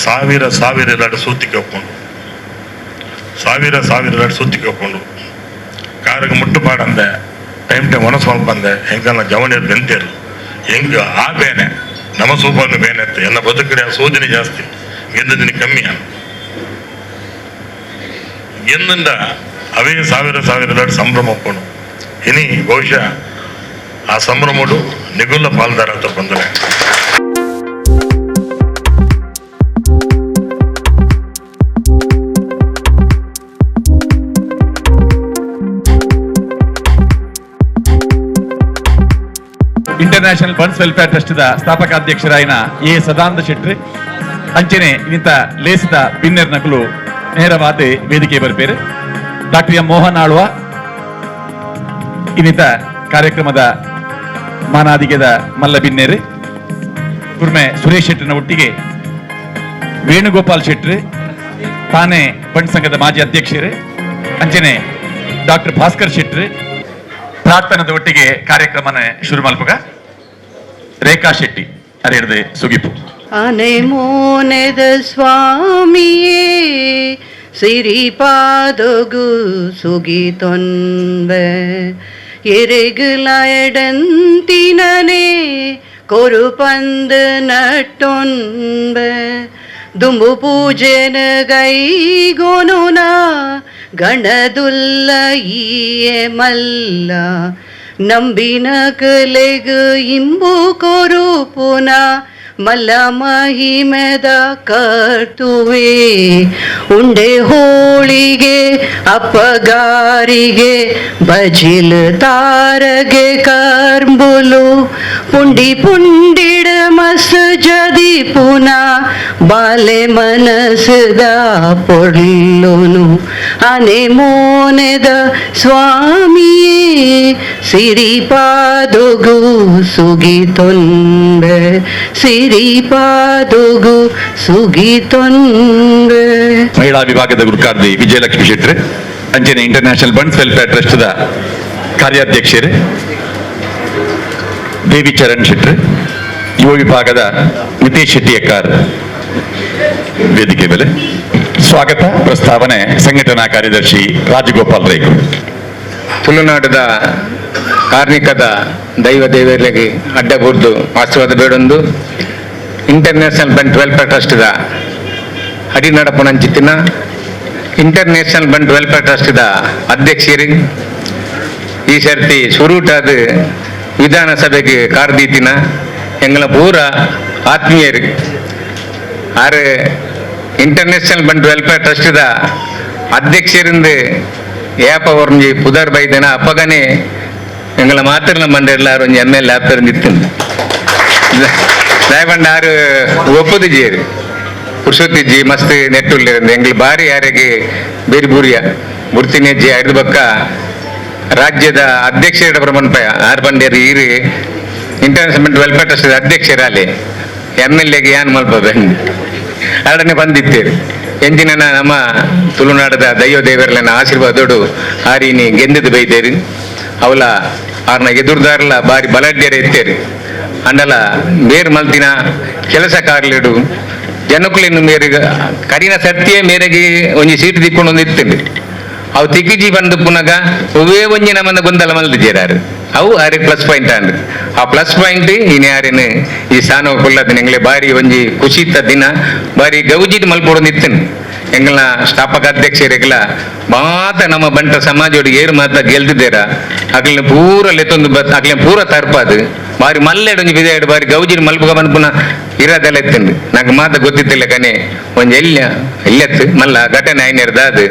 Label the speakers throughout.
Speaker 1: ಸಾವಿರ ಸಾವಿರ ಇಲ್ಲಾಡು ಸೂತಿಗೆ ಒಪ್ಪುಂಡು, ಸಾವಿರ ಸಾವಿರ ಇಲ್ಲಾಡು ಸೂತಿಗೆ ಒಪ್ಪುಂಡು. ಕಾರಿಗೆ ಮುಟ್ಟು ಪಾಡಂದೆ, ಟೈಮ್ ಟೈಮ್ ಒಣಸ್ ಬಂದೆ. ಹೆಂಗಲ್ಲ ಜವನಿಯರು ಬೆಂತೇರು ಹೆಂಗ ಆ ಬೇನೆ ನಮ್ಮ ಸೂಪನ್ನು ಬೇನೆ ಇತ್ತು. ಎಲ್ಲ ಬದುಕಡೆ ಸೂಜನೆ ಜಾಸ್ತಿ, ಗೆದ್ದಿನ ಕಮ್ಮಿ. ಗೆಂದಿಂದ ಅವೇ ಸಾವಿರ ಸಾವಿರ ಇಲ್ಲಾಡು ಸಂಭ್ರಮ ಒಪ್ಪುಂಡು. ಇನಿ ಬಹುಶಃ ಆ ಸಂಭ್ರಮಡು ನಿಗುಲ್ಲ ಪಾಲ್ದಾರ ಅಂತ ಬಂದರೆ.
Speaker 2: International funds welfare trust ಸ್ಥಾಪಕಾಧ್ಯಕ್ಷರಾಯಿನ A Sadananda Shetty ಅಂಚನೆ ಇನ್ನಿತ ಲೇಸಿದ ಬಿನ್ನೆರ್ ನಕಲು ನೇರವಾದ ವೇದಿಕೆ ಬರ್ಪೇರು. ಡಾಕ್ಟರ್ ಎಂ ಮೋಹನ್ ಆಳ್ವ ಇನ್ನಿತ ಕಾರ್ಯಕ್ರಮದ ಮಾನಾದಿಗೆದ ಮಲ್ಲ ಬಿನ್ನೇರು ಕುರ್ಮೆ ಸುರೇಶ್ ಶೆಟ್ಟರ್ನ ಒಟ್ಟಿಗೆ ವೇಣುಗೋಪಾಲ್ ಶೆಟ್ಟಿ ತಾನೇ ಬಂಟ್ ಸಂಘದ ಮಾಜಿ ಅಧ್ಯಕ್ಷರು ಅಂಚನೆ ಡಾಕ್ಟರ್ ಭಾಸ್ಕರ್ ಶೆಟ್ಟಿ ಪ್ರಾರ್ಥನದ ಒಟ್ಟಿಗೆ ಕಾರ್ಯಕ್ರಮನ ಶುರು ಮಲ್ಪುಗ. ರೇಖಾ ಶೆಟ್ಟಿ ಅರೆಡ್ದು ಸುಗಿಪು.
Speaker 3: ಅನೆಮೋನೆದ ಸ್ವಾಮಿಯೇ ಸಿರಿಪಾದಗು ಸುಗಿತೊನ್ವೆ, ಎರೆಗುಲಎಡಂತಿನನೆ ಕೊರುಪಂದು ನಟ್ಟೊನ್ಬೆ, ದುಂಬು ಪೂಜೆನ ಗೈಗೊನುನ ಗಣದುಲ್ಲ ಈಯೆ ಮಲ್ಲ, ನಂಬಿನ ಕಲೆಗು ಇಂಬು ಕೊರುಪುನ ಮಲ್ಲ ಮಹಿಮೆದ ಕರ್ತುವೆ. ಉಂಡೆ ಹೋಳಿಗೆ ಅಪ್ಪಗಾರಿಗೆ ಬಜಿಲ್ ತಾರಗೆ ಕರ್ಂಬುಲು, ಪುಂಡಿ ಪುಂಡಿಡ ಮಸ್ ಜದಿ ಪುನ ಬಾಲೆ ಮನಸದ ಪೊರ್ಲುನು. ಅನೆ ಮೋನೆದ ಸ್ವಾಮಿಯೇ ಸಿರಿಪಾದೊಗು ಸುಗಿತೊನ್ಬೆ, ಸಿರಿಪಾದೊಗು ಸುಗಿತೊನ್ಬೆ.
Speaker 2: ಮಹಿಳಾ ವಿಭಾಗದ ಗುರುಕಾರ್ದಿ ವಿಜಯಲಕ್ಷ್ಮಿ ಶೆಟ್ಟಿ ಅಂಚನೆ international bunts welfare trust ಕಾರ್ಯಾಧ್ಯಕ್ಷರು ದೇವಿ ಚರಣ್ ಶೆಟ್ಟಿ, ಯುವ ವಿಭಾಗದ ನಿತೇಶ್ ಶೆಟ್ಟಿ ಎಕ್ಕಾರ್ ವೇದಿಕೆ ಮೇಲೆ. ಸ್ವಾಗತ ಪ್ರಸ್ತಾವನೆ ಸಂಘಟನಾ ಕಾರ್ಯದರ್ಶಿ ರಾಜಗೋಪಾಲ್ ರೈಕು.
Speaker 4: ತುಳುನಾಡದ ಕಾರ್ಣಿಕದ ದೈವ ದೇವರಿಗೆ ಅಡ್ಡಬೂರ್ದು ಆಶೀರ್ವಾದ ಬೇಡೊಂದು international Bunt welfare ಟ್ರಸ್ಟ್ದ ಅಡಿನಡಪುನಂಚಿತ್ತಿನ international Bunt welfare ಟ್ರಸ್ಟ್ದ ಅಧ್ಯಕ್ಷರು ಈ ಸರ್ತಿ ಸುರೂಟಾದ ವಿಧಾನಸಭೆಗೆ ಕಾರ್ದೀತಿನ ಎಂಗಳ ಪೂರ ಆತ್ಮೀಯರು ಆರು international Bunt welfare ಟ್ರಸ್ಟ್ದ ಅಧ್ಯಕ್ಷರಿಂದ ಏಪ ಒಂಜಿ ಪುದರ್ ಬೈದನ ಅಪ್ಪಗನೆ ಎಂಗಳ ಮಾತ್ರ ಮಂಡೆರ್ಲ ಒಂಜಿ ಎಮ್ ಎಲ್ ಆಪರ್ ನಿತ್ತಿಂದು ದಯಪಂಡ ಆರು ಒಪ್ಪುದು ಜೇರು ಪುರುಷೋತ್ತಿಜ್ಜಿ ಮಸ್ತ್ ನೆಟ್ಟುಳ್ಳಿರಂದು ಎಂಗ್ಲ ಬಾರಿ ಯಾರಿಗೆ ಬೇರಿ ಬೂರಿಯ ಬುರ್ತಿನೆಜ್ಜಿ ಐದು ಬಕ್ಕ ರಾಜ್ಯದ ಅಧ್ಯಕ್ಷರ ಪ್ರಮನ್ಪಯ ಆರ್ ಪಂಡ್ಯರು ಈರು international welfare trust ಅಧ್ಯಕ್ಷರಾಲಿ M L ಎಗೆ ಯಾನ್ ಮಲ್ಪ ಬಂದು ಅರಡನೆ ಬಂದಿತ್ತೇರು ಎಂಜಿನ ನಮ್ಮ ತುಳುನಾಡದ ದೈವ ದೇವರನ್ನ ಆಶೀರ್ವಾದೋಡು ಆರಿನಿ ಗೆಂದದು ಬೈತೇರು. ಅವಲ ಆರ್ನ ಎದುರ್ದಾರಲ ಬಾರಿ ಬಲಡ್ಯರ ಇತ್ತೇರು. ಅಂಡಲ ಬೇರ್ ಮಲ್ತಿನ ಕೆಲಸ ಕಾರ್ಲಿಡು ಜನಕುಲಿನ ಮೇರೆಗೆ ಕಡಿನ ಸತ್ಯ ಮೇರೆಗೆ ಒಂಜಿ ಸೀಟ್ ದಿಕ್ಕೊಂಡು ಇತ್ತುಂಡು. ಅವು ತಿಕ್ಕಿಜಿ ಬಂದು ಪುನಗ ಒವ್ವೇ ಒಂಜಿ ನಮ್ಮನ್ನ ಗೊಂದಲ ಮಲ್ದಿಜೇರಾರು ಅವು ಆರೆ ಪ್ಲಸ್ ಪಾಯಿಂಟ್ ಅಂಡ್ ಆ ಪ್ಲಸ್ ಪಾಯಿಂಟ್ ಇನಿ ಯಾರೇನು ಈ ಸ್ಥಾನ ಕುಲ್ಲದ ಎಂಗ್ಲೆ ಬಾರಿ ಒಂಜಿ ಖುಷಿತ ದಿನ ಬಾರಿ ಗೌಜಿಟ್ ಮಲ್ಪೊಡೊಂದು ಇತ್ತುಂಡು. ಎಂಗ್ಲ ಸ್ಥಾಪಕ ಅಧ್ಯಕ್ಷರಿಗೆಲ್ಲ ಮಾತ ನಮ್ಮ ಬಂಟ ಸಮಾಜೋಡು ಏರು ಮಾತ ಗೆಲ್ದಿದ್ದೀರ ಅಗ್ಲಿನ ಪೂರ ಲೆತ್ತೊಂದು ಅಗ್ಲಿನ ಪೂರ ತರ್ಪಾದು ಬಾರಿ ಮಲ್ಲೆಡೊಂಜಿ ಬಿದಾಯ್ಡು ಬಾರಿ ಗೌಜಿನ ಮಲ್ಪುಗ ಮನ್ಪುನ ಇರೋದೆಲ್ಲ ಇತ್ತುಂಡು. ನಂಗೆ ಮಾತ ಗೊತ್ತಿತ್ತಿಲ್ಲ ಕನೆ ಒಂಜಿ ಎಲ್ಲ ಎಲ್ಲತ್ತು ಮಲ್ಲ ಘಟನೆ ಐನೇರ್ದಾದು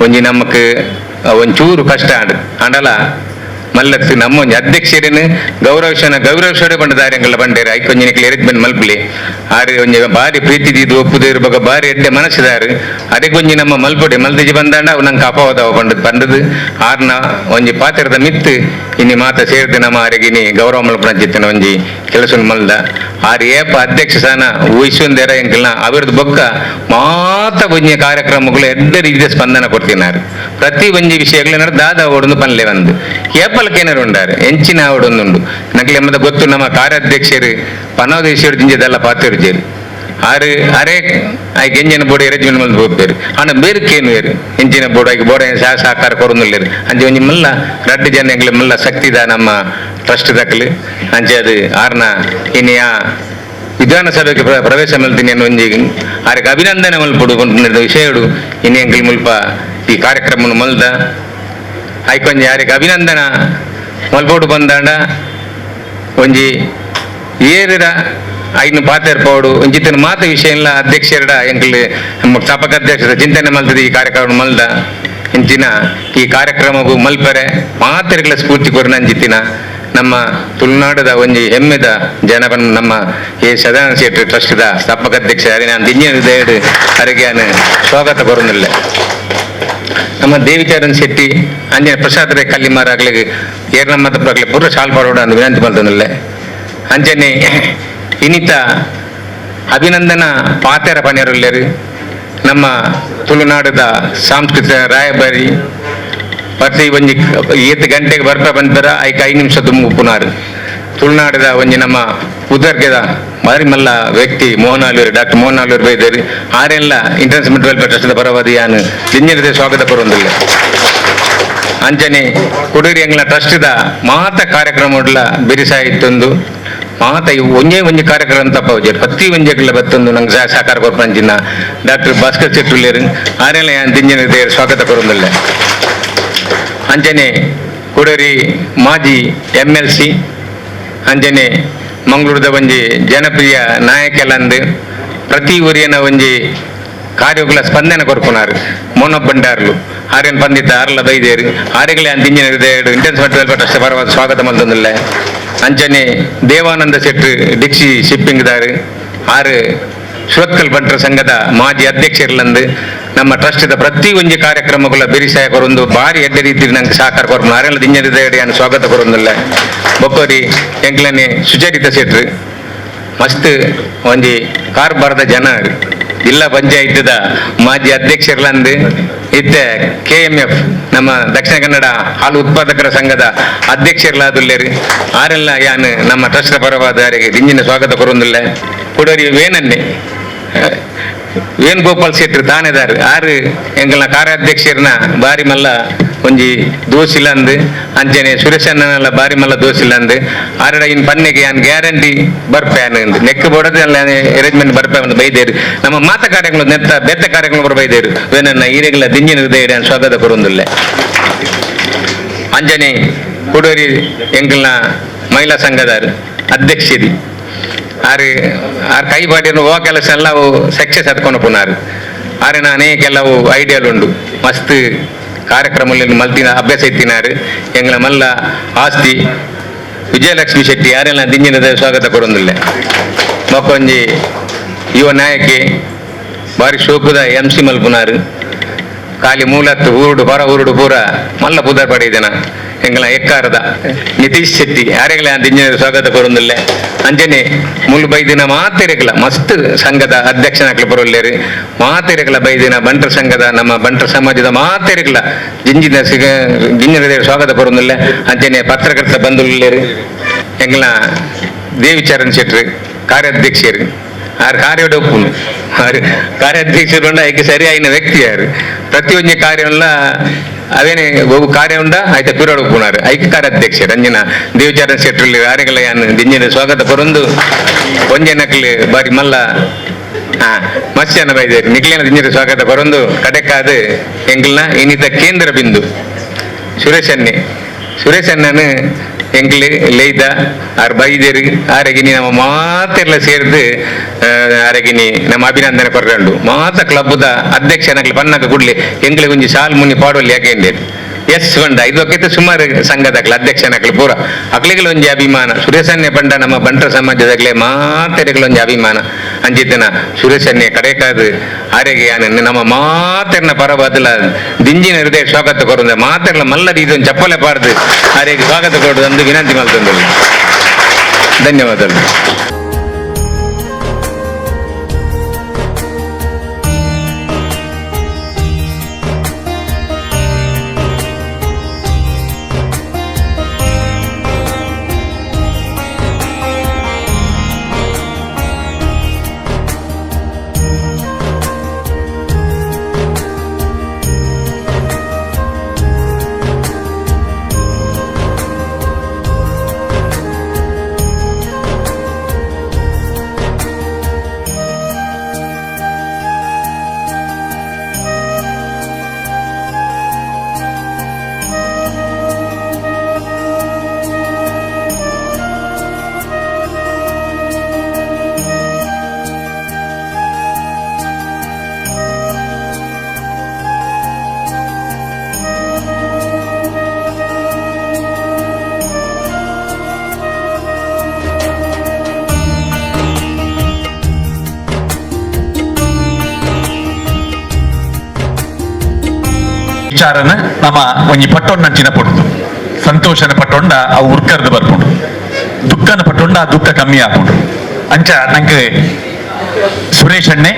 Speaker 4: ಒಂಜಿ ನಮಕ್ ಒಂಚೂರು ಕಷ್ಟ ಆಂಡ್ ಆಂಡಲ ಮಲ್ಲತ್ತು ನಮ್ಮ ಒಂಜಿ ಅಧ್ಯಕ್ಷರೇನು ಗೌರವಶನ ಗೌರವಶೋಡೆ ಬಂಡದಾರೆ ಎಂಗಲ ಬಂಡೇರು ಐಕೊಂಜಿ ನಿಕ್ಲೆ ಎರಿದ್ಮೆನ್ ಮಲ್ಪುಲಿ ಆರು ಒಂಜಿ ಬಾರಿ ಪ್ರೀತಿ ದೀದು ಒಪ್ಪುದೇರು ಬೊಕ ಬಾರಿ ಎಡ್ಡೆ ಮನಸ್ಸುದಾರು ಅದಕ್ಕೊಂಜಿ ನಮ್ಮ ಮಲ್ಪೊಡೆ ಮಲ್ದಿಜಿ ಬಂದಾಂಡ ಅವು ನಂಗೆ ಅಪವಾದವ ಪಂಡದ್ ಪಂಡದು ಆರ್ನ ಒಂಜಿ ಪಾತ್ರದ ಮಿತ್ತು ಇನಿ ಮಾತ ಸೇರ್ದು ನಮ್ಮ ಆರೆಗಿನಿ ಗೌರವ ಮಲ್ಪುನ ಚಿತ್ತನ ಒಂಜಿ ಕೆಲಸ ಮಲ್ದ ಆರು ಏಪ ಅಧ್ಯಕ್ಷ ಸ್ಥಾನ ಊಹಿಸುವಂದೇರ ಎಂಕಲ್ನ ಅಭಿವೃದ್ಧಿ ಬೊಕ್ಕ ಮಾತ ಒಂಜಿ ಕಾರ್ಯಕ್ರಮಗಳು ಎಡ್ಡೆ ರೀತಿಯ ಸ್ಪಂದನ ಕೊಡ್ತಿನಾರು ಪ್ರತಿ ಒಂಜಿ ವಿಷಯಗಳು ದಾದ ಓಡೊಂದು ಪನ್ಲೆ ಬಂದು ಏಪಲ್ಕೇನರು ಉಂಡಾರು ಎಂಚಿನ ಆವಡೊಂದುಂಡು ನಕ್ಲೆ ಎಮ್ಮದ ಗೊತ್ತು ನಮ್ಮ ಕಾರ್ಯಾಧ್ಯಕ್ಷರು ಪನೋದೇಶರು ಜಿಂಜದೆಲ್ಲ ಪಾತ್ರ ಜೇರು ಆರು ಅರೆ ಆಯ್ಕೆ ಎಂಜಿನ ಬೋರ್ಡ್ ಅರೇಂಜ್ಮೆಂಟ್ ಮಲ್ತ್ ಪೋಪೇರು ಆಂಡ ಬೇರು ಕೇನುವೇರು ಎಂಚಿನ ಬೋರ್ಡ್ ಆಯ್ಕೆ ಬೋರ್ಡ್ ಸಹಕಾರ ಕೊರೊಂದುಲ್ಲೆರ್ ಅಂಚೆ ಒಂಜಿ ಮಲ್ಲ ರಡ್ಡ್ ಜನ ಎಂಕ್ಲೆ ಮಲ್ಲ ಶಕ್ತಿದ ನಮ್ಮ ಟ್ರಸ್ಟ್ ದಕಲು ಅಂಚೆ ಅದು ಆರ್ನ ಇನಿ ಆ ವಿಧಾನಸಭೆಗೆ ಪ್ರವೇಶ ಮಲ್ತಿನಿ ಒಂಜಿ ಆರೆಗ್ ಅಭಿನಂದನೆ ಮಲ್ಪೊಡು ಪನ್ಪುನ ವಿಷಯಡು ಇನಿ ಎಂಕಲ್ ಮುಲ್ಪ ಈ ಕಾರ್ಯಕ್ರಮ ಮಲ್ದ ಐಕೊಂಜಿ ಆರೆಗ್ ಅಭಿನಂದನ ಮಲ್ಪೊಡು ಬಂದಾಂಡ ಒಂಜಿ ಏರಿರ ಐನು ಪಾತೆರ್ ಪೋಡು ಒಂಜಿತನ ಮಾತ ವಿಷಯ ಅಧ್ಯಕ್ಷರ ಎಂಕಲ್ ಸ್ಥಾಪಕ ಅಧ್ಯಕ್ಷರ ಚಿಂತನೆ ಮಲ್ತದ ಈ ಕಾರ್ಯಕ್ರಮ ಮಲ್ದ ಇಂಚಿನ ಈ ಕಾರ್ಯಕ್ರಮಗೂ ಮಲ್ಪರೆ ಮಾತೆರ್ಗಳ ಸ್ಫೂರ್ತಿ ಕೊರ್ನ ಅಂಜಿತ್ತಿನ ನಮ್ಮ ತುಳುನಾಡದ ಒಂಜಿ ಹೆಮ್ಮೆದ ಜನಪನ್ ನಮ್ಮ ಎ ಸದಾನಂದ ಶೆಟ್ಟಿ ಟ್ರಸ್ಟ್ದ ಸ್ಥಾಪಕ ಅಧ್ಯಕ್ಷ ನಾನು ದಿಂಜಿನ ಹೃದಯಡ್ ಅರೆಗೆ ಸ್ವಾಗತ ಕೊರೊಂದುಲ್ಲೆ. ನಮ್ಮ ದೇವಿಚರಣ್ ಶೆಟ್ಟಿ ಅಂಜನೆ ಪ್ರಸಾದ್ ರೇ ಕಲ್ಲಿಮಾರ್ ಆಗ್ಲಿಗೆ ಏರ್ನಮ್ಮದ ಪ್ರಗ್ಲೆ ಪೂರ ಶಾಲ್ ಪಾಡೋಡ ಅಂದ್ ವಿನಂತಿ ಮಲ್ತೊಂದುಲ್ಲೆ. ಅಂಚನೆ ಇನಿತ ಅಭಿನಂದನ ಪಾತೆರ ಪನ್ಯರುಲ್ಲೆರ್ ನಮ್ಮ ತುಳುನಾಡದ ಸಾಂಸ್ಕೃತಿಕ ರಾಯಭಾರಿ ಪ್ರತಿ ಒಂಜಿ ಏತ್ ಗಂಟೆಗೆ ಬರ್ಪ ಬಂತರ ಐಕ್ 5 ನಿಮಿಷ ದುಂಬು ತುಳುನಾಡದ ಒಂಜಿ ನಮ್ಮ ಉದರ್ಗೆದ ಬಾರಿ ಮಲ್ಲ ವ್ಯಕ್ತಿ ಮೋಹನ್ ಆಲೂರು ಡಾಕ್ಟರ್ ಮೋಹನ್ ಆಲೂರು ಬೈದೇರಿ ಆರೆಲ್ಲ ಇಂಟರ್ನ್ಯಾಷನಲ್ ವೆಲ್ಫೇರ್ ಟ್ರಸ್ಟ್ ಪರವಾದಿ ಯಾನ್ ದಿಂಜಿನದೇ ಸ್ವಾಗತ ಕೊರೊಂದುಲ್ಲೆ. ಅಂಚನೆ ಕುಡೂರಿ ಎಂಗ್ಲ ಟ್ರಸ್ಟ್ದ ಮಾತ ಕಾರ್ಯಕ್ರಮಡ್ಲ ಬಿರಿಸಾಯಿತ್ತೊಂದು ಮಾತ ಒಂಜೇ ಒಂಜಿ ಕಾರ್ಯಕ್ರಮ ತಪ್ಪಾವುಜೆರ್ ಪ್ರತಿ ಒಂಜೆಗ್ಲ ಬತ್ತೊಂದು ನಂಗೆ ಸಹಕಾರ ಕೊರ್ಪಂಚಿನ ಡಾಕ್ಟರ್ ಭಾಸ್ಕರ್ ಶೆಟ್ಟುಲ್ಲೆರ್ ಆರೆಲ್ಲ ಯಾನ್ ದಿಂಜಿನ ಸ್ವಾಗತ ಕೊರೊಂದುಲ್ಲೆ. ಅಂಚನೆ ಕುಡೂರಿ ಮಾಜಿ MLC ಅಂಚನೆ ಮಂಗಳೂರದ ಒಂಜಿ ಜನಪ್ರಿಯ ನಾಯಕೆಲಂದು ಪ್ರತಿ ಊರಿನ ಒಂಜಿ ಕಾರ್ಯಗಳ ಸ್ಪಂದನೆ ಕೊರ್ಪುನಾರು ಮೋನಪ್ಪ ಭಂಡಾರ್ಲು ಆರ್ಯನ್ ಪಂಡಿತ ಆರ್ಲ ಬೈದೇರು ಆರೆಗಳೇ ಅಂತ ಇಂಜಿನಿಯರ್ ಇಂಟರ್ನ್ಸ್ ವೆಲ್ಫೇರ್ ಟ್ರಸ್ಟ್ ಪರವಾದ ಸ್ವಾಗತ ಮಲ್ತೊಂದುಲ್ಲೆ. ಅಂಚನೆ ದೇವಾನಂದ ಶೆಟ್ರು ಡಿಕ್ಸಿ ಶಿಪ್ಪಿಂಗ್ ದಾರು ಆರು ಸುರತ್ಕಲ್ ಬಂಟರ ಸಂಘದ ಮಾಜಿ ಅಧ್ಯಕ್ಷರ್ಲಂದು ನಮ್ಮ ಟ್ರಸ್ಟ್ದ ಪ್ರತಿ ಒಂಜಿ ಕಾರ್ಯಕ್ರಮಗಳ ಬಿರಿಸಾಯ ಕೊರೊಂದು ಬಾರಿ ಎಡ್ಡೆ ರೀತಿ ನಂಗೆ ಸಹಕಾರ ಕೊರ್ಪುನ ಆರೆಲ್ಲ ದಿಂಜನ ಸ್ವಾಗತ ಕೊರೊಂದುಲ್ಲೆ. ಬೊಕ್ಕೋರಿ ಎಂಕ್ಲನೆ ಸುಚರಿತ ಶೆಟ್ರು ಮಸ್ತ್ ಒಂಜಿ ಕಾರ್ಬಾರದ ಜನ ಜಿಲ್ಲಾ ಪಂಚಾಯತ್ದ ಮಾಜಿ ಅಧ್ಯಕ್ಷರ್ಲಂದು ಇತ್ತೆ KMF ನಮ್ಮ ದಕ್ಷಿಣ ಕನ್ನಡ ಹಾಲು ಉತ್ಪಾದಕರ ಸಂಘದ ಅಧ್ಯಕ್ಷರ್ಲಾದುಲ್ಲೆರ್ ಆರೆಲ್ಲ ಯಾನ್ ನಮ್ಮ ಟ್ರಸ್ಟ್ ಪರವಾದ ಯಾರಿಗೆ ದಿಂಜಿನ ಸ್ವಾಗತ ಕೊರೊಂದುಲ್ಲೆ. ಕುಡೋರಿ ವೇನನ್ನೇ ವೇಣುಗೋಪಾಲ್ ಶೆಟ್ರು ತಾನೆದಾರ್ ಆರು ಎಂಕಲ್ನ ಕಾರ್ಯಾಧ್ಯಕ್ಷರ್ನ ಬಾರಿ ಮಲ್ಲ ಒಂಜಿ ದೋಸಿಲಂದು ಅಂಚನೆ ಸುರೇಶಣ್ಣನೆಲ್ಲ ಬಾರಿ ಮಲ್ಲ ದೋಸಿಲಂದು ಆರಡ ಇನ್ ಪನ್ನೆಗೆ ಯಾನ್ ಗ್ಯಾರಂಟಿ ಬರ್ಪೆ ಅಂದು ನೆಕ್ ಬೋಡದ ಅರೇಂಜ್ಮೆಂಟ್ ಬರ್ಪೆ ಅಂದ್ ಬೈದೇರು ನಮ್ಮ ಮಾತ ಕಾರ್ಯಗಳು ನೆತ್ತ ಬೆತ್ತ ಕಾರ್ಯಗಳು ಬರ ಬೈದೇರು ವೇನನ್ನ ಈರೆಗಳ ದಿಂಜಿನ ಹೃದಯ ಸ್ವಾಗತ ಕೊರೊಂದುಲ್ಲೆ. ಅಂಜನೆ ಕುಡೋರಿ ಎಂಕಲ್ನ ಮಹಿಳಾ ಸಂಘದಾರು ಅಧ್ಯಕ್ಷದಿ ಆರು ಆರು ಕೈ ಬಾಡಿನ ಹೋ ಕೆಲಸ ಎಲ್ಲ ಅವು ಸಕ್ಸಸ್ ಹತ್ಕೊಂಡು ಪುನಾರು ಆರಿನ ಅನೇಕ ಕೆಲವು ಐಡಿಯಾಲು ಉಂಡು ಮಸ್ತ್ ಕಾರ್ಯಕ್ರಮದಲ್ಲಿ ಮಲ್ತಿನ ಅಭ್ಯಾಸ ಇತ್ತಿನಾರು ಎಂಗಳ ಮಲ್ಲ ಆಸ್ತಿ ವಿಜಯಲಕ್ಷ್ಮಿ ಶೆಟ್ಟಿ ಯಾರೆಲ್ಲ ದಿಂಜಿನದ ಸ್ವಾಗತ ಕೊರೊಂದುಲ್ಲೆ. ಮೊಕ್ಕೊಂಜಿ ಯುವ ನಾಯಕಿ ಬಾರಿ ಶೋಕುದ MC ಮಲ್ಪುನಾರು ಖಾಲಿ ಮೂಲತ್ತು ಊರುಡು ಪರ ಊರುಡು ಪೂರ ಮಲ್ಲ ಪುದರ್ ಪಡೆಯುದನ ಎಂಗಳ ಎಕ್ಕಾರದ ನಿತೀಶ್ ಶೆಟ್ಟಿ ಯಾರೆಗಳ ದಿಂಜಿನ ಸ್ವಾಗತ ಕೊರೊಂದುಲ್ಲೆ. ಅಂಚನೆ ಮುಲ್ ಬೈದಿನ ಮಾತೆರೆಗಳ ಮಸ್ತ್ ಸಂಘದ ಅಧ್ಯಕ್ಷನಾಗ್ಲಿ ಬರೋಲ್ಲೇರು ಮಾತೆರೆಗಳ ಬೈದಿನ ಬಂಟರ ಸಂಘದ ನಮ್ಮ ಬಂಟರ ಸಮಾಜದ ಮಾತೆರೆಗಳ ಜಿಂಜಿನ ಸಿಗ ಜಿಂಜಿನ ಸ್ವಾಗತ ಕೊರೊಂದುಲ್ಲೆ. ಅಂಚನೆ ಪತ್ರಕರ್ತ ಬಂಧುಲ್ಲೇರು ಎಂಗಳ ದೇವಿಚರಣ್ ಶೆಟ್ರು ಕಾರ್ಯಾಧ್ಯಕ್ಷರು ಆರು ಕಾರ್ಯಡ್ ಒಪ್ಪುನು ಆರು ಕಾರ್ಯಾಧ್ಯಕ್ಷರು ಐಕೆ ಸರಿಯಾಗಿನ ವ್ಯಕ್ತಿ ಯಾರು ಪ್ರತಿಯೊಂದು ಕಾರ್ಯವಲ್ಲ ಅವೇನೆ ಒಬ್ಬ ಕಾರ್ಯ ಉಂಡ ಆಯ್ತ ಪಿರೋಡ್ ಒಪ್ಪುನಾರು ಐಕೆ ಕಾರ್ಯಾಧ್ಯಕ್ಷರು ಅಂಜಿನ ದೇವಚರಣ್ ಶೆಟ್ರಲ್ಲಿ ಯಾರಿಗೆಲ್ಲ ಯಾನ್ ದಿಂಜಿನ ಸ್ವಾಗತ ಕೊರೊಂದು ಒಂಜೆ ನಕ್ಲಿ ಬಾರಿ ಮಲ್ಲ ಮತ್ಸ್ಯನ ಬೈದೇರು ನಿಕ್ಲೇನ ದಿಂಜಿನ ಸ್ವಾಗತ ಕೊರೊಂದು ಕಡೆಕಾದು ಎಂಕಲ್ನ ಇನ್ನಿತ ಕೇಂದ್ರ ಬಿಂದು ಸುರೇಶನ್ನೇ ಸುರೇಶಣ್ಣನು ಎಂಕ್ಲು ಲೇಯ್ದ ಆರ್ ಬೈದೇರು ಆರೆಗಿನಿ ನಮ್ಮ ಮಾತೆಲ್ಲ ಸೇರ್ದು ಆರೆಗಿನಿ ನಮ್ಮ ಅಭಿನಂದನೆ ಕೊರ್ರಂಡು ಮಾತ ಕ್ಲಬ್ದ ಅಧ್ಯಕ್ಷನಕ್ಲು ಪನ್ನಕ ಕೂಡ್ಲೆ ಎಂಕ್ಲಿಗೆ ಒಂಜಿ ಸಾಲ್ ಮುನ್ನಿ ಪಾಡೋಲಿ ಯಾಕೆ ಎಸ್ ಬಂಡ ಇದಕ್ಕೆ ಸುಮಾರು ಸಂಘದಕ್ಲು ಅಧ್ಯಕ್ಷನಕ್ಲು ಪೂರ ಅಕ್ಲಿಗಳ ಒಂಜಿ ಅಭಿಮಾನ ಸುರೇಶನ್ನೇ ಬಂಡ ನಮ್ಮ ಬಂಟರ ಸಮಾಜದಾಗಲೇ ಮಾತೆರೆಗಳ ಒಂಜಿ ಅಭಿಮಾನ ಅಂಚಿತನ ಸುರೇಶನ್ನೇ ಕಡೆಕಾದು ಆರೆಗೆ ನಮ್ಮ ಮಾತೆರ್ನ ಪರವಾದಲ ದಿಂಜಿನ ಹೃದಯ ಸ್ವಾಗತ ಕೊರಂದೆ ಮಾತೆರ್ಲ ಮಲ್ಲ ರೀತಿ ಒಂದು ಚಪ್ಪಲೆ ಪಾರ್ದು ಆರೆಗೆ ಸ್ವಾಗತ ಕೊಡುದು ಅಂದು ವಿನಂತಿ ಮಲ್ತೊಂದುಲ್ಲೆ. ಧನ್ಯವಾದಗಳು.
Speaker 2: ವಿಚಾರನ ನಮ್ಮ ಒಂಜಿ ಪಟ್ಟೊಂಡಂಚಿನ ಪೊಡ್ದು ಸಂತೋಷನ ಪಟ್ಟೊಂಡ ಅವು ಉರ್ಕರ್ದು ಬರ್ಪುಂಡು, ದುಃಖನ ಪಟ್ಟೊಂಡ ಆ ದುಃಖ ಕಮ್ಮಿ ಆಪುಂಡು. ಅಂಚ ನಂಗೆ ಸುರೇಶ್ ಅಣ್ಣೆ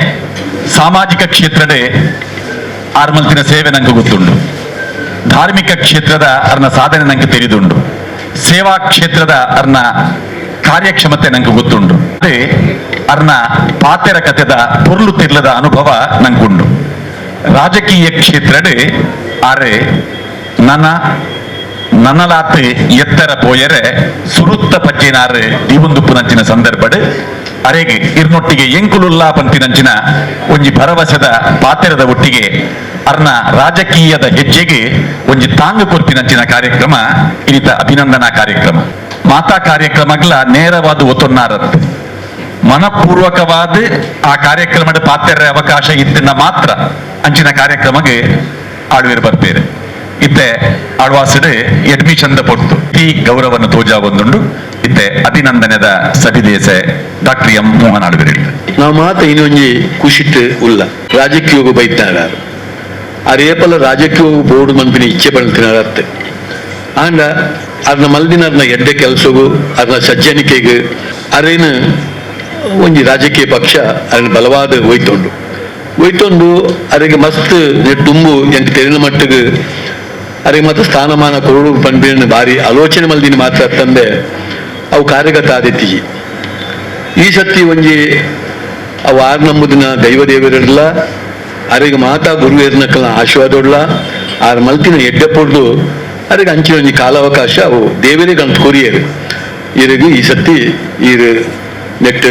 Speaker 2: ಸಾಮಾಜಿಕ ಕ್ಷೇತ್ರದ ಆರ್ಮಲ್ತಿನ ಸೇವೆ ನಂಗೆ ಗೊತ್ತುಂಡು, ಧಾರ್ಮಿಕ ಕ್ಷೇತ್ರದ ಅರ್ನ ಸಾಧನೆ ನಂಗೆ ತೆರಿದುಂಡು, ಸೇವಾ ಕ್ಷೇತ್ರದ ಅರ್ನ ಕಾರ್ಯಕ್ಷಮತೆ ನಂಗೆ ಗೊತ್ತುಂಡು, ಅದೇ ಅರ್ನ ಪಾತೆರ ಕಥೆದ ಪೊರ್ಲು ತಿರ್ಲದ ಅನುಭವ ನಂಗುಂಡು. ರಾಜಕೀಯ ಕ್ಷೇತ್ರಡ್ ಆರೆ ನನ್ನ ನನ್ನಲಾತ್ ಎತ್ತರ ಪೋಯರೆ ಸುರುತ್ತ ಪಜ್ಜೆನಾರು ದೀವೊಂದುಪ್ಪುನಂಚಿನ ಸಂದರ್ಭಡ್ ಅರೆಗೆ ಇರ್ನೊಟ್ಟಿಗೆ ಎಂಕುಲುಲ್ಲಾ ಪಂತಿನಂಚಿನ ಒಂಜಿ ಭರವಸೆದ ಪಾತೆರದ ಒಟ್ಟಿಗೆ ಅರ್ನ ರಾಜಕೀಯದ ಹೆಜ್ಜೆಗೆ ಒಂಜಿ ತಾಂಗು ಕೊರ್ಪಿನಂಚಿನ ಕಾರ್ಯಕ್ರಮ ಇನಿತ ಅಭಿನಂದನಾ ಕಾರ್ಯಕ್ರಮ. ಮಾತಾ ಕಾರ್ಯಕ್ರಮಗಳ ನೇರವಾದ ಒತ್ತೊನ್ನಾರತ್ತು ಮನಪೂರ್ವಕವಾದ ಆ ಕಾರ್ಯಕ್ರಮದ ಪಾತೆರ ಅವಕಾಶ ಇತ್ತಿನ ಮಾತ್ರ ಅಂಚಿನ ಕಾರ್ಯಕ್ರಮಕ್ಕೆ ಆಳ್ವೇರು ಬರ್ಪೇರು. ಇತ್ತೆ ಆಳ್ವಾಸಡು ಅಡ್ಮಿಷನ್ the ಪೊರ್ತು ಈ ಗೌರವವನ್ನು ತೋಜಾ ಒಂದುಂಡು. ಇತ್ತೆ ಅಭಿನಂದನೆದ ಸಭಿದೇಸೆ ಡಾಕ್ಟರ್ ಎಂ ಮೋಹನ್ ಆಳ್ವೇರು.
Speaker 5: ನಾವು ಮಾತ ಇನ್ನೊಂಜಿ ಖುಷಿಟ್ ಉಲ್ಲ ರಾಜಕೀಯೋಗ ಬೈತಾರು ಅರೇಪಲ ರಾಜಕೀಯ ಬೋರ್ಡ್ ಮನ್ಪಿನ ಇಚ್ಛೆ ಪಡ್ತಿನಾರ ಅರ್ಥ. ಆಂಡ ಅರ್ನ ಮಲ್ದಿನ ಅರ್ನ ಎಡ್ಡೆ ಕೆಲಸಗು ಅರ್ನ ಸಜ್ಜನಿಕೆಗೆ ಅರೇನು ಒಂಜಿ ರಾಜಕೀಯ ಪಕ್ಷ ಅರನ್ನ ಬಲವಾದ ಒಯ್ತೊಂಡು ಒಯ್ತೊಂಡು ಅರೆಗೆ ಮಸ್ತ್ ತುಂಬು ಎಂಕ್ ತೆರಿನ ಮಟ್ಟಿಗೆ ಅರೆಗೆ ಮತ್ತೆ ಸ್ಥಾನಮಾನ ಕೊರಡು ಪನ್ಪಿನ ಭಾರಿ ಆಲೋಚನೆ ಮಲ್ದಿನ ಮಾತ್ರ ತಂದೆ ಅವು ಕಾರ್ಯಗತ ಆದಿತ್ತಿ. ಈ ಸತಿ ಒಂಜಿ ಅವು ಆರು ನಂಬುದಿನ ದೈವ ದೇವರಿರಲ್ಲ ಅರೆಗೆ ಮಾತಾ ಗುರುವೇರ್ನಕ್ಕಲ ಆಶೀರ್ವಾದೊಡ್ಲ ಆರು ಮಲ್ತಿನ ಎಡ್ಡೆ ಪೊಡ್ದು ಅರೆಗೆ ಅಂಚಿನ ಒಂಜಿ ಕಾಲಾವಕಾಶ ಅವು ದೇವರಿಗೆ ಅಂತ ಕೊರಿಯರು. ಇರಿಗೆ ಈ ಸತಿ ಈರು ನೆಟ್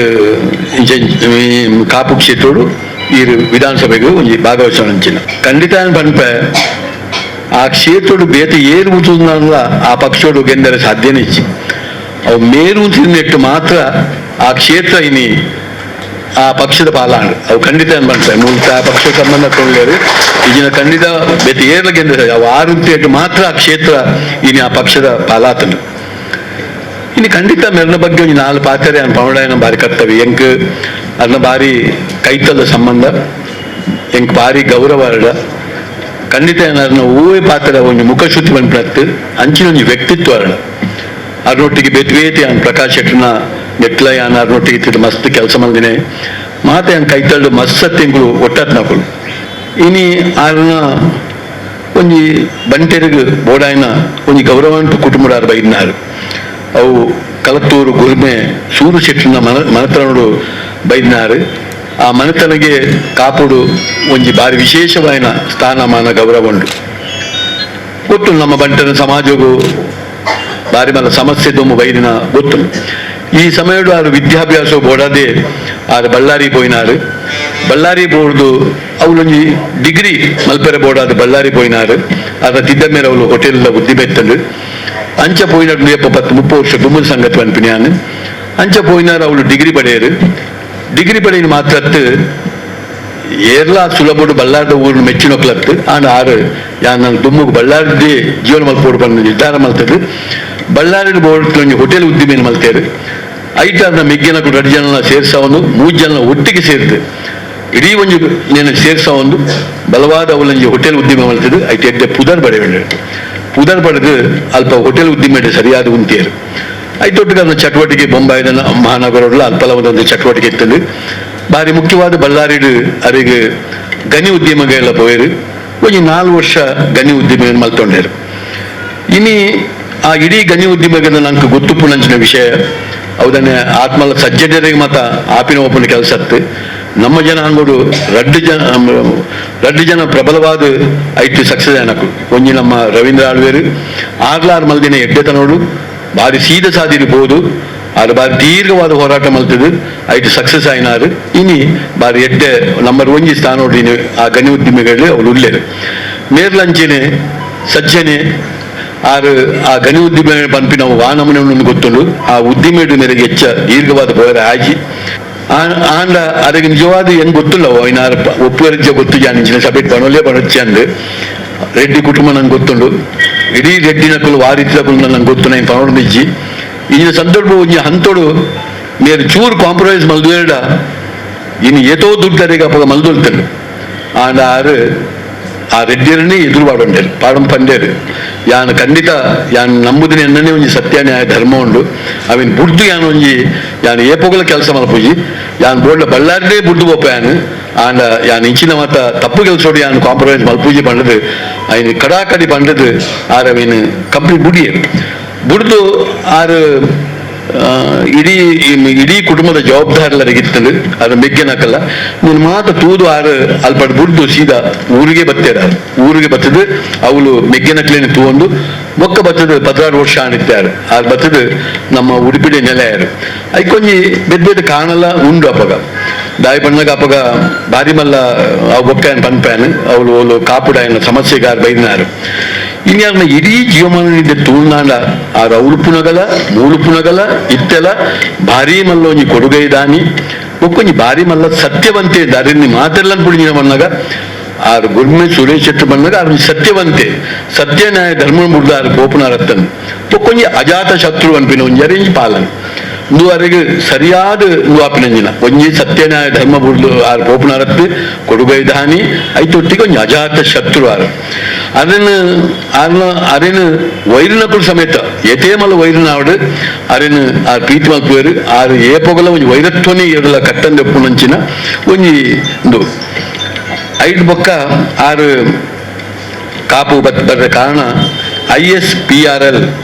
Speaker 5: ಕಾಪು ಕ್ಷೇತ್ರೋಡು ಈರು ವಿಧಾನಸಭೆಗೆ ಒಂಜಿ ಭಾಗವಹಿಸೋಣ ಅಂಚಿನ ಖಂಡಿತ ಪನ್ಪೆ ಆ ಕ್ಷೇತ್ರೋಡು ಬೇತೆ ಏರು ಉಂಟುನಲ್ಲ ಆ ಪಕ್ಷೋಡು ಗೆಂದರೆ ಸಾಧ್ಯನೇ ಇಚ್ಚಿ ಅವು ಮೇರು ನೆಟ್ಟು ಮಾತ್ರ ಆ ಕ್ಷೇತ್ರ ಇನಿ ಆ ಪಕ್ಷದ ಪಾಲಾಂಡು ಅವು ಖಂಡಿತ ಪನ್ಪೆ ಮೂಲತ ಆ ಪಕ್ಷ ಸಂಬಂಧ ಕೊಳ್ಳೇರು ಈಗಿನ ಖಂಡಿತ ಬೇತೆ ಏರ್ಲ ಗೆಂದರೆ ಅವು ಆರು ಮಾತ್ರ ಆ ಕ್ಷೇತ್ರ ಇನಿ ಆ ಪಕ್ಷದ ಪಾಲಾತನು. ಇನ್ನು ಖಂಡಿತ ಮೆರ್ನ ಬಗ್ಗೆ ಒಂಜಿ ನಾಲ್ ಪಾತ್ರೆ ಅನ್ ಪವಡಾಯನ ಬಾರಿ ಕರ್ತವ್ಯ ಎಂಕ್ ಅನ್ನ ಬಾರಿ ಕೈತದ ಸಂಬಂಧ ಎಂಕ್ ಬಾರಿ ಗೌರವ ಅರ್ಡ ಖಂಡಿತ ಅನ್ನ ಹೂವೇ ಪಾತ್ರೆ ಒಂಜಿ ಮುಖಶುದ್ಧಿ ಪನ್ಪಿನತ್ತು ಅಂಚಿನ ಒಂಜಿ ವ್ಯಕ್ತಿತ್ವ ಅರ್ಡ ಅರ್ನೊಟ್ಟಿಗೆ ಬೇತೆ ಅನ್ ಪ್ರಕಾಶ್ ಶೆಟ್ಟನ ನೆಟ್ಲ ಯಾನ್ ಅರ್ನೊಟ್ಟಿಗೆ ಇತ್ತಿದ್ದು ಮಸ್ತ್ ಕೆಲಸ ಮಂದಿನೆ ಮಾತೆ ಅನ್ ಕೈತಳ್ಳು ಮಸ್ತ್ ತಿಂಗಳು ಒಟ್ಟತ್ನಕುಲು. ಇನಿ ಆರ್ನ ಒಂಜಿ ಬಂಟೆರಿಗೆ ಬೋಡಾಯನ ಒಂಜಿ ಗೌರವಂತ ಕುಟುಂಬದಾರ್ ಬೈದಿನಾರು ಅವು ಕಲತ್ತೂರು ಗುರ್ಮೆ ಸೂರು ಶೆಟ್ಟನ ಮನತನೋಡು ಬೈದಿನಾರು. ಆ ಮನೆತನಗೆ ಕಾಪುಡು ಒಂಜಿ ಬಾರಿ ವಿಶೇಷವಾಯಿನ ಸ್ಥಾನಮಾನ ಗೌರವ ಉಂಡು. ಗೊತ್ತು ನಮ್ಮ ಬಂಟನ ಸಮಾಜಗೂ ಬಾರಿ ಮಲ್ಲ ಸಮಸ್ಯೆ ದೊಮ್ಮು ಬೈದಿನ ಗೊತ್ತು. ಈ ಸಮಯಡು ಆರು ವಿದ್ಯಾಭ್ಯಾಸ ಬೋಡದೆ ಆರು ಬಳ್ಳಾರಿ ಪೋಯಿನಾರು. ಬಳ್ಳಾರಿ ಬೋರ್ದು ಅವಳೊಂಜಿ ಡಿಗ್ರಿ ಮಲ್ಪೆರೆ ಬೋರ್ಡಾದ ಬಳ್ಳಾರಿ ಪೋಯಿನಾರು. ಅದರ ತಿದ್ದ ಮೇರೆ ಅವಳು ಹೋಟೆಲ್ ಉದ್ದಿಮೆತ್ತಂಡು ಅಂಚ ಪೋಯಿನಾರು 30 ವರ್ಷ ಗುಮ್ಮದ ಸಂಗತಿ ಅನ್ಪಿನಿಯಾನು ಅಂಚ ಪೋಯಿನಾರು ಅವಳು ಡಿಗ್ರಿ ಪಡೆಯರು. ಡಿಗ್ರಿ ಪಡೆಯಿನ ಮಾತ್ರತ್ತು ಏರ್ಲಾ ಸುಲಭಡು ಬಳ್ಳಾರದ ಊರು ಮೆಚ್ಚಿನೊಕ್ಲತ್ತು ಆಂಡ ಆರು ಯಾನ್ ನಾನು ದುಮ್ಮುಗು ಬಳ್ಳಾರದ್ದೇ ಜೀವನ ಮಲ್ಪೋಡು ಬಂದು ನಿರ್ಧಾರ ಮಲ್ತದ್ದು. ಬಳ್ಳಾರಿ ಬೋರ್ಡ್ ಒಂಜಿ ಹೋಟೆಲ್ ಉದ್ದಿಮೆಯನ್ನು ಮಲ್ತೇರು. ಐಟಾರ್ನ ಮಿಗ್ಗೆನಕು 2 ಜನ ಸೇರ್ಸವನು 3 ಜನ ಒಟ್ಟಿಗೆ ಸೇರ್ತು ಇಡೀ ಒಂಜಿ ನೇನು ಸೇರ್ಸವೊಂದು ಬಲವಾದ ಅವಳೊಂಜಿ ಹೋಟೆಲ್ ಉದ್ದಿಮೆ ಮಲ್ತದ್ದು. ಐಟ್ ಎಡ್ಡೆ ಪುದರ್ ಬಡೆವೆಂಡು ಪುದರ್ ಪಡೆದು ಅಲ್ಪ ಹೋಟೆಲ್ ಉದ್ದಿಮೆ ಸರಿಯಾದ ಉಂತಿಯರು. ಐತೊಟ್ಟಿಗೆ ಚಟುವಟಿಕೆ ಬೊಂಬಾಯಿನ ಮಹಾನಗರಲ್ಲ ಅಲ್ಪಲವದೊಂದು ಚಟುವಟಿಕೆ ಇತ್ತಂದು. ಬಾರಿ ಮುಖ್ಯವಾದ ಬಳ್ಳಾರಿಡು ಅರಿಗೆ ಗಣಿ ಉದ್ಯಮಗೆಲ್ಲ ಪೋಯರು. ಒಂಜಿ 4 ವರ್ಷ ಗಣಿ ಉದ್ಯಮ ಮಲ್ತೊಂಡೇರು. ಇನಿ ಆ ಇಡೀ ಗಣಿ ಉದ್ಯಮಕ್ಕೆ ನಂಗೆ ಗೊತ್ತುಪ್ಪುನಂಚಿನ ವಿಷಯ ಅವದನ್ನೇ ಆತ್ಮಲ ಸಜ್ಜನರಿಗೆ ಮಾತ ಆಪಿನ ಒಪ್ಪನ ಕೆಲಸ ಅತ್ತು. ನಮ್ಮ ಜನಾಂಗಡು ರಡ್ಡು ಜನ ಪ್ರಬಲವಾದ ಐಟು ಸಕ್ಸಸ್ ಏನಕು ಒಂಜಿ ನಮ್ಮ ರವೀಂದ್ರ ಆಳ್ವೇರು ಆರ್ಲಾರ್ ಮಲ್ದಿನ ಎಡ್ಡೆತನೋಡು ಬಾರಿ ಸೀದ ಸಾದಿರ್ಬೋದು ಅದು ಬಾರಿ ದೀರ್ಘವಾದ ಹೋರಾಟ ಮಲ್ತದು ಐಟು ಸಕ್ಸಸ್ ಆಯ್ನಾರು. ಇನಿ ಬಾರಿ ಎಡ್ಡೆ ನಂಬರ್ ಒಂಜಿ ಸ್ಥಾನೋಡು ಇನಿ ಆ ಗಣಿ ಉದ್ಯಮಿಗಳು ಅವಳು ಉಲ್ಲೇರು. ಮೇರ್ಲಂಚಿನೆ ಸಜ್ಜನೆ ಆರು ಆ ಗಣಿ ಉದ್ದಿಮೆ ಪನ್ಪಿನ ವಾನಮನೆ ಗೊತ್ತುಂಡು. ಆ ಉದ್ದಿಮೆಡು ಮೇರೆಗೆ ಹೆಚ್ಚ ದೀರ್ಘವಾದ ಹೋರ ಆಜಿ ಆಂಡ ಅದಕ್ಕೆ ನಿಜವಾದ ಹೆಂಗ್ ಗೊತ್ತಿಲ್ಲ ಐನಾರು ಒಪ್ಪುವರಿಜ ಗೊತ್ತು ಜಾನಿಂಚಿನ ಸಭೆ ಬಣೋಲೇ ಬಣೊಚ್ಚಿ ಅಂದು ರೆಡ್ಡಿ ಕುಟುಂಬ ನಂಗೆ ಗೊತ್ತುಂಡು. ಇಡೀ ರೆಡ್ಡಿನಕುಲು ವಾರಿತ್ಲಕುಲು ನಂಗೆ ಗೊತ್ತು ನಾನು ಪಣೋಡು ಇಜ್ಜಿ. ಈಗಿನ ಸಂದರ್ಭ ಒಂಜಿ ಹಂತೋಡು ಮೇರೆ ಚೂರು ಕಾಂಪ್ರಮೈಸ್ ಮಲ್ದುವೇಡ ಇನ್ನು ಏತೋ ದುಡ್ಡು ಅರೆಗೆ ಅಪ್ಪಗ ಮಲ್ದೊಲ್ತಂಡು. ಆಂಡ ಆರು ಆ ರೆಡ್ಡಿಯರನ್ನೇ ಎದುರು ಪಾಡೊಂಡೇರು ಪಾಡಂ ಪಂಡೇರು ಯಾನ್ ಖಂಡಿತ ಯಾನ್ ನಂಬುದಿನ ಎನ್ನನೇ ಒಂಜಿ ಸತ್ಯ ನ್ಯಾಯ ಧರ್ಮ ಉಂಡು ಅವಿನ್ ಬುಡ್ದು ಯಾನ್ ಒಂಜಿ ಯಾನ್ ಏಪೋಗಲ ಕೆಲಸ ಮಲ್ಪುಜಿ ಯಾನ್ ಬೋಡ್ಲ ಬಳ್ಳಾರಿಡೇ ಬುಡ್ದು ಪೋಪ ಯಾನ್ ಆಂಡ ಯಾನ್ ಇಂಚಿನ ಮಾತ ತಪ್ಪು ಕೆಲಸೋಡು ಯಾನ್ ಕಾಂಪ್ರಮೈಸ್ ಮಲ್ಪೂಜಿ ಪಂಡದು ಐನ್ ಕಡಾಕಡಿ ಪಂಡದು ಆರ್ ಅವಿನ್ ಕಂಪ್ಲೀಟ್ ಬುಡಿಯೇರು ಬುಡ್ದು ಆರು ಇಡೀ ಇಡೀ ಕುಟುಂಬದ ಜವಾಬ್ದಾರಿಲರಿಗಿತ್ತಂದು ಅದು ಮೆಗ್ಗೆನಕಲ್ಲ ನೀನು ಮಾತ ತೂದು ಆರು ಅಲ್ಪಡ್ ಬುಡ್ದು ಸೀದಾ ಊರಿಗೆ ಬತ್ತೇರ ಊರಿಗೆ ಬತ್ತದು ಅವಳು ಮೆಗ್ಗೆನಕ್ಲೇನೆ ತೂವೊಂದು ಬೊಕ್ಕ ಬತ್ತದು 16 ವರ್ಷ ಆಣಿತ್ಯಾರು ಆರು ಬತ್ತದು ನಮ್ಮ ಉಡುಪಿಡೆ ನೆಲೆಯಾರು ಐಕೊಂಜಿ ಬೆದ್ದ ಕಾಣಲ್ಲ ಉಂಡು ಅಪಗ ದಾಯಿ ಬಣ್ಣಗ ಅಪಗ ಬಾರಿ ಮಲ್ಲ ಅವು ಬೊಕ್ಕ ಪನ್ಪ್ಯಾನ್ ಅವಳು ಅವಳು ಕಾಪುಡಾಯನ ಸಮಸ್ಯೆಗಾರ ಬೈದಿನಾರು ಇನ್ಯಾರನ್ನ ಇಡೀ ಜೀವಮಾನ ತೂಳ್ನಾಂಡ ಆ ರೌಳುಪುನಗಲ ಮೂಳುಪುನಗಲ ಇತ್ತೆಲ ಭಾರಿ ಮಲ್ಲ ಒಂಜಿ ಕೊಡುಗೈ ದಾನಿ ಒಕ್ಕೊಂಜಿ ಭಾರಿ ಮಲ್ಲ ಸತ್ಯವಂತೆ ದಾರಿನಿ ಮಾತೆಲ್ಲ ಪುಡಿನ ಬಂದಾಗ ಆರು ಗುರ್ಮೆ ಸುರೇಶ್ ಶೆಟ್ಟಿ ಬಂದಾಗ ಆರು ಸತ್ಯವಂತೆ ಸತ್ಯ ನ್ಯಾಯ ಧರ್ಮ ಮುಡ್ದ ಆರು ಗೋಪುನಾರತ್ತನ್ ಒಕ್ಕೊಂಜಿ ಅಜಾತ ಶತ್ರು ಅನ್ಪಿನ ಒಂಜಿ ಅರೇಂಜ್ ಪಾಲನ್ ಇಂದು ಸರಿಯಾದ ಆಪಿನಂಜಿನ ಒಂಜಿ ಸತ್ಯನ್ಯಾಯ ಧರ್ಮ ಬುಡ್ದು ಆರು ಪೋಪುನಾರತ್ತು ಕೊಡುಗೈ ದಾನಿ ಐತೊಟ್ಟಿಗೆ ಒಂಜಿ ಅಜಾತ ಶತ್ರು ಆರು ಅದನ್ನು ಅರ್ನ ಅರೇನು ವೈರಿನಕುಲು ಸಮೇತ ಎತೇಮಲ ವೈರಿನಾವಡು ಅರೇನು ಆ ಪ್ರೀತಿ ಮಲ್ಪುವೇರು ಆರು ಏಪೊಗಲ ಒಂಜಿ ವೈರತ್ವನೇ ಇರಲ ಕಟ್ಟಂದೆ ಒಪ್ಪುನಂಚಿನ ಒಂಜಿ ಇಂದು ಐದು ಬೊಕ್ಕ ಆರು ಕಾಪು ಬರ ಕಾರಣ ISPRL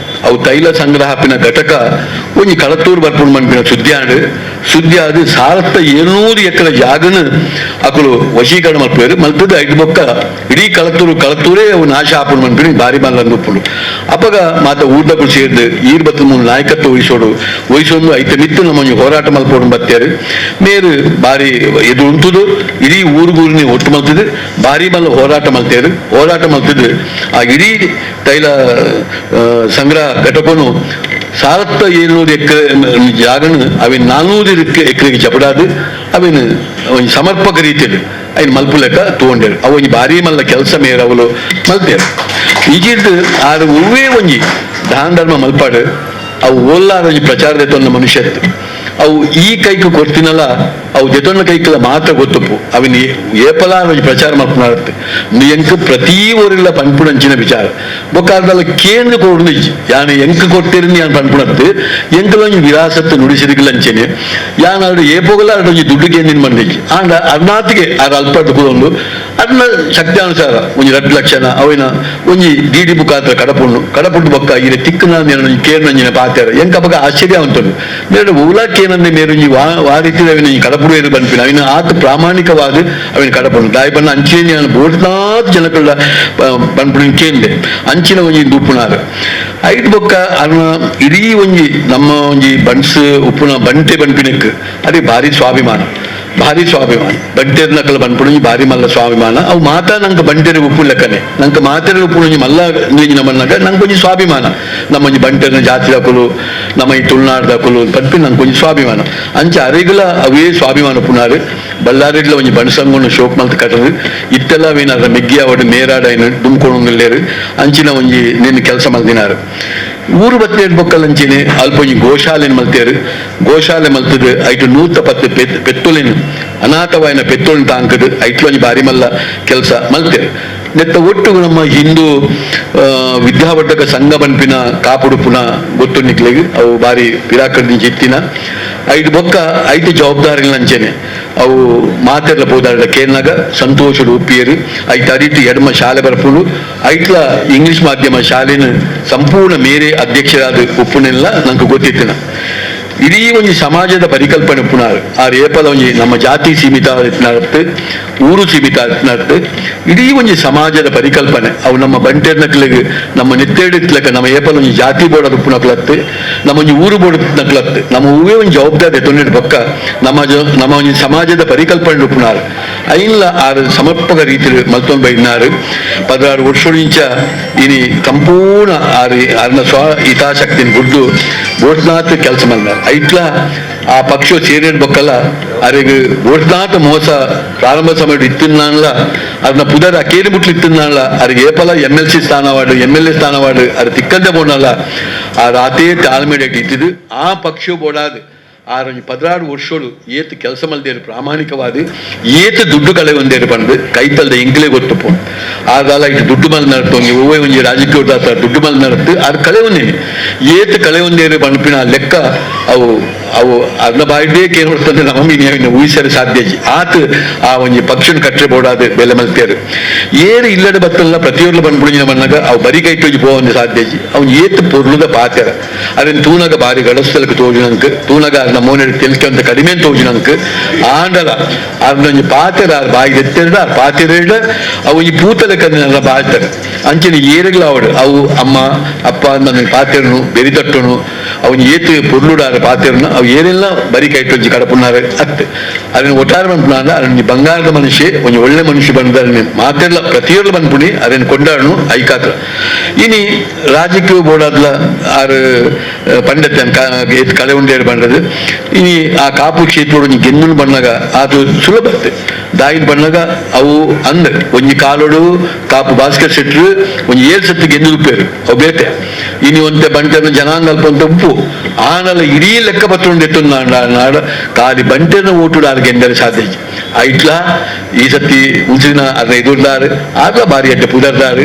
Speaker 5: ಅವು ತೈಲ ಸಂಗ್ರಹಪಿನ ಘಟಕ ಒಂಜಿ ಕಳತ್ತೂರು ಬರ್ಪುಂಡು ಮನ್ಪಿನ ಸುದ್ದಿ ಆಂಡ್ ಸುದ್ದಿ ಆದ್ 1700 ಎಕರೆ ಜಾಗನ ಅಕುಲು ವಶೀಕರಣ ಮಲ್ಪುವೆರ್ ಮಲ್ತದ ಐದು ಬೊಕ್ಕ ಇಡೀ ಕಳತ್ತೂರು ಕಳತ್ತೂರೇ ಅವು ನಾಶ ಆಪುಂಡು ಮನ್ಪಿನ ಬಾರಿ ಮಲ್ಲ ಉಪ್ಪುಂಡು ಅಪಗ ಮಾತ ಊರ್ದಕುಲು ಸೇರ್ದು ಈರ್ ಬತ್ತು ಮೂಲು ನಾಯಕತ್ವ ವಹಿಸೋಡು ವಹಿಸೊಂದು ಐತ ಮಿತ್ತು ನಮ್ಮ ಒಂಜಿ ಹೋರಾಟ ಮಲ್ಪೋಡು ಬತ್ತೇರು ಮೇರು ಬಾರಿ ಎದುರು ಉಂತುದು ಇಡೀ ಊರುಗೂರಿನ ಒಟ್ಟು ಮಲ್ತದು ಬಾರಿ ಮಲ್ಲ ಹೋರಾಟ ಮಲ್ತೇರು ಹೋರಾಟ ಮಲ್ತದು ಆ ಇಡೀ ತೈಲ ಸಂಗ್ರಹ ಘಟಕನು 1700 ಎಕರೆ ಜಾಗನು ಅವಿನ 400 ಎಕರೆಗೆ ಚಪಡಾದು ಅವಿನ ಒಂಜಿ ಸಮರ್ಪಕ ರೀತಿಯಲ್ಲಿ ಐನ್ ಮಲ್ಪು ಲೆಕ್ಕ ತಗೊಂಡೇರು ಅವು ಒಂಜಿ ಭಾರಿ ಮಲ್ಲ ಕೆಲಸ ಮೇರು ಅವಳು ಮಲ್ತೇರು ಈಜಿದ್ದು ಆರು ಒವ್ವೇ ಒಂಜಿ ದಾನ ಧರ್ಮ ಮಲ್ಪಾಡು ಅವು ಓಲ್ಲಾರ ಒಂಜಿ ಪ್ರಚಾರ ದೆತ್ತೊಂದು ಮನುಷ್ಯತ್ತು ಅವು ಈ ಕೈಕ್ ಕೊಡ್ತೀನಲ್ಲ ಅವು ದೆತೊನ್ನ ಕೈಕಲ ಮಾತ್ರ ಗೊತ್ತಪ್ಪು ಅವಿನ ಏಪಲ ಒಂಜಿ ಪ್ರಚಾರ ಮಲ್ಪುನಾರತ್ತೆ ಎಂಕ್ ಪ್ರತಿ ಊರಿಲ್ಲ ಪನ್ಪುಣಂಚಿನ ವಿಚಾರ ಬೊಕ್ಕಾರ್ದಲ್ಲ ಕೇಂದ್ರ ಕೊಡುದು ಯಾನ್ ಎಂಕ್ ಕೊಟ್ಟಿರನಿ ಯಾನ್ ಪನ್ಪುಣತ್ತು ಎಂಕಲ ಒಂಜಿ ವಿರಾಸತ್ತು ನುಡಿಸಿದಕ್ಕಿಲ್ಲ ಅಂಚೆನೆ ಯಾನ್ ಅರ್ಡು ಏಪೋಗಲ ಅರ್ಡು ಒಂಜಿ ದುಡ್ಡು ಕೇಂದಿನ ಬಂದಿಜ್ಜಿ ಆಂಡ ಅರ್ನಾತಿಗೆ ಆರ್ ಅಲ್ಪಡ್ದು ಕೂದೊಂದು ಅರ್ನ ಶಕ್ತಿ ಅನುಸಾರ ಒಂಜಿ 2 ಲಕ್ಷನ ಅವಿನ ಒಂಜಿ ಡಿಡಿ ಮುಖಾಂತರ ಕಡಪುಂಡು ಕಡಪುಂಡು ಬೊಕ್ಕ ಈರೆ ತಿಕ್ಕನ ಒಂಜಿ ಕೇರ್ನಂಜಿನ ಪಾತ್ಯಾರ ಎಂಕ ಅಪಗ ಆಶ್ಚರ್ಯ ಉಂಟು ಮೇರೆ ಊಲ ಕೇನಂದೆ ಮೇರುಂಜಿ ವಾ ರೀತಿಯ ಅವಿನ ಕಡಪುಡು ಬನ್ಪಿನ ಅವಿನ ಆತ ಪ್ರಾಮಾಣಿಕವಾದ ಅವಿನ ಕಡಪುಂಡು ದಾಯಿ ಬಣ್ಣ ಅಂಚಿನ ಬೋಟ್ನಾತ್ ಜನಕಳ್ಳ ಬನ್ಪುಣಿನ ಕೇಂದೆ ಅಂಚಿನ ಒಂಜಿ ದೂಪುನಾರು ಐದು ಬೊಕ್ಕ ಅರ್ನ ಇಡೀ ಒಂಜಿ ನಮ್ಮ ಒಂಜಿ ಬನ್ಸ್ ಉಪ್ಪುನ ಬಂಟೆ ಬನ್ಪಿನಕ್ ಅದೇ ಭಾರಿ ಸ್ವಾಭಿಮಾನ ಭಾರಿ ಸ್ವಾಭಿಮಾನ ಬಂಟೆರ್ನಕಲ ಬನ್ಪುಣಿ ಭಾರಿ ಮಲ್ಲ ಸ್ವಾಭಿಮಾನ ಅವು ಮಾತಾ ನಂಗೆ ಬಂಟೆರ ಉಪ್ಪು ಲೆಕ್ಕನೆ ನಂಗೆ ಮಾತೆರ ಉಪ್ಪುಣಿ ಮಲ್ಲ ನಮ್ಮನ್ನಾಗ ನಂಗೆ ಒಂಜಿ ಸ್ವಾಭಿಮಾನ ನಮ್ಮೊಂಜಿ ಬಂಟೆರ್ನ ಜಾತಿ ದಾಕುಲು ನಮ್ಮ ಈ ತುಳುನಾಡು ದಾಕುಲು ಪನ್ಪಿ ನಂಗೆ ಒಂಜಿ ಸ್ವಾಭಿಮಾನ ಅಂಚ ಅರೆಗುಲ ಅವೇ ಸ್ವಾಭಿಮಾನ ಉಪ್ಪುನಾರು ಬಳ್ಳಾರಿಡ್ಲ ಒಂಜಿ ಬಣಸಂಗುಣ ಶೋಕ್ ಮಲ್ತ್ ಕಟ್ಟದು ಇತ್ತೆಲ್ಲ ಅವೇನಾರ ಮೆಗ್ಗಿ ಅವಡು ಮೇರಾಡ ಏನು ದುಮ್ಕೊಂಡು ಅಂಚಿನ ಒಂಜಿ ನಿನ್ನ ಕೆಲಸ ಮಲ್ದಿನಾರು ಊರು ಬತ್ತೇರು ಬೊಕ್ಕಲಂಚಿನೆ ಅಲ್ಪ ಒಂಜಿ ಗೋಶಾಲೆನ್ ಮಲ್ತೇರು ಗೋಶಾಲೆ ಮಲ್ತದು ಐಟು 110 ಪೆತ್ತೊಲಿನ ಅನಾಥವಾಯಿನ ಪೆತ್ತೊಲಿನ ತಾಂಕದು ಐಟ್ಲೊಂಜಿ ಬಾರಿ ಮಲ್ಲ ಕೆಲಸ ಮಲ್ತೇರು ನೆತ್ತ ಒಟ್ಟು ನಮ್ಮ ಹಿಂದೂ ವಿದ್ಯಾವರ್ಧಕ ಸಂಘ ಬನ್ಪಿನ ಕಾಪುಡುಪುನ ಗೊತ್ತು ನಿಕ್ಲೆಗ್ ಅವು ಬಾರಿ ಪಿರಾಕರ್ದಿಂಚ ಇತ್ತಿನ ಐದು ಬೊಕ್ಕ ಐದು ಜವಾಬ್ದಾರಿಗಳಂಚೆನೆ ಅವು ಮಾತೆರ್ಲ ಪೋದಾಡ ಕೇಳ್ನಾಗ ಸಂತೋಷಡು ಒಪ್ಪಿಯರು ಐತ ಅಡಿಟ್ಟು ಎಡಮ ಶಾಲೆ ಬರ್ಪುಂಡು ಐಟ್ಲ ಇಂಗ್ಲಿಷ್ ಮಾಧ್ಯಮ ಶಾಲೆನ ಸಂಪೂರ್ಣ ಮೇರೆ ಅಧ್ಯಕ್ಷರಾದ ಒಪ್ಪುನೆಲ್ಲ ನಂಗೆ ಗೊತ್ತಿತ್ತಿನ ಇಡೀ ಒಂಜಿ ಸಮಾಜದ ಪರಿಕಲ್ಪನೆ ಉಪ್ಪುನಾರು ಆರ್ ಏಪಲ ಒಂಜಿ ನಮ್ಮ ಜಾತಿ ಸೀಮಿತ ನಡತ್ತು ಊರು ಸೀಮಿತ ನಡತ್ತು ಇಡೀ ಒಂಜಿ ಸಮಾಜದ ಪರಿಕಲ್ಪನೆ ಅವು ನಮ್ಮ ಬಂಟೆರ್ನಕ್ಲಿಗೆ ನಮ್ಮ ನೆತ್ತೇಡಿತ್ಲಕ ನಮ್ಮ ಏಪಲ ಒಂಜಿ ಜಾತಿ ಬೋರ್ಡ್ ಉಪ್ಪುನಕ್ಲತ್ತು ನಮ್ಮ ಒಂಜಿ ಊರು ಬೋರ್ಡ್ ನಕ್ಲತ್ತು ನಮ್ಮ ಹೂವೇ ಒಂಜಿ ಜವಾಬ್ದಾರಿ ತೊಂದರೆ ಪಕ್ಕ ನಮ್ಮ ನಮ್ಮ ಒಂಜಿ ಸಮಾಜದ ಪರಿಕಲ್ಪನೆ ಉಪ್ಪುನಾರು ಐನ್ಲ ಆರು ಸಮರ್ಪಕ ರೀತಿಯಲ್ಲಿ ಮಲ್ತೊಂದು ಬೈದಿನಾರು 16 ವರ್ಷದಿಂಚ ಇನಿ ಸಂಪೂರ್ಣ ಆರು ಆರ್ನ ಸ್ವ ಹಿತಾಸಕ್ತಿನ ಬುಡ್ದು ಬೋಟ್ನಾಥ್ ಕೆಲಸ ಮಾಡಿದಾರೆ. ಐಟ್ಲ ಆ ಪಕ್ಷ ಸೇರಿದ ಬೊಕ್ಕಲ್ಲ ಅರೆಗ್ ಬೋಟ್ನಾಥ್ ಮೋಸ ಪ್ರಾರಂಭ ಸಮಯ ಇತ್ತಿನಾನ್ಲ ಅದನ್ನ ಪುದರ್ ಅಕೇರಿ ಮುಟ್ಲು ಇತ್ತಿನಾನ್ಲ ಅರಿಗೆ ಏಪಲ MLC ಸ್ಥಾನವಾಡು MLA ಸ್ಥಾನವಾಡು ಅರೆ ತಿಕ್ಕಂದೆ ಬೋನಲ್ಲ ಆ ರಾತೇ ತಾಳ್ಮೆಡೆ ಇತ್ತಿದ್ದು ಆ ಪಕ್ಷ ಬೋಡಾದು ಆರೊಂಜಿ 16 ವರ್ಷೋಡು ಏತ್ ಕೆಲಸ ಮಲ್ದೇರು ಪ್ರಾಮಾಣಿಕವಾದ ಏತ್ ದುಡ್ಡು ಕಳೆ ಒಂದೇರು ಪಂಡು ಕೈತಲ್ದ ಎಂಕ್ಲೇ ಗೊತ್ತುಪು ಆದಾಲ ಇಟ್ಟು ದುಡ್ಡು ಮಲ್ ನಡತ್ತು ಒಂಜಿ ಒವ್ವೇ ಒಂಜಿ ರಾಜಕೀಯ ದುಡ್ಡು ಮಲ್ ನಡತ್ತು ಆರು ಕಳೆ ಒಂದೇನೆ ಏತ್ ಕಳೆ ಒಂದೇರು ಪನ್ಪಿನ ಲೆಕ್ಕ ಅವು ಅವು ಅರ್ಧ ಬಾಯಿಡೇ ಕೇನ್ ಹೊಡ್ತಂದ್ರೆ ನಮ್ಮ ಮೀನಿನ ಊಹಿಸಲು ಸಾಧ್ಯ ಆತ ಆ ಒಂಜಿ ಪಕ್ಷನ ಕಟ್ಟೆ ಬೋಡಾದ ಬೆಲೆ ಮಲ್ತೇರು ಏರು ಇಲ್ಲದ ಬತ್ತಲ್ಲ ಪ್ರತಿಯೊರ್ಲು ಬಂದ್ಬಿಡಿನ ಮಣ್ಣಾಗ ಅವು ಬರಿ ಕೈಟೋಜಿ ಪೋವಂದು ಸಾಧ್ಯ ಅವ್ನು ಏತ್ ಪೊರ್ಲುದ ಪಾತೆರ ಅದನ್ನ ತೂನಗ ಬಾರಿ ಗಡಸ್ತಲಕ್ಕೆ ತೋಜುನಂಕ್ ತೂನಗ ಅರ್ನ ಮೋನೆ ತೆಲ್ಕೆ ಅಂತ ಕಡಿಮೆ ತೋಜುನಂಕ್ ಆಂಡಲ ಅರ್ನೊಂಜಿ ಪಾತೆರ ಆರ್ ಬಾಯಿ ಎತ್ತೆರಡ ಆರ್ ಪಾತೆರ ಅವು ಈ ಪೂತಲ ಕನ್ನ ಬಾಳ್ತಾರೆ ಅಂಚಿನ ಏರುಗಳ ಅವಡು ಅವು ಅಮ್ಮ ಅಪ್ಪ ನನ್ನ ಪಾತೆರನು ಬೆರಿ ತಟ್ಟನು ಅವನು ಏತು ಪೊರ್ಲುಡಾರ ಪಾತೆರನು ಅವು ಏನೆಲ್ಲ ಬರಿ ಕೈಟೊಂಜಿ ಕಡಪುನ್ನಾರ ಅತ್ತೆ ಅದನ್ನ ಒಟ್ಟಾರೆ ಬಂದ್ಪುಣ ಅದನ್ನ ಬಂಗಾರದ ಮನುಷ್ಯ ಒಂಜಿ ಒಳ್ಳೆ ಮನುಷ್ಯ ಬಂದ ಮಾತೆಲ್ಲ ಪ್ರತಿಯೊರ್ಲು ಬಂದ್ಪುಣಿ ಅದನ್ನ ಕೊಂಡಾಡನು ಐಕಾತ್ರ ಇನಿ ರಾಜಕೀಯ ಬೋರ್ಡಾದ್ಲ ಆರು ಪಂಡತ್ತೆ ಏತ್ ಕಳೆ ಉಂಡೇರು ಬಂಡದು ಇನಿ ಆ ಕಾಪು ಕ್ಷೇತ್ರ ಒಂಜಿ ಗೆನ್ನುನು ಬಣ್ಣಗ ಅದು ಸುಲಭತ್ತೆ ದಾಯಿನ ಬಣ್ಣಗ ಅವು ಅಂದ ಒಂಜಿ ಕಾಲೋಡು ಕಾಪು ಭಾಸ್ಕರ್ ಶೆಟ್ರು ಒಂಜಿ ಏಳು ಸತ್ತು ಗೆದ್ದು ಉಪ್ಪೇರು ಅವು ಬೇತೆ ಇನಿ ಒಂತೆ ಬಂಟೆನ ಜನಾಂಗ ಅಲ್ಪ ಅಂತ ಉಪ್ಪು ಆನಲ ಇಡೀ ಲೆಕ್ಕ ಪತ್ರ ಎತ್ತೊಂದು ನಾಡ ಖಾಲಿ ಬಂಟೆನ ಓಟುಡು ಆರು ಗೆಂದರೆ ಸಾಧ್ಯ ಐಟ್ಲ ಈ ಸತಿ ಉಂಚಿನ ಅದ್ರ ಎದುರ್ದಾರು ಆಗ್ಲ ಬಾರಿ ಅಡ್ಡ ಪುದರ್ದಾರು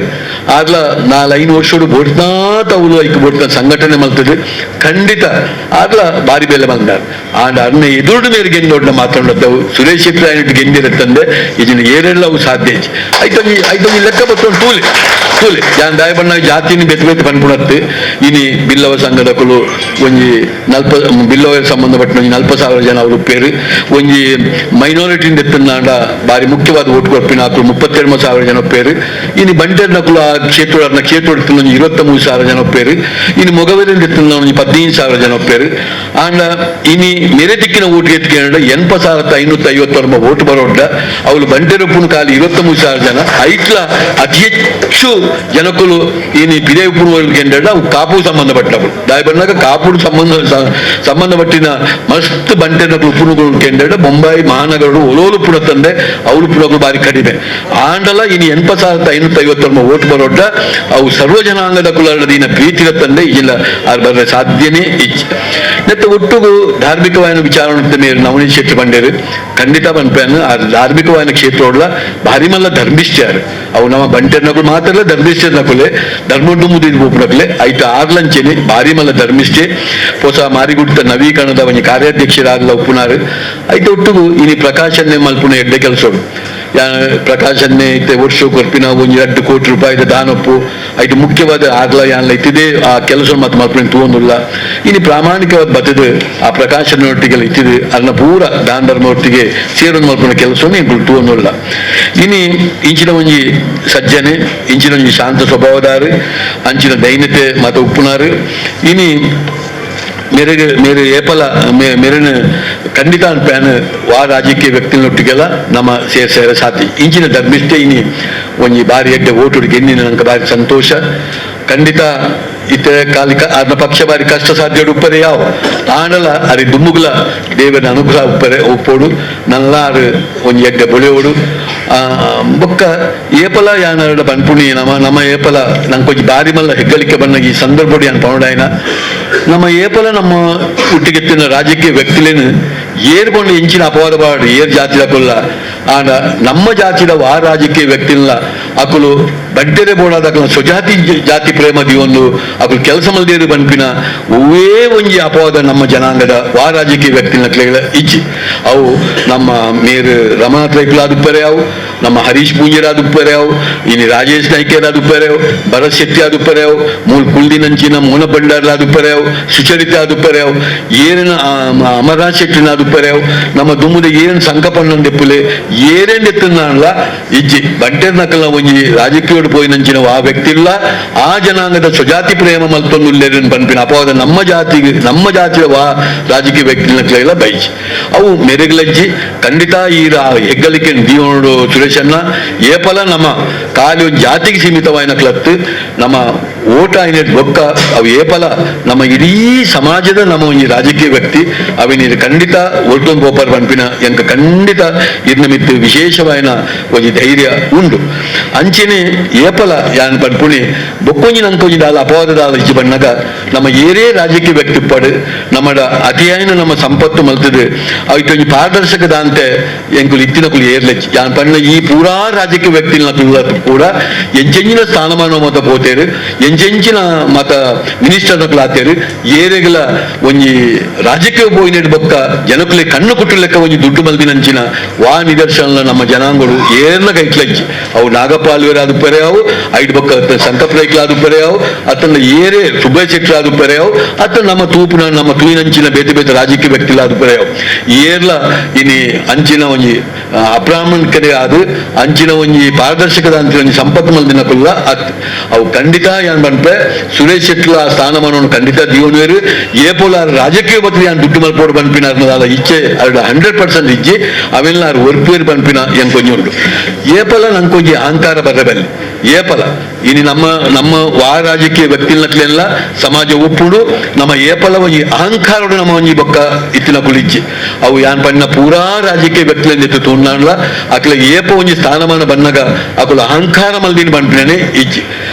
Speaker 5: ಆಗ್ಲ 4-5 ವರ್ಷೋಡು ಬೋಟ್ನಾ ತೌಲು ಐಕ್ ಬೋಟ್ನ ಸಂಘಟನೆ ಮಲ್ತದೆ ಖಂಡಿತ ಆಗ್ಲ ಬಾರಿ ಬೆಲೆ ಬಂದಾರು ಆಂಡ ಅನ್ನ ಎದುರುಡು ಮೇರೆ ಗೆಂದೊಡ್ಡ ಮಾತಾಡೋದವು ಸುರೇಶ್ ಶೆಟ್ಟಿ అయినట్టు ಗೆಂದಿರತ್ತಂದೆ ಇದನ್ನ ಏರೆಲ್ಲ ಅವು ಸಾಧ್ಯ ಐತೊಂಜಿ ಐತೊಂಜಿ ಲೆಕ್ಕ ಬತ್ತೊಂದು ತೂಲೆ ತೂಲೆ ಯಾನ್ ದಾಯಬಣ್ಣ ಜಾತಿನ ಬೆತ್ತು ಬೆತ್ತು ಪನ್ಪುಣತ್ತು ಇನಿ ಬಿಲ್ಲವ ಸಂಘದಕುಲು ಒಂಜಿ ನಲ್ಪ ಬಿಲ್ಲವ ಸಂಬಂಧಪಟ್ಟ ಒಂಜಿ 40,000 ಜನ ಅವರು ಪೇರು ಒಂಜಿ ಮೈನಾರಿಟಿ ಎತ್ತನಾಂಡ ಬಾರಿ ಮುಖ್ಯವಾದ ಓಟ್ ಕೊರ್ಪಿನ ಆಕುಲು 32,000 ಜನ ಪೇರು ಇನಿ ಬಂಟೆರ್ನಕುಲು ಆ ಕ್ಷೇತ್ರ ಕ್ಷೇತ್ರ ಒಂಜಿ 23,000 ಜನ ಪೇರು ಇನಿ ಮೊಗವರಿಂದ ಎತ್ತನ ಒಂಜಿ 15,000 ಜನ ಪೇರು ಆಂಡ ಇನಿ ಮೇರೆ ದಿಕ್ಕಿನ ಓಟ್ ಎತ್ತಿಗೆ 80,559 ಓಟ್ ಬರೋಡ್ಡ ಅವಳು ಬಂಟೆರಪ್ಪನ ಖಾಲಿ 23,000 ಜನ ಐಟ್ಲ ಅತಿ ಹೆಚ್ಚು ಜನಕುಲು ಇನಿ ಪಿದೆ ಉಪ್ಪುನ ಅವು ಕಾಪು ಸಂಬಂಧಪಟ್ಟವು ದಾಯಿ ಬಂದಾಗ ಕಾಪು ಸಂಬಂಧಪಟ್ಟಿನ ಮಸ್ತ್ ಬಂಟೆನಕುಲು ಉಪ್ಪುನುಗಳು ಕೆಂಡ ಬೊಂಬಾಯಿ ಮಹಾನಗರಡು ಒಲೋಲು ಪುಣ ತಂದೆ ಅವಳು ಪುಣಗಳು ಬಾರಿ ಕಡಿಮೆ ಆಂಡಲ ಇನಿ 80,559 ಓಟ್ ಬರೋಡ್ಡ ಅವು ಸರ್ವ ಜನಾಂಗದ ಕುಲದಿನ ಪ್ರೀತಿನ ತಂದೆ ಇಲ್ಲ ಅದು ಬರ್ರೆ ಸಾಧ್ಯನೇ ಇಚ್ಚ ನೆತ್ತ ಒಟ್ಟುಗು ಧಾರ್ಮಿಕವಾದ ವಿಚಾರ ಮೇರು ನವನೀತ್ ಶೆಟ್ಟಿ ಬಂಡೇರು ಖಂಡಿತ ಬಂದ್ಪೇನು ಆ ಧಾರ್ಮಿಕವಾದ ಕ್ಷೇತ್ರ ಭಾರಿ ಮಲ್ಲ ಧರ್ಮಿಷ್ಠರು ಅವು ನಮ್ಮ ಬಂಟೆರ್ನಕುಲು ಮಾತ್ರ ಧರ್ಮಿಷ್ಠರ್ನಕುಲೆ ಧರ್ಮೊಡ್ಡು ಮುದಿದ ಪೋಪುನಕುಲೆ ಐತ ಆರ್ಲಂಚೆನೆ ಭಾರಿ ಮಲ್ಲ ಧರ್ಮಿಷ್ಠೆ ಹೊಸ ಮಾರಿಗುಡ್ತ ನವೀಕರಣದ ಒಂಜಿ ಕಾರ್ಯಾಧ್ಯಕ್ಷರಾಗಲ ಉಪ್ಪುನಾರು ಐತ ಒಟ್ಟುಗು ಇನಿ ಪ್ರಕಾಶನ್ನೇ ಮಲ್ಪುನ ಎಡ್ಡೆ ಕೆಲಸೋಡು ಪ್ರಕಾಶನ್ನೇ ಇತ್ತೆ ವರ್ಷ ಕೊರ್ಪಿನ ಒಂಜಿ 2 ಕೋಟಿ ರೂಪಾಯಿದ ದಾನೊಪ್ಪು ಐದು ಮುಖ್ಯವಾದ ಆಗ್ಲ ಯಾನ್ಲ ಇತ್ತಿದೆ ಆ ಕೆಲಸ ಮತ್ತು ಮಲ್ಪುನ ತೂವೊಂದುಲ್ಲ ಇನಿ ಪ್ರಾಮಾಣಿಕವಾದ ಬತ್ತದು ಆ ಪ್ರಕಾಶನೊಟ್ಟಿಗೆ ಇತ್ತಿದೆ ಅದನ್ನ ಪೂರ ದಾನ ಧರ್ಮ ಒಟ್ಟಿಗೆ ಸೇರೊಂದು ಮಲ್ಪುನ ಕೆಲಸವನ್ನು ಇಂಕುಲು ತೂವೊಂದುಲ್ಲ ಇನಿ ಇಂಚಿನ ಒಂಜಿ ಸಜ್ಜನೆ ಇಂಚಿನ ಒಂಜಿ ಶಾಂತ ಸ್ವಭಾವದಾರು ಅಂಚಿನ ದೈನ್ಯತೆ ಮತ್ತು ಉಪ್ಪುನಾರು ಇನಿ ಮೇರೆಗೆ ಮೇರೆ ಏಪಲ ಮೇರೆನ ಖಂಡಿತ ಪ್ಯಾನ್ ವಾ ರಾಜಕೀಯ ವ್ಯಕ್ತಿನೊಟ್ಟಿಗೆಲ್ಲ ನಮ್ಮ ಸೇರ್ ಸೇರ ಸಾಧ್ಯ ಇಂಚಿನ ಧರ್ಮಿಷ್ಠೆ ಇನಿ ಒಂಜಿ ಬಾರಿ ಎಡ್ಡೆ ಓಟುಡು ಗೆನ್ನಿನ ನಂಗೆ ಬಾರಿ ಸಂತೋಷ ಖಂಡಿತ ಇತರ ಕಾಲಿಕ ಅದನ್ನ ಪಕ್ಷ ಬಾರಿ ಕಷ್ಟ ಸಾಧ್ಯ ಉಪ್ಪರೆ ಯಾವ ಆಂಡಲ ಅರಿ ದುಮ್ಮುಗುಲ ದೇವನ ಅನುಗ್ರಹ ಉಪ್ಪರೆ ಉಪ್ಪೋಡು ನಲ್ಲಾರು ಒಂಜಿ ಎಡ್ಡೆ ಬೊಳೆಯೋಡು ಬೊಕ್ಕ ಏಪಲ ಯಾನರಡ ಪನ್ಪುಣಿ ನಮ್ಮ ನಮ್ಮ ಏಪಲ ನಂಗೆ ಒಂಜಿ ಬಾರಿ ಮಲ್ಲ ಹೆಗ್ಗಳಿಕೆ ಬಣ್ಣ ಈ ಸಂದರ್ಭ ಯಾನ್ ಪೌಡಾಯನ ನಮ್ಮ ಏಪಲ ನಮ್ಮ ಹುಟ್ಟಿಗೆತ್ತಿನ ರಾಜಕೀಯ ವ್ಯಕ್ತಿಲೇನು ಏರ್ಕೊಂಡು ಎಂಚಿನ ಅಪವಾದ ಪಾಡು ಏರ್ ಜಾತಿದ ಕೊಲ್ಲ ಆಂಡ ನಮ್ಮ ಜಾತಿದ ಆ ರಾಜಕೀಯ ವ್ಯಕ್ತಿಲ್ಲ ಅಕುಲು ಬಂಟೆರೆ ಬೋಡಾದ ಅಕುಲ ಸ್ವಜಾತಿ ಜಾತಿ ಪ್ರೇಮ ದಿವೊಂದು ಅಕುಲು ಕೆಲಸ ಮಲ್ದೇರು ಬನ್ಪಿನ ಒವ್ವೇ ಒಂಜಿ ಅಪವಾದ ನಮ್ಮ ಜನಾಂಗದ ವಾ ರಾಜಕೀಯ ವ್ಯಕ್ತಿನ ಇಜ್ಜಿ ಅವು ನಮ್ಮ ಮೇರು ರಮನಾಥ್ ರೈಕುಲಾದುಪ್ಪರೆ ಅವು ನಮ್ಮ ಹರೀಶ್ ಪೂಂಜರಾದುಪ್ಪರೆ ಅವು ಇನಿ ರಾಜೇಶ್ ನಾಯ್ಕರಾದುಪ್ಪರೆ ಅವು ಭರತ್ ಶೆಟ್ಟಿ ಆದುಪ್ಪರೆ ಅವು ಮೂಲ್ ಕುಲ್ದಿನಂಚಿನ ಮೋನ ಭಂಡಾರ್ಲಾದುಪ್ಪರೆ ಅವು ಸುಚರಿತ ಆದುಪ್ಪರೆ ಅವು ಏರಿನ ಅಮರನಾಥ್ ಶೆಟ್ಟಿನಾದುಪ್ಪರೆ ಅವು ನಮ್ಮ ದುಮ್ಮುದ ಏರಿನ ಸಂಕಪಣ್ಣಂದೆಪ್ಪುಲೆ ಏರೇಂದೆತ್ತುನ್ನಾನ್ಲ ಇಜ್ಜಿ ಬಂಟೆರ್ನಕಲ್ನ ಒಂಜಿ ರಾಜಕೀಯ ಪೋಯಿನಂಚಿನ ಆ ವ್ಯಕ್ತಿ ಇಲ್ಲ ಆ ಜನಾಂಗದ ಸ್ವಜಾತಿ ಪ್ರೇಮ ಮಲ್ತೊಂದುಲ್ಲೇರಿನ ಪನ್ಪಿನ ಅಪವಾದ ನಮ್ಮ ಜಾತಿಗೆ ನಮ್ಮ ಜಾತಿಯ ವಾ ರಾಜಕೀಯ ವ್ಯಕ್ತಿನ ಬೈಜಿ ಅವು ಮೆರೆಗ್ಲಜ್ಜಿ ಖಂಡಿತ ಈ ಹೆಗ್ಗಳಿಕೆ ದೀವನೋಡು ಸುರೇಶನ್ನ ಏಪಲ ನಮ್ಮ ಖಾಲಿ ಒಂದು ಜಾತಿಗೆ ಸೀಮಿತವಾಯಿನ ಕ್ಲತ್ ನಮ್ಮ ಓಟ అయిన ಬೊಕ್ಕ ಅವು ಏಪಲ ನಮ್ಮ ಇಡೀ ಸಮಾಜದ ನಮ್ಮ ಒಂಜಿ ರಾಜಕೀಯ ವ್ಯಕ್ತಿ ಅವಿನ ಖಂಡಿತ ಒಟ್ಟೊಂದು ಪೋಪರ್ ಪನ್ಪಿನ ಎಂಕ ಖಂಡಿತ ಇರ್ನ ಮಿತ್ತು ವಿಶೇಷವಾಯಿನ ಒಂಜಿ ಧೈರ್ಯ ಉಂಡು. ಅಂಚೆನೆ ಏಪಲ ಯಾನ್ ಪನ್ಪುಣಿ ಬೊಕ್ಕೊಂಜಿ ನಂಕೊಂಜಿ ದಾಲ ಅಪವಾದ ದಾಲ ಇಜ್ಜಿ ಬಣ್ಣಗ ನಮ್ಮ ಏರೇ ರಾಜಕೀಯ ವ್ಯಕ್ತಿ ಪಡು ನಮ್ಮಡ ಅತಿಯಾಯಿನ ನಮ್ಮ ಸಂಪತ್ತು ಮಲ್ತದೆ ಅವಿತೊಂಜಿ ಪಾರದರ್ಶಕ ದಾಂತೆ ಎಂಕುಲು ಇತ್ತಿನಕುಲು ಏರ್ಲೆಚ್ಚಿ ಯಾನ್ ಪಣ್ಣ ಈ ಪೂರಾ ರಾಜಕೀಯ ವ್ಯಕ್ತಿ ಕೂಡ ಎಂಚೆಂಚಿನ ಸ್ಥಾನಮಾನ ಮತ ಪೋತೇರು ಎಂಚೆಂಚಿನ ಮತ ಮಿನಿಸ್ಟರ್ ನಕುಲು ಆತೇರು ಏರೆಗಳ ಒಂಜಿ ರಾಜಕೀಯ ಪೋಯಿನೆಡ್ ಬೊಕ್ಕ ಜನಕುಲೆ ಕಣ್ಣು ಕುಟ್ಟು ಲೆಕ್ಕ ಒಂಜಿ ದುಡ್ಡು ಮಲ್ದಿನಂಚಿನ ವಾ ನಿದರ್ಶನ ನಮ್ಮ ಜನಾಂಗಗಳು ಏರ್ನ ಕೈಟ್ಲಜ್ಜಿ ಅವು ನಾಗಪ್ಪ ಅಲ್ವೇರ ಅದು ಪೆರೆಯಾವು ಐದು ಬೊಕ್ಕ ಸಂಕಪ್ರೈಕ್ಲ ಅದು ಪೆರೆಯಾವು ಅತನ ಏರೇ ಸುಬ್ಬಯ್ಯ ಶೆಟ್ಟರ್ ಅದು ಪೆರೆಯಾವು ಅತ ನಮ್ಮ ತೂಪುನ ನಮ್ಮ ತೂಯಿನಂಚಿನ ಬೇತೆ ಬೇತೆ ರಾಜಕೀಯ ವ್ಯಕ್ತಿಲ ಅದು ಪೆರೆಯಾವು ಏರ್ಲ ಇನಿ ಅಂಚಿನ ಒಂಜಿ ಅಪ್ರಾಮಾಣಿಕತೆ ಅದು ಅಂಚಿನ ಒಂಜಿ ಪಾರದರ್ಶಕದ ಅಂಚಿನ ಒಂಜಿ ಸಂಪತ್ತು ಮಲ್ದಿನ ಕುಲ್ಲ ಅತ್ ಅವು ಖಂಡಿತ ಯಾನ್ ಪನ್ಪೆ ಸುರೇಶ್ ಶೆಟ್ಲ ಸ್ಥಾನಮಾನವನ್ನು ಖಂಡಿತ ದಿಯೋನುವೇರು ಏಪೋಲ ರಾಜಕೀಯ ಬತ್ತಿ ಯಾನ್ ದುಡ್ಡು ಮಲ್ಪೋಡು ಪನ್ಪಿನ ಅರ್ನದಾದ ಇಚ್ಛೆ ಅರ್ಡ 100% ಇಜ್ಜಿ ಅವೆಲ್ಲ ಒರ್ಪೇರು ಪನ್ಪಿನ ಎಂಕೊಂಜಿ ಉಂಡು ಏಪಲ ನಂಕೊಂಜಿ ಅಹಂಕಾರ ಬರಬಲ್ಲಿ ಏಪಲ ಇನಿ ನಮ್ಮ ನಮ್ಮ ವಾ ರಾಜಕೀಯ ವ್ಯಕ್ತಿನಕ್ಲೆಲ್ಲ ಸಮಾಜ ಒಪ್ಪುಡು ನಮ್ಮ ಏಪಲ ಒಂಜಿ ಅಹಂಕಾರಡು ನಮ್ಮ ಒಂಜಿ ಬೊಕ್ಕ ಇತ್ತಿನ ಕುಲಿಜ್ಜಿ ಅವು ಯಾನ್ ಪಣ್ಣ ಪೂರಾ ರಾಜಕೀಯ ವ್ಯಕ್ತಿಲೆಂದಿತ್ತು ತೂಂಡಾಂಡ್ಲ ಅಕ್ಲೆ ಏಪ ಒಂಜಿ ಸ್ಥಾನಮಾನ ಬನ್ನಗ ಅಕುಲು ಅಹಂಕಾರ ಮಲ್ದಿನ ಪನ್ಪಿನೇ ಇಜ್ಜಿ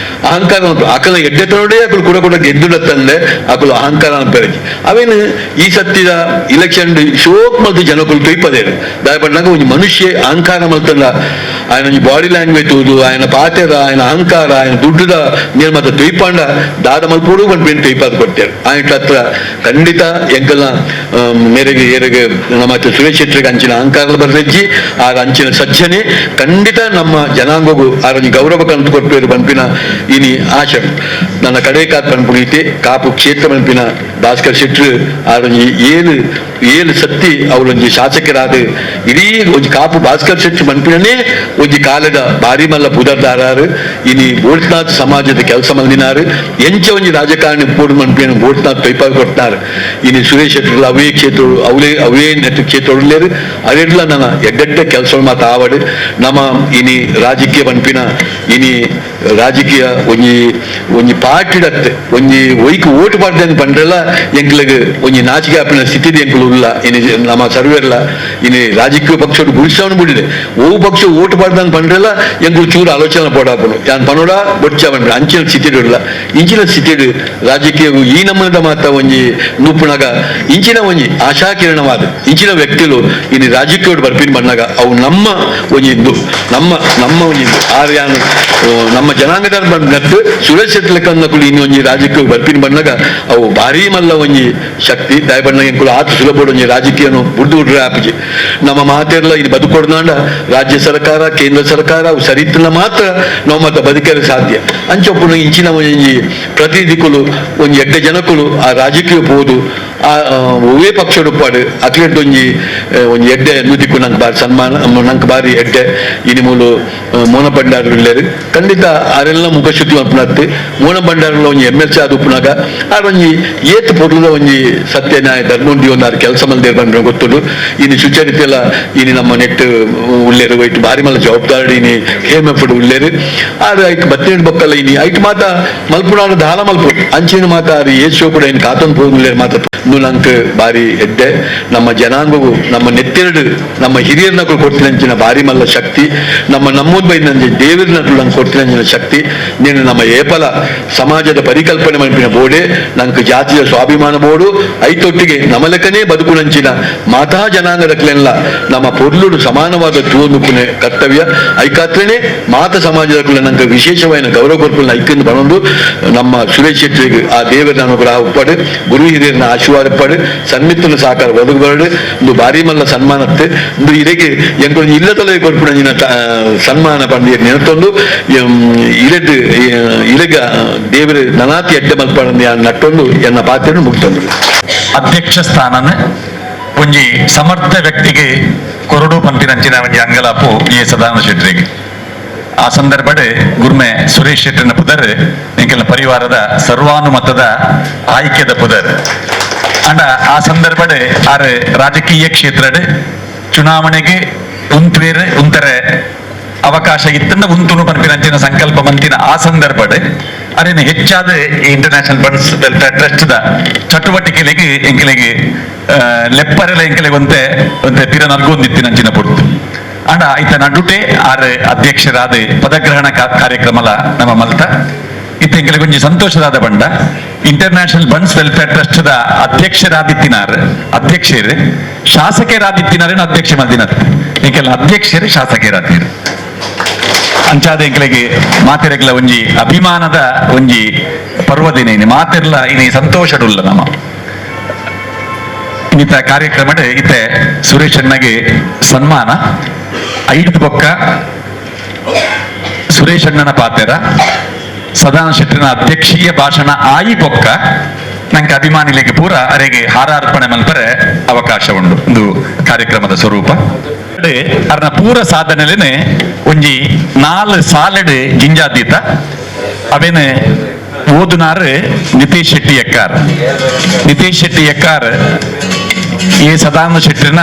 Speaker 5: ಅಹಂಕಾರ ಅಕಲ ಎಡ್ಡೆತನೋಡೇ ಅಕುಲು ಕೂಡ ಕೂಡ ಗೆದ್ದುಡತ್ತಂದೆ ಅಕುಲು ಅಹಂಕಾರ ಅನ್ಪೆರಜಿ ಅವೇನು ಈ ಸತ್ತಿದ ಇಲೆಕ್ಷನ್ ಶೋಕ್ ಮಲ್ತು ಜನಕುಲು ತೊಯ್ಪದೇರು ದಾಯ ಪಣ್ಣಾಗ ಒಂಜಿ ಮನುಷ್ಯ ಅಹಂಕಾರ ಮಲ್ತಂದ ఆయన ಒಂಜಿ ಬಾಡಿ ಲ್ಯಾಂಗ್ವೇಜ್ ತೂದು ఆయన ಪಾತೆರ ఆయన ಅಹಂಕಾರ ఆయన ದುಡ್ಡುದ ನಿರ್ಮತ ತೊಯ್ಪಾಂಡ ದಾದ ಮಲ್ಪೋಡು ಪನ್ಪಿನ ತೊಯ್ಪಾದ ಕೊಡ್ತೇವೆ ఆయన ಹತ್ರ ಖಂಡಿತ ಎಂಕಲ್ನ ಮೇರೆಗೆ ಏರೆಗೆ ನಮ್ಮ ಸುರೇಶ್ ಶೆಟ್ಟರಿಗೆ ಅಂಚಿನ ಅಹಂಕಾರ ಬರ್ರೆಜ್ಜಿ ಆ ಅಂಚಿನ ಸಜ್ಜನೆ ಖಂಡಿತ ನಮ್ಮ ಜನಾಂಗಗೂ ಆರೊಂಜಿ ಗೌರವ ಕಂತು ಕೊಡ್ಪೇರು ಪನ್ಪಿನ ಇನಿ ಆಶೆ ನನ್ನ ಕಡೆ ಕಾತ್ ಪನ್ಪುನೀತೆ ಕಾಪು ಕ್ಷೇತ್ರ ಪನ್ಪಿನ ಭಾಸ್ಕರ್ ಶೆಟ್ಟರು ಆರೊಂಜಿ ಏಳು ಏಳು ಸತ್ತಿ ಅವರೊಂಜಿ ಶಾಸಕರಾದ ಇಡೀ ಒಂಜಿ ಕಾಪು ಭಾಸ್ಕರ್ ಶೆಟ್ಟರು ಪನ್ಪಿನೇ ಒಂಜಿ ಕಾಲದ ಭಾರಿ ಮಲ್ಲ ಪುದರ್ದಾರಾರು ಇನಿ ಬೋಟ್ನಾಥ್ ಸಮಾಜದ ಕೆಲಸ ಮಲ್ದಿನಾರು ಎಂಚ ಒಂಜಿ ರಾಜಕಾರಣಿ ಪೋಡು ಮನ್ಪಿನ ಬೋಟ್ನಾಥ್ ಪೈಪಾಗ ಕೊಡ್ತಾರೆ ಇನಿ ಸುರೇಶ್ ಶೆಟ್ಟರು ಅವೇ ಕ್ಷೇತ್ರ ಅವಲೇ ಅವೇ ನೆಟ್ಟು ಕ್ಷೇತ್ರ ಉಳ್ಳೇರು ಅವೆಲ್ಲ ನನ್ನ ಎಡ್ಡೆಡ್ಡ ಕೆಲಸ ಮಾತು ಆವಡು ನಮ್ಮ ಇನಿ ರಾಜಕೀಯ ಪನ್ಪಿನ ಇನಿ ರಾಜಕೀಯ ಒಂಜಿ ಒಂಜಿ ಪಾರ್ಟಿಡತ್ತೆ ಒಂಜಿ ಒಯ್ಕ್ ಓಟು ಪಾಡ್ದೆ ಪಂಡ್ರೆಲ್ಲ ಎಂಕ್ಲೆಗ್ ಒಂಜಿ ನಾಚಿಕೆ ಆಪಿನ ಸ್ಥಿತಿ ಎಂಕುಲು ಉಲ್ಲ ಇನಿ ನಮ್ಮ ಸರ್ವೆರ್ಲ ಇನಿ ರಾಜಕೀಯ ಪಕ್ಷ ಗುಡಿಸವನು ಬಿಡಿದೆ ಓ ಪಕ್ಷ ಓಟು ಪಾಡ್ದಂಗೆ ಪಂಡ್ರೆಲ್ಲ ಎಂಕುಲು ಚೂರು ಆಲೋಚನೆ ಪೋಡಾಪುನು ಯಾನ್ ಪನೋಡ ಬೊಚ್ಚ ಪಂಡ್ರೆ ಅಂಚಿನ ಸ್ಥಿತಿ ಉಲ್ಲ ಇಂಚಿನ ಸ್ಥಿತಿ ರಾಜಕೀಯ ಈ ನಮ್ಮದ ಮಾತ ಒಂಜಿ ನೂಪುಣಗ ಇಂಚಿನ ಒಂಜಿ ಆಶಾಕಿರಣವಾದ ಇಂಚಿನ ವ್ಯಕ್ತಿಲು ಇನಿ ರಾಜಕೀಯ ಬರ್ಪಿನ ಬಣ್ಣಗ ಅವು ನಮ್ಮ ಒಂಜಿ ಇಂದು ನಮ್ಮ ನಮ್ಮ ಒಂಜಿ ಆರ್ ಯಾನ್ ನಮ್ಮ ಜನಾಂಗದ ಬಂದಟ್ಟು ಸುರೇಶ್ ಶೆಟ್ಟಿ ಲೆಕ್ಕನ್ನಕುಲು ಇನ್ನು ಒಂಜಿ ರಾಜಕೀಯ ಬರ್ಪಿನ ಬಣ್ಣಗ ಅವು ಭಾರಿ ಮಲ್ಲ ಒಂಜಿ ಶಕ್ತಿ ದಾಯ ಬಣ್ಣ ಎಂಕುಲು ಆತ ಸುಲಭ ಒಂಜಿ ರಾಜಕೀಯನು ಬುಡ್ದು ಬಿಡ್ರೆ ಆಪುಜಿ ನಮ್ಮ ಮಾತೆಲ್ಲ ಇದು ಬದುಕೊಡ್ನಾಂಡ ರಾಜ್ಯ ಸರ್ಕಾರ ಕೇಂದ್ರ ಸರ್ಕಾರ ಅವು ಸರಿತನ ಮಾತ್ರ ನಾವು ಮತ್ತೆ ಬದುಕಲು ಸಾಧ್ಯ ಅಂಚೊಪ್ಪುನ ಇಂಚಿನ ಒಂಜಿ ಪ್ರತಿನಿಧಿಕುಲು ಒಂಜಿ ಎಡ್ಡೆ ಜನಕುಲು ಆ ರಾಜಕೀಯ ಪೋದು ಆ ಒವೇ ಪಕ್ಷಡುಪ್ಪಾಡು ಅಕ್ಲೆಟ್ ಒಂಜಿ ಒಂಜಿ ಎಡ್ಡೆ ನುದಿಕ್ಕು ನಂಗೆ ಬಾರಿ ಸನ್ಮಾನ ನಂಗೆ ಬಾರಿ ಎಡ್ಡೆ ಇನಿ ಮೂಲು ಮೋನ ಭಂಡಾರ ಉಳ್ಳೇರು ಖಂಡಿತ ಆರೆಲ್ಲ ಮುಖಶುದ್ಧಿ ಮಲ್ಪುನತ್ತು ಮೋನ ಭಂಡಾರಲ ಒಂಜಿ M L C ಆದ್ ಉಪ್ಪುನಾಗ ಆರ್ ಒಂಜಿ ಏತ್ ಪೊರ್ಲುದ ಒಂಜಿ ಸತ್ಯ ನ್ಯಾಯ ಧರ್ಮುಂಡಿ ಒಂದು ಆರು ಕೆಲಸ ಮಲ್ದೇರು ಪನ್ಪಿನ ಗೊತ್ತುಂಡು ಇನಿ ಸುಚರಿತೆಲ್ಲ ಇನಿ ನಮ್ಮ ನೆಟ್ ಉಳ್ಳೇರು ಒಯ್ಟ್ ಬಾರಿ ಮಲ್ಲ ಜವಾಬ್ದಾರಿ ಇನಿ ಹೇಮಫುಡ್ ಉಳ್ಳೇರು ಆರು ಐಕ್ ಬತ್ತಿನ ಬೊಕ್ಕಲ್ಲ ಇನಿ ಐಟ್ ಮಾತ ಮಲ್ಪುನಾಡು ದಾಲ ಮಲ್ಪು ಅಂಚಿನ ಮಾತ ಆರು ಏಸೋ ಕೂಡ ಇನ್ ಕಾತೊಂದು ಪೋಗುಲ್ಲೇರು ಮಾತ ನಂಕ್ ಬಾರಿ ಎಡ್ಡೆ ನಮ್ಮ ಜನಾಂಗವು ನಮ್ಮ ನೆತ್ತೆರಡು ನಮ್ಮ ಹಿರಿಯರ್ನಕುಲು ಕೊಡ್ತಿನಂಚಿನ ಬಾರಿ ಮಲ್ಲ ಶಕ್ತಿ ನಮ್ಮ ನಮ್ಮೂದ್ ಬೈದಂಜಿ ದೇವರಿನಕುಲು ನಂಗೆ ಕೊಡ್ತಿನಂಚಿನ ಶಕ್ತಿ ನೀನು ನಮ್ಮ ಏಪಲ ಸಮಾಜದ ಪರಿಕಲ್ಪನೆ ಮನ್ಪಿನ ಬೋಡೆ ನಂಗೆ ಜಾತಿಯ ಸ್ವಾಭಿಮಾನ ಬೋಡು ಐತೊಟ್ಟಿಗೆ ನಮಲೆಕ್ಕನೇ ಬದುಕುನಂಚಿನ ಮಾತಾ ಜನಾಂಗದಕ್ಲೆಲ್ಲ ನಮ್ಮ ಪೊರ್ಲುಡು ಸಮಾನವಾದ ತೂನುಕುನೆ ಕರ್ತವ್ಯ ಐಕಾತ್ರನೇ ಮಾತ ಸಮಾಜದ ನಂಗೆ ವಿಶೇಷವಾದ ಗೌರವ ಕೊರ್ಪುಲ್ನ ಐಕ್ಯಂದು ಬಣೊಂದು ನಮ್ಮ ಸುರೇಶ್ ಶೆಟ್ಟಿಗೆ ಆ ದೇವರ ಅನುಗ್ರಹ ಉಪ್ಪಾಡು ಗುರು ಹಿರಿಯರನ್ನ ಆಶೀರ್ವಾದ ಪಾಡು ಸನ್ಮಿತ್ತನ ಸಹಕಾರ ಒದಗು ಬರಡು ಒಂದು ಭಾರಿ ಮಲ್ಲ ಸನ್ಮಾನತ್ತೆ ಒಂದು ಇರೆಗೆ ಎಂಕುಲು ಇಲ್ಲ ತಲೆ ಕೊರ್ಪುನಂಚಿನ ಸನ್ಮಾನ ಪಂಡಿ ನೆನತೊಂದು ಇಲೆಡ್ ಇಲೆಗ ದೇವರ ನನಾತಿ ಎಡ್ಡೆ ಮಲ್ಪಂದು ನಟ್ಟೊಂದು ಎನ್ನ ಪಾತ್ರೆಯನ್ನು ಮುಗ್ತೊಂದು
Speaker 2: ಅಧ್ಯಕ್ಷ ಸ್ಥಾನನ ಒಂಜಿ ಸಮರ್ಥ ವ್ಯಕ್ತಿಗೆ ಕೊರಡು ಪಂಪಿನಂಚಿನ ಒಂಜಿ ಅಂಗಲಾಪು ಎ ಸದಾನಂದ ಶೆಟ್ಟರಿಗೆ ಆ ಸಂದರ್ಭಡ್ ಗುರ್ಮೆ ಸುರೇಶ್ ಶೆಟ್ಟರ್ನ ಪುದರ್ ಎಂಕೆಲ್ನ ಪರಿವಾರದ ಸರ್ವಾನುಮತದ ಆಯ್ಕೆದ ಪುದರ್ ಅಂಡ ಆ ಸಂದರ್ಭಡ್ ಆರ್ ರಾಜಕೀಯ ಕ್ಷೇತ್ರಡ್ ಚುನಾವಣೆಗೆ ಉಂತ್ವೇರ್ ಉಂತರೆ ಅವಕಾಶ ಇತ್ತಂದ ಉಂತುನು ಪನ್ಪಿನಂಚಿನ ಸಂಕಲ್ಪ ಮಂತಿನ ಆ ಸಂದರ್ಭಡ್ ಅರೇನು ಹೆಚ್ಚಾದ international funds welfare trust the ಚಟುವಟಿಕೆಲೆಗೆ ಎಂಕಲೆಗೆ ಲೆಪ್ಪರೆಲ ಎಂಕಲೆಗೆ ಒಂತೆ ಒಂತೆ ಪಿರ ನಲ್ಗೊಂದಿತ್ತಿನಂಚಿನ ಪೊರ್ತು. ಅಂಡ ಇತ್ತ ನಡುಟೆ ಆರ್ ಅಧ್ಯಕ್ಷರಾದ ಪದಗ್ರಹಣ ಕಾರ್ಯಕ್ರಮಲ ನಮ್ಮ ಮಲ್ತ ಇತ್ತ ಎಂಕಲೆ ಕೊಂಚ ಸಂತೋಷದಾದ ಬಂಡ international bunts welfare trust the ಅಧ್ಯಕ್ಷರಾದಿತ್ತಿನಾರ್ ಅಧ್ಯಕ್ಷರು ಶಾಸಕರಾದಿತ್ತಿನಾರೇನು ಅಧ್ಯಕ್ಷ ಮಲ್ದಿನಾರ್ ಎಂಕೆಲ್ಲ ಅಧ್ಯಕ್ಷರು ಶಾಸಕರಾದಿರು ಅಂಚಾದ ಎಂಕಲೆಗೆ ಮಾತೆರೆಗ್ಲ ಒಂಜಿ ಅಭಿಮಾನದ ಒಂಜಿ ಪರ್ವದಿನ ಇನಿ ಮಾತೆರ್ಲ ಇನಿ ಸಂತೋಷಡುಲ್ಲ ನಮ್ಮ ಇನ್ನಿತ ಕಾರ್ಯಕ್ರಮಡ್ ಇತ್ತೆ ಸುರೇಶ್ ಅಣ್ಣಗೆ ಸನ್ಮಾನ ಐದು ಬೊಕ್ಕ ಸುರೇಶ್ ಅಣ್ಣನ ಪಾತೆರ ಸದಾನಂದ ಶೆಟ್ಟಿನ ಅಧ್ಯಕ್ಷೀಯ ಭಾಷಣ ಆಯಿ ಬೊಕ್ಕ ನಂಗೆ ಅಭಿಮಾನಿಲಿಗೆ ಪೂರ ಅರೆಗೆ ಹಾರಾರ್ಪಣೆ ಮಲ್ಪರೆ ಅವಕಾಶ ಉಂಡು ಒಂದು ಕಾರ್ಯಕ್ರಮದ ಸ್ವರೂಪ. ಅರ್ನ ಪೂರ ಸಾಧನೆಲೇನೆ ಒಂಜಿ 4 ಸಾಲೆಡ್ ಜಿಂಜಾದೀತ ಅವೇನೆ ಓದುನಾರು ನಿತೇಶ್ ಶೆಟ್ಟಿ ಎಕ್ಕಾರ್. ನಿತೇಶ್ ಶೆಟ್ಟಿ ಎಕ್ಕಾರ್ ಎ ಸದಾನಂದ ಶೆಟ್ಟಿನ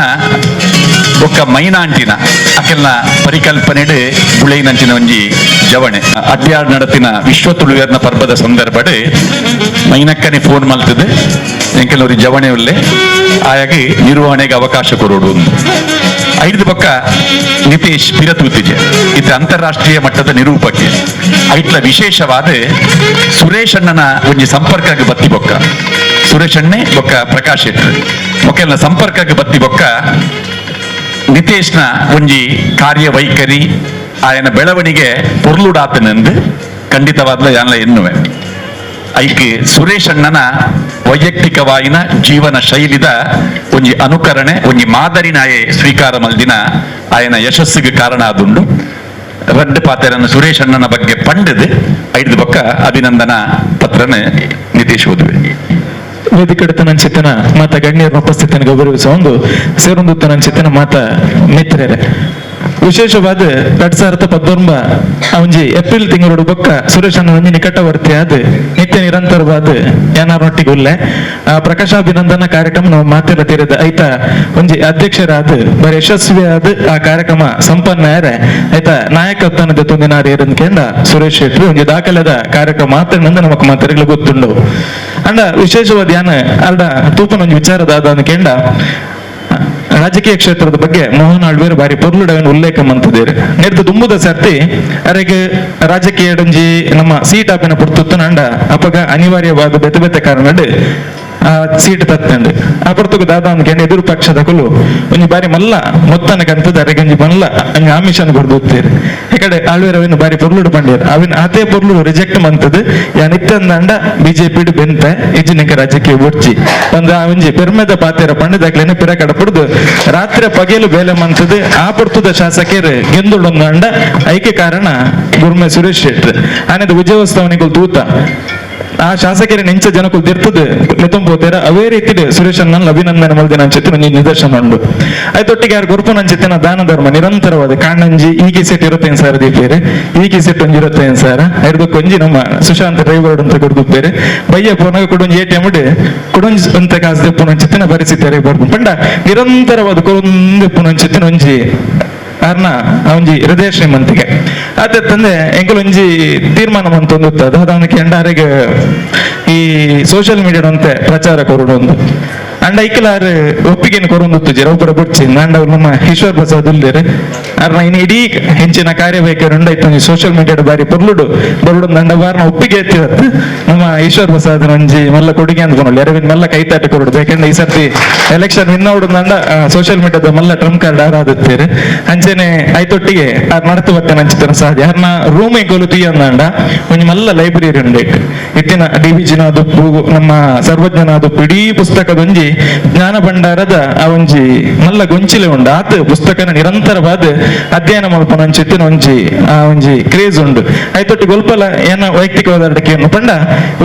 Speaker 2: ಬೊಕ್ಕ ಮೈನಾಂಟಿನ ಅಕೆಲ್ನ ಪರಿಕಲ್ಪನೆಡ್ ಬುಳೆಯಿನಂಚಿನ ಒಂಜಿ ಜವಣೆ ಅಡ್ಯಾಡ್ ನಡತಿನ ವಿಶ್ವ ತುಳುವೆರ್ನ ಪರ್ಬದ ಸಂದರ್ಭಡ್ ಮೈನಕ್ಕನೆ ಫೋನ್ ಮಲ್ತದೆ ಎಂಕೆಲ್ಲೊರಿ ಜವಣೆ ಉಲ್ಲೆ ಆಯಾಗಿ ನಿರ್ವಹಣೆಗೆ ಅವಕಾಶ ಕೊರೋಡು. ಐದು ಪಕ್ಕ ನಿತೇಶ್ ಪಿರತೂತಿಜೆ ಇದು ಅಂತಾರಾಷ್ಟ್ರೀಯ ಮಟ್ಟದ ನಿರೂಪಕ್ಕೆ ಐಟ್ಲ ವಿಶೇಷವಾದ ಸುರೇಶ್ ಅಣ್ಣನ ಒಂಜಿ ಸಂಪರ್ಕಕ್ಕೆ ಬತ್ತಿ ಬೊಕ್ಕ ಸುರೇಶ್ ಅಣ್ಣೆ ಬೊಕ್ಕ ಪ್ರಕಾಶ್ ಶೆಟ್ಟಿ ಮೊಕೆಲ್ನ ಸಂಪರ್ಕಕ್ಕೆ ಬತ್ತಿ ಬೊಕ್ಕ ನಿತೇಶ್ನ ಒಂಜಿ ಕಾರ್ಯವೈಖರಿ ಆಯನ ಬೆಳವಣಿಗೆ ಪೊರ್ಲುಡಾತನೆಂದು ಖಂಡಿತವಾದ್ಲ ಯಾನ್ಲ ಎನ್ನುವೆ. ಐಕೆ ಸುರೇಶ್ ಅಣ್ಣನ ವೈಯಕ್ತಿಕವಾಯಿನ ಜೀವನ ಶೈಲಿದ ಒಂಜಿ ಅನುಕರಣೆ ಒಂಜಿ ಮಾದರಿನಾಯೆ ಸ್ವೀಕಾರ ಮಲ್ದಿನ ಆಯನ ಯಶಸ್ಸಿಗೆ ಕಾರಣ ಆದುಂಡು. ರಡ್ಡು ಪಾತೆರನ್ನು ಸುರೇಶ್ ಅಣ್ಣನ ಬಗ್ಗೆ ಪಂಡದು ಐದು ಬೊಕ್ಕ ಅಭಿನಂದನಾ ಪತ್ರನೆ ನಿತೇಶ್ ಓದುವೆ.
Speaker 6: ವೇದಿಕೆಡುತ್ತನಂಚಿತನ ಮಾತ ಗಣ್ಯರನ್ನ ಉಪಸ್ಥಿತನ ಗೌರವಿಸುವ ಒಂದು ಸೇರೊಂದುತ್ತನಂಚಿತನ ಮಾತ ಮಿತ್ರರೇ, ವಿಶೇಷವಾದ 2019 ಒಂಜಿ ಏಪ್ರಿಲ್ ತಿಂಗಳು ಬೊಕ್ಕ ಸುರೇಶ್ ಅಣ್ಣ ಒಂಜಿ ನಿಕಟವರ್ತಿ ಆದ ನಿತ್ಯ ನಿರಂತರವಾದ ಯಾನಾರೊಟ್ಟಿಗೆ ಉಲ್ಲೆ ಪ್ರಕಾಶಾಭಿನಂದನ ಕಾರ್ಯಕ್ರಮ ನಾವು ಮಾತೆಲ್ಲ ತೀರದ ಐತ ಒಂಜಿ ಅಧ್ಯಕ್ಷರಾದ ಬರೀ ಯಶಸ್ವಿಯಾದ ಆ ಕಾರ್ಯಕ್ರಮ ಸಂಪನ್ನ ಆಯ್ತಾ ನಾಯಕತ್ವದ ತೊಂದಿನಾರು ಏರಂದ್ಕೇಂದ ಸುರೇಶ್ ಶೆಟ್ಟಿ ಒಂಜಿ ದಾಖಲೆದ ಕಾರ್ಯಕ್ರಮ ಮಾತ್ರ ನಮಕ್ ಮಾತೆರೆಗ್ಲ ಗೊತ್ತುಂಡು. ಅಂಡ ವಿಶೇಷವಾದ ಯಾನ ಅಲ್ಡ ತೂಪನ ಒಂಜಿ ವಿಚಾರದ ಕೇಂಡ ರಾಜಕೀಯ ಕ್ಷೇತ್ರದ ಬಗ್ಗೆ ಮೋಹನ್ ಆಳ್ವೇರು ಬಾರಿ ಪೊರ್ಲುಡವನ್ ಉಲ್ಲೇಖ ಮಂತಿದ್ದೀರಿ. ನೆಡ್ದು ದುಂಬುದ ಸರ್ತಿ ಅರೆಗೆ ರಾಜಕೀಯ ಒಂಜಿ ನಮ್ಮ ಸೀಟ್ ಆಪಿನ ಪುರ್ತುತ್ತು ನಂಡ ಅಪಗ ಅನಿವಾರ್ಯವಾದ ಬೆತೆ ಬೆತೆ ಕಾರಣಡ್ ಆ ಸೀಟ್ ತತ್ತಂಡು ಆ ಪುರ್ತುಗು ದಾದಾ ಅಂದ್ಕೊಂಡು ಎದುರು ಪಕ್ಷದ ಕುಲು ಒಂಜಿ ಬಾರಿ ಮಲ್ಲ ಮೊತ್ತನ ಕಂತದ ಅರೆಗೆ ಒಂಜಿ ಮಲ್ಲ ಅಂಜಿ ಆಮಿಷನ್ ಕೊಡ್ದೋಗ್ತೀರಿ. ಈ ಕಡೆ ಆಳ್ವೇರು ಅವಿನ ಬಾರಿ ಪೊರ್ಲುಡು ಪಂಡೇರು ಅವಿನ ಆತೇ ಪೊರ್ಲುಡು ರಿಜೆಕ್ಟ್ ಮಂತದ್ದು ಯಾನ್ ಇತ್ತಂದಂಡ ಬಿಜೆಪಿ ಬೆಂತೆ ಇಜ್ಜಿನಕ ರಾಜಕೀಯ ಬೊಡ್ಚಿ ಒಂದು ಆ ಒಂಜಿ ಪೆರ್ಮೆದ ಪಾತೆರ ಪಂಡದಾಕ್ಲೇನೆ ಪಿರ ಕಡಪುಡ್ದು ರಾತ್ರಿ ಪಗೆಲು ಬೇಲೆ ಮಂತದ್ದು ಆ ಪುರ್ತುದ ಶಾಸಕರು ಗೆಂದುಡೊಂದಂಡ ಐಕೆ ಕಾರಣ ಗುರ್ಮೆ ಸುರೇಶ್ ಶೆಟ್ಟಿ ಆನೆದ ವಿಜಯೋತ್ಸವನಿಗೆ ತೂತ ಆ ಶಾಸಕರ ನೆಂಚ ಜನಕ್ಕೂ ದಿರ್ತದೆ ಲೆತ್ತೊಂಬೋತೇರ ಅವೇ ರೀತಿ ಸುರೇಶ್ ಅಣ್ಣನ್ ಅಭಿನಂದನೆ ಮಲ್ದಿನ ಅಂಚಿತ್ತು ಒಂಜಿ ನಿದರ್ಶನ ಉಂಡು. ಆಯ್ತೊಟ್ಟಿಗೆ ಯಾರು ಗುರುಪನ ಅಂಚಿತ್ತಿನ ದಾನ ಧರ್ಮ ನಿರಂತರವಾದ ಕಾಣಂಜಿ ಈ ಸೆಟ್ 25 ಸಾವಿರ ದೀಪೇರೆ ಈ ಸೆಟ್ ಒಂಜಿ 25 ಸಾವಿರ ಐದಕ್ಕೆ ಒಂಜಿ ನಮ್ಮ ಸುಶಾಂತ್ ಡ್ರೈವರ್ ಅಂತ ಕೊಡ್ದುಪ್ಪೇರೆ ಬಯ್ಯ ಪೋನಾಗ ಕೊಡೊಂಜಿ ಎ.ಟಿ.ಎಂ ಕೊಡೊಂಜಿ ಅಂತ ಕಾಸು ದೆಪ್ಪುನ ಅಂಚಿತ್ತಿನ ಪರಿಸ್ಥಿತಿ ಬರ್ಪು ಪಂಡ ನಿರಂತರವಾದ ಕೊರೊಂದೆಪ್ಪುನ ಅಂಚಿತ್ತಿನ ಒಂಜಿ ಅರ್ನ ಒಂಜಿ ಹೃದಯ ಶ್ರೀಮಂತಿಗೆ ಅದೇ ತಂದೆ ಎಂಕುಲು ಒಂಜಿ ತೀರ್ಮಾನ ಮಂತೊಂದು ಅದಕ್ಕೆ ಎಂಡಾರಿಗೆ ಈ ಸೋಷಿಯಲ್ ಮೀಡಿಯಾ ಅಂತೆ ಪ್ರಚಾರ ಕೊರಡು ಒಂದು ಅಂಡ ಐಕಲಾರು ಒಪ್ಪಿಗೆನ ಕೊರೊಂದು ಜರೌಪುರ ಬುಡ್ಚಿ ಅಂಡ ಅವ್ರು ನಮ್ಮ ಈಶ್ವರ್ ಪ್ರಸಾದ್ ಉಲ್ಲೇರು ಅರ್ನ ಇನ್ನು ಇಡೀ ಹೆಂಚಿನ ಕಾರ್ಯವೈಖರಿ ಉಂಡಾಯ್ತು ಸೋಷಿಯಲ್ ಮೀಡಿಯಾ ಬಾರಿ ಪೊರ್ಲುಡು ಬರುಡು ಅಂಡ ವಾರನ ಒಪ್ಪಿಗೆ ಎತ್ತಿರತ್ತು ನಮ್ಮ ಈಶ್ವರ್ ಪ್ರಸಾದ್ ಒಂಜಿ ಮಲ್ಲ ಕೊಡುಗೆ ಅಂತ ಪನೊಳ್ಳಿ ಅರವಿಂದ್ ಮಲ್ಲ ಕೈತಾಟ ಕೊರಡು. ಯಾಕಂದ್ರೆ ಈ ಸರ್ತಿ ಎಲೆಕ್ಷನ್ ವಿನ್ ಆವಡು ಅಂಡ ಸೋಷಿಯಲ್ ಮೀಡಿಯಾದ ಮಲ್ಲ ಟ್ರಂಪ್ ಕಾರ್ಡ್ ಆರಾದುತ್ತೀರಿ. ಅಂಚೆನೆ ಐತೊಟ್ಟಿಗೆ ಆರ್ ನಡತು ಬತ್ತೇನೆ ಅಂಚಿತನ ಸಾಧ್ಯ ಅರ್ನ ರೂಮೆ ಗೋಲು ತೀಯಂದಂಡ ಒಂಜಿ ಮಲ್ಲ ಲೈಬ್ರರಿ ಉಂಡೈಟ್ ಇತ್ತಿನ ಡಿ ವಿ ಜಿನಾದುಪ್ಪು ನಮ್ಮ ಸರ್ವಜ್ಞನಾದುಪ್ಪು ಇಡೀ ಪುಸ್ತಕದೊಂಜಿ ಜ್ಞಾನ ಭಂಡಾರದ ಆ ಒಂಜಿ ಮಲ್ಲ ಗೊಂಚಿಲೆ ಉಂಡು. ಆತ ಪುಸ್ತಕನ ನಿರಂತರವಾದ ಅಧ್ಯಯನ ಮಲ್ಪನ ಅಂಚಿತ್ತಿನ ಒಂಜಿ ಆ ಒಂಜಿ ಕ್ರೇಜ್ ಉಂಡು. ಐತೊಟ್ಟಿ ಗೊಲ್ಪಲ ಏನ ವೈಯಕ್ತಿಕವಾದ ಅಡಕೆಯನ್ನು ಪಂಡ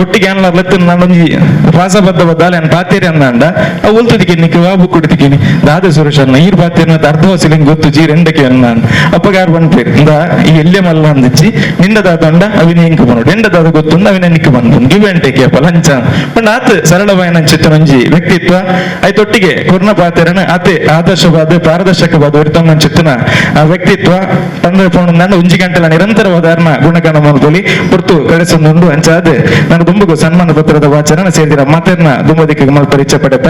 Speaker 6: ಒಟ್ಟಿಗೆ ಏನ ಲತ್ತಿನ ನಾನೊಂಜಿ ವಾಸಬದ್ಧವಾದ ಏನ್ ಪಾತೇರಿ ಅಂದ ಆ ಉಲ್ತದಿಕ್ಕೆ ನಿಕ್ಕ ವಾ ಬುಕ್ ಕುಡಿತಿದ್ದೀನಿ ದಾದ ಸುರೇಶ್ ಅನ್ನ ಈರ್ ಪಾತೇರಿನ ಅರ್ಧವಾಸಿಲಿಂಗ್ ಗೊತ್ತು ಜೀರ್ ಎಂಡಕ್ಕೆ ಅನ್ನ ಅಪ್ಪಗಾರ್ ಬಂತೇರಿ ಇಂದ ಈ ಎಲ್ಲೆ ಮಲ್ಲ ಅಂದಿಚ್ಚಿ ನಿಂಡದಾದ ಉಂಡ ಅವಿನ ಇಂಕ್ ಬಂದು ಎಂಡದಾದ ಗೊತ್ತುಂಡ ಅವಿನ ನಿಕ್ಕ ಬಂದು give and take ಅಪ್ಪ ಲಂಚ ಪಂಡ ಆತ ಸರಳವಾಯನ ಅಂಚಿತ್ತಿನ ಒಂಜಿ ವ್ಯಕ್ತಿತ್ವ ಐತೊಟ್ಟಿಗೆ ಕೊರ್ನ ಪಾತೆರನ ಆತೆ ಆದರ್ಶವಾದ ಪಾರದರ್ಶಕವಾದ ಚಿತ್ತನ ಆ ವ್ಯಕ್ತಿತ್ವ ಪಂದ್ರ ಪೌಣ ಒಂಜಿ ಗಂಟೆಲ ನಿರಂತರವಾದ ಅರ್ನ ಗುಣಗಾನ ಮೂಲದಲ್ಲಿ ಪುರ್ತು ಕಳಿಸೊಂದುಂಡು. ಅಂಚಾದ ನಾನು ದುಂಬುಗು ಸನ್ಮಾನ ಪತ್ರದ ವಾಚನ ಸೇರಿದಿರ ಮಾತೆರ್ನ ದುಂಬದಿಕ್ಕೆ ಮಲ್ಪ ಇಚ್ಛೆ ಪಡೆಪ.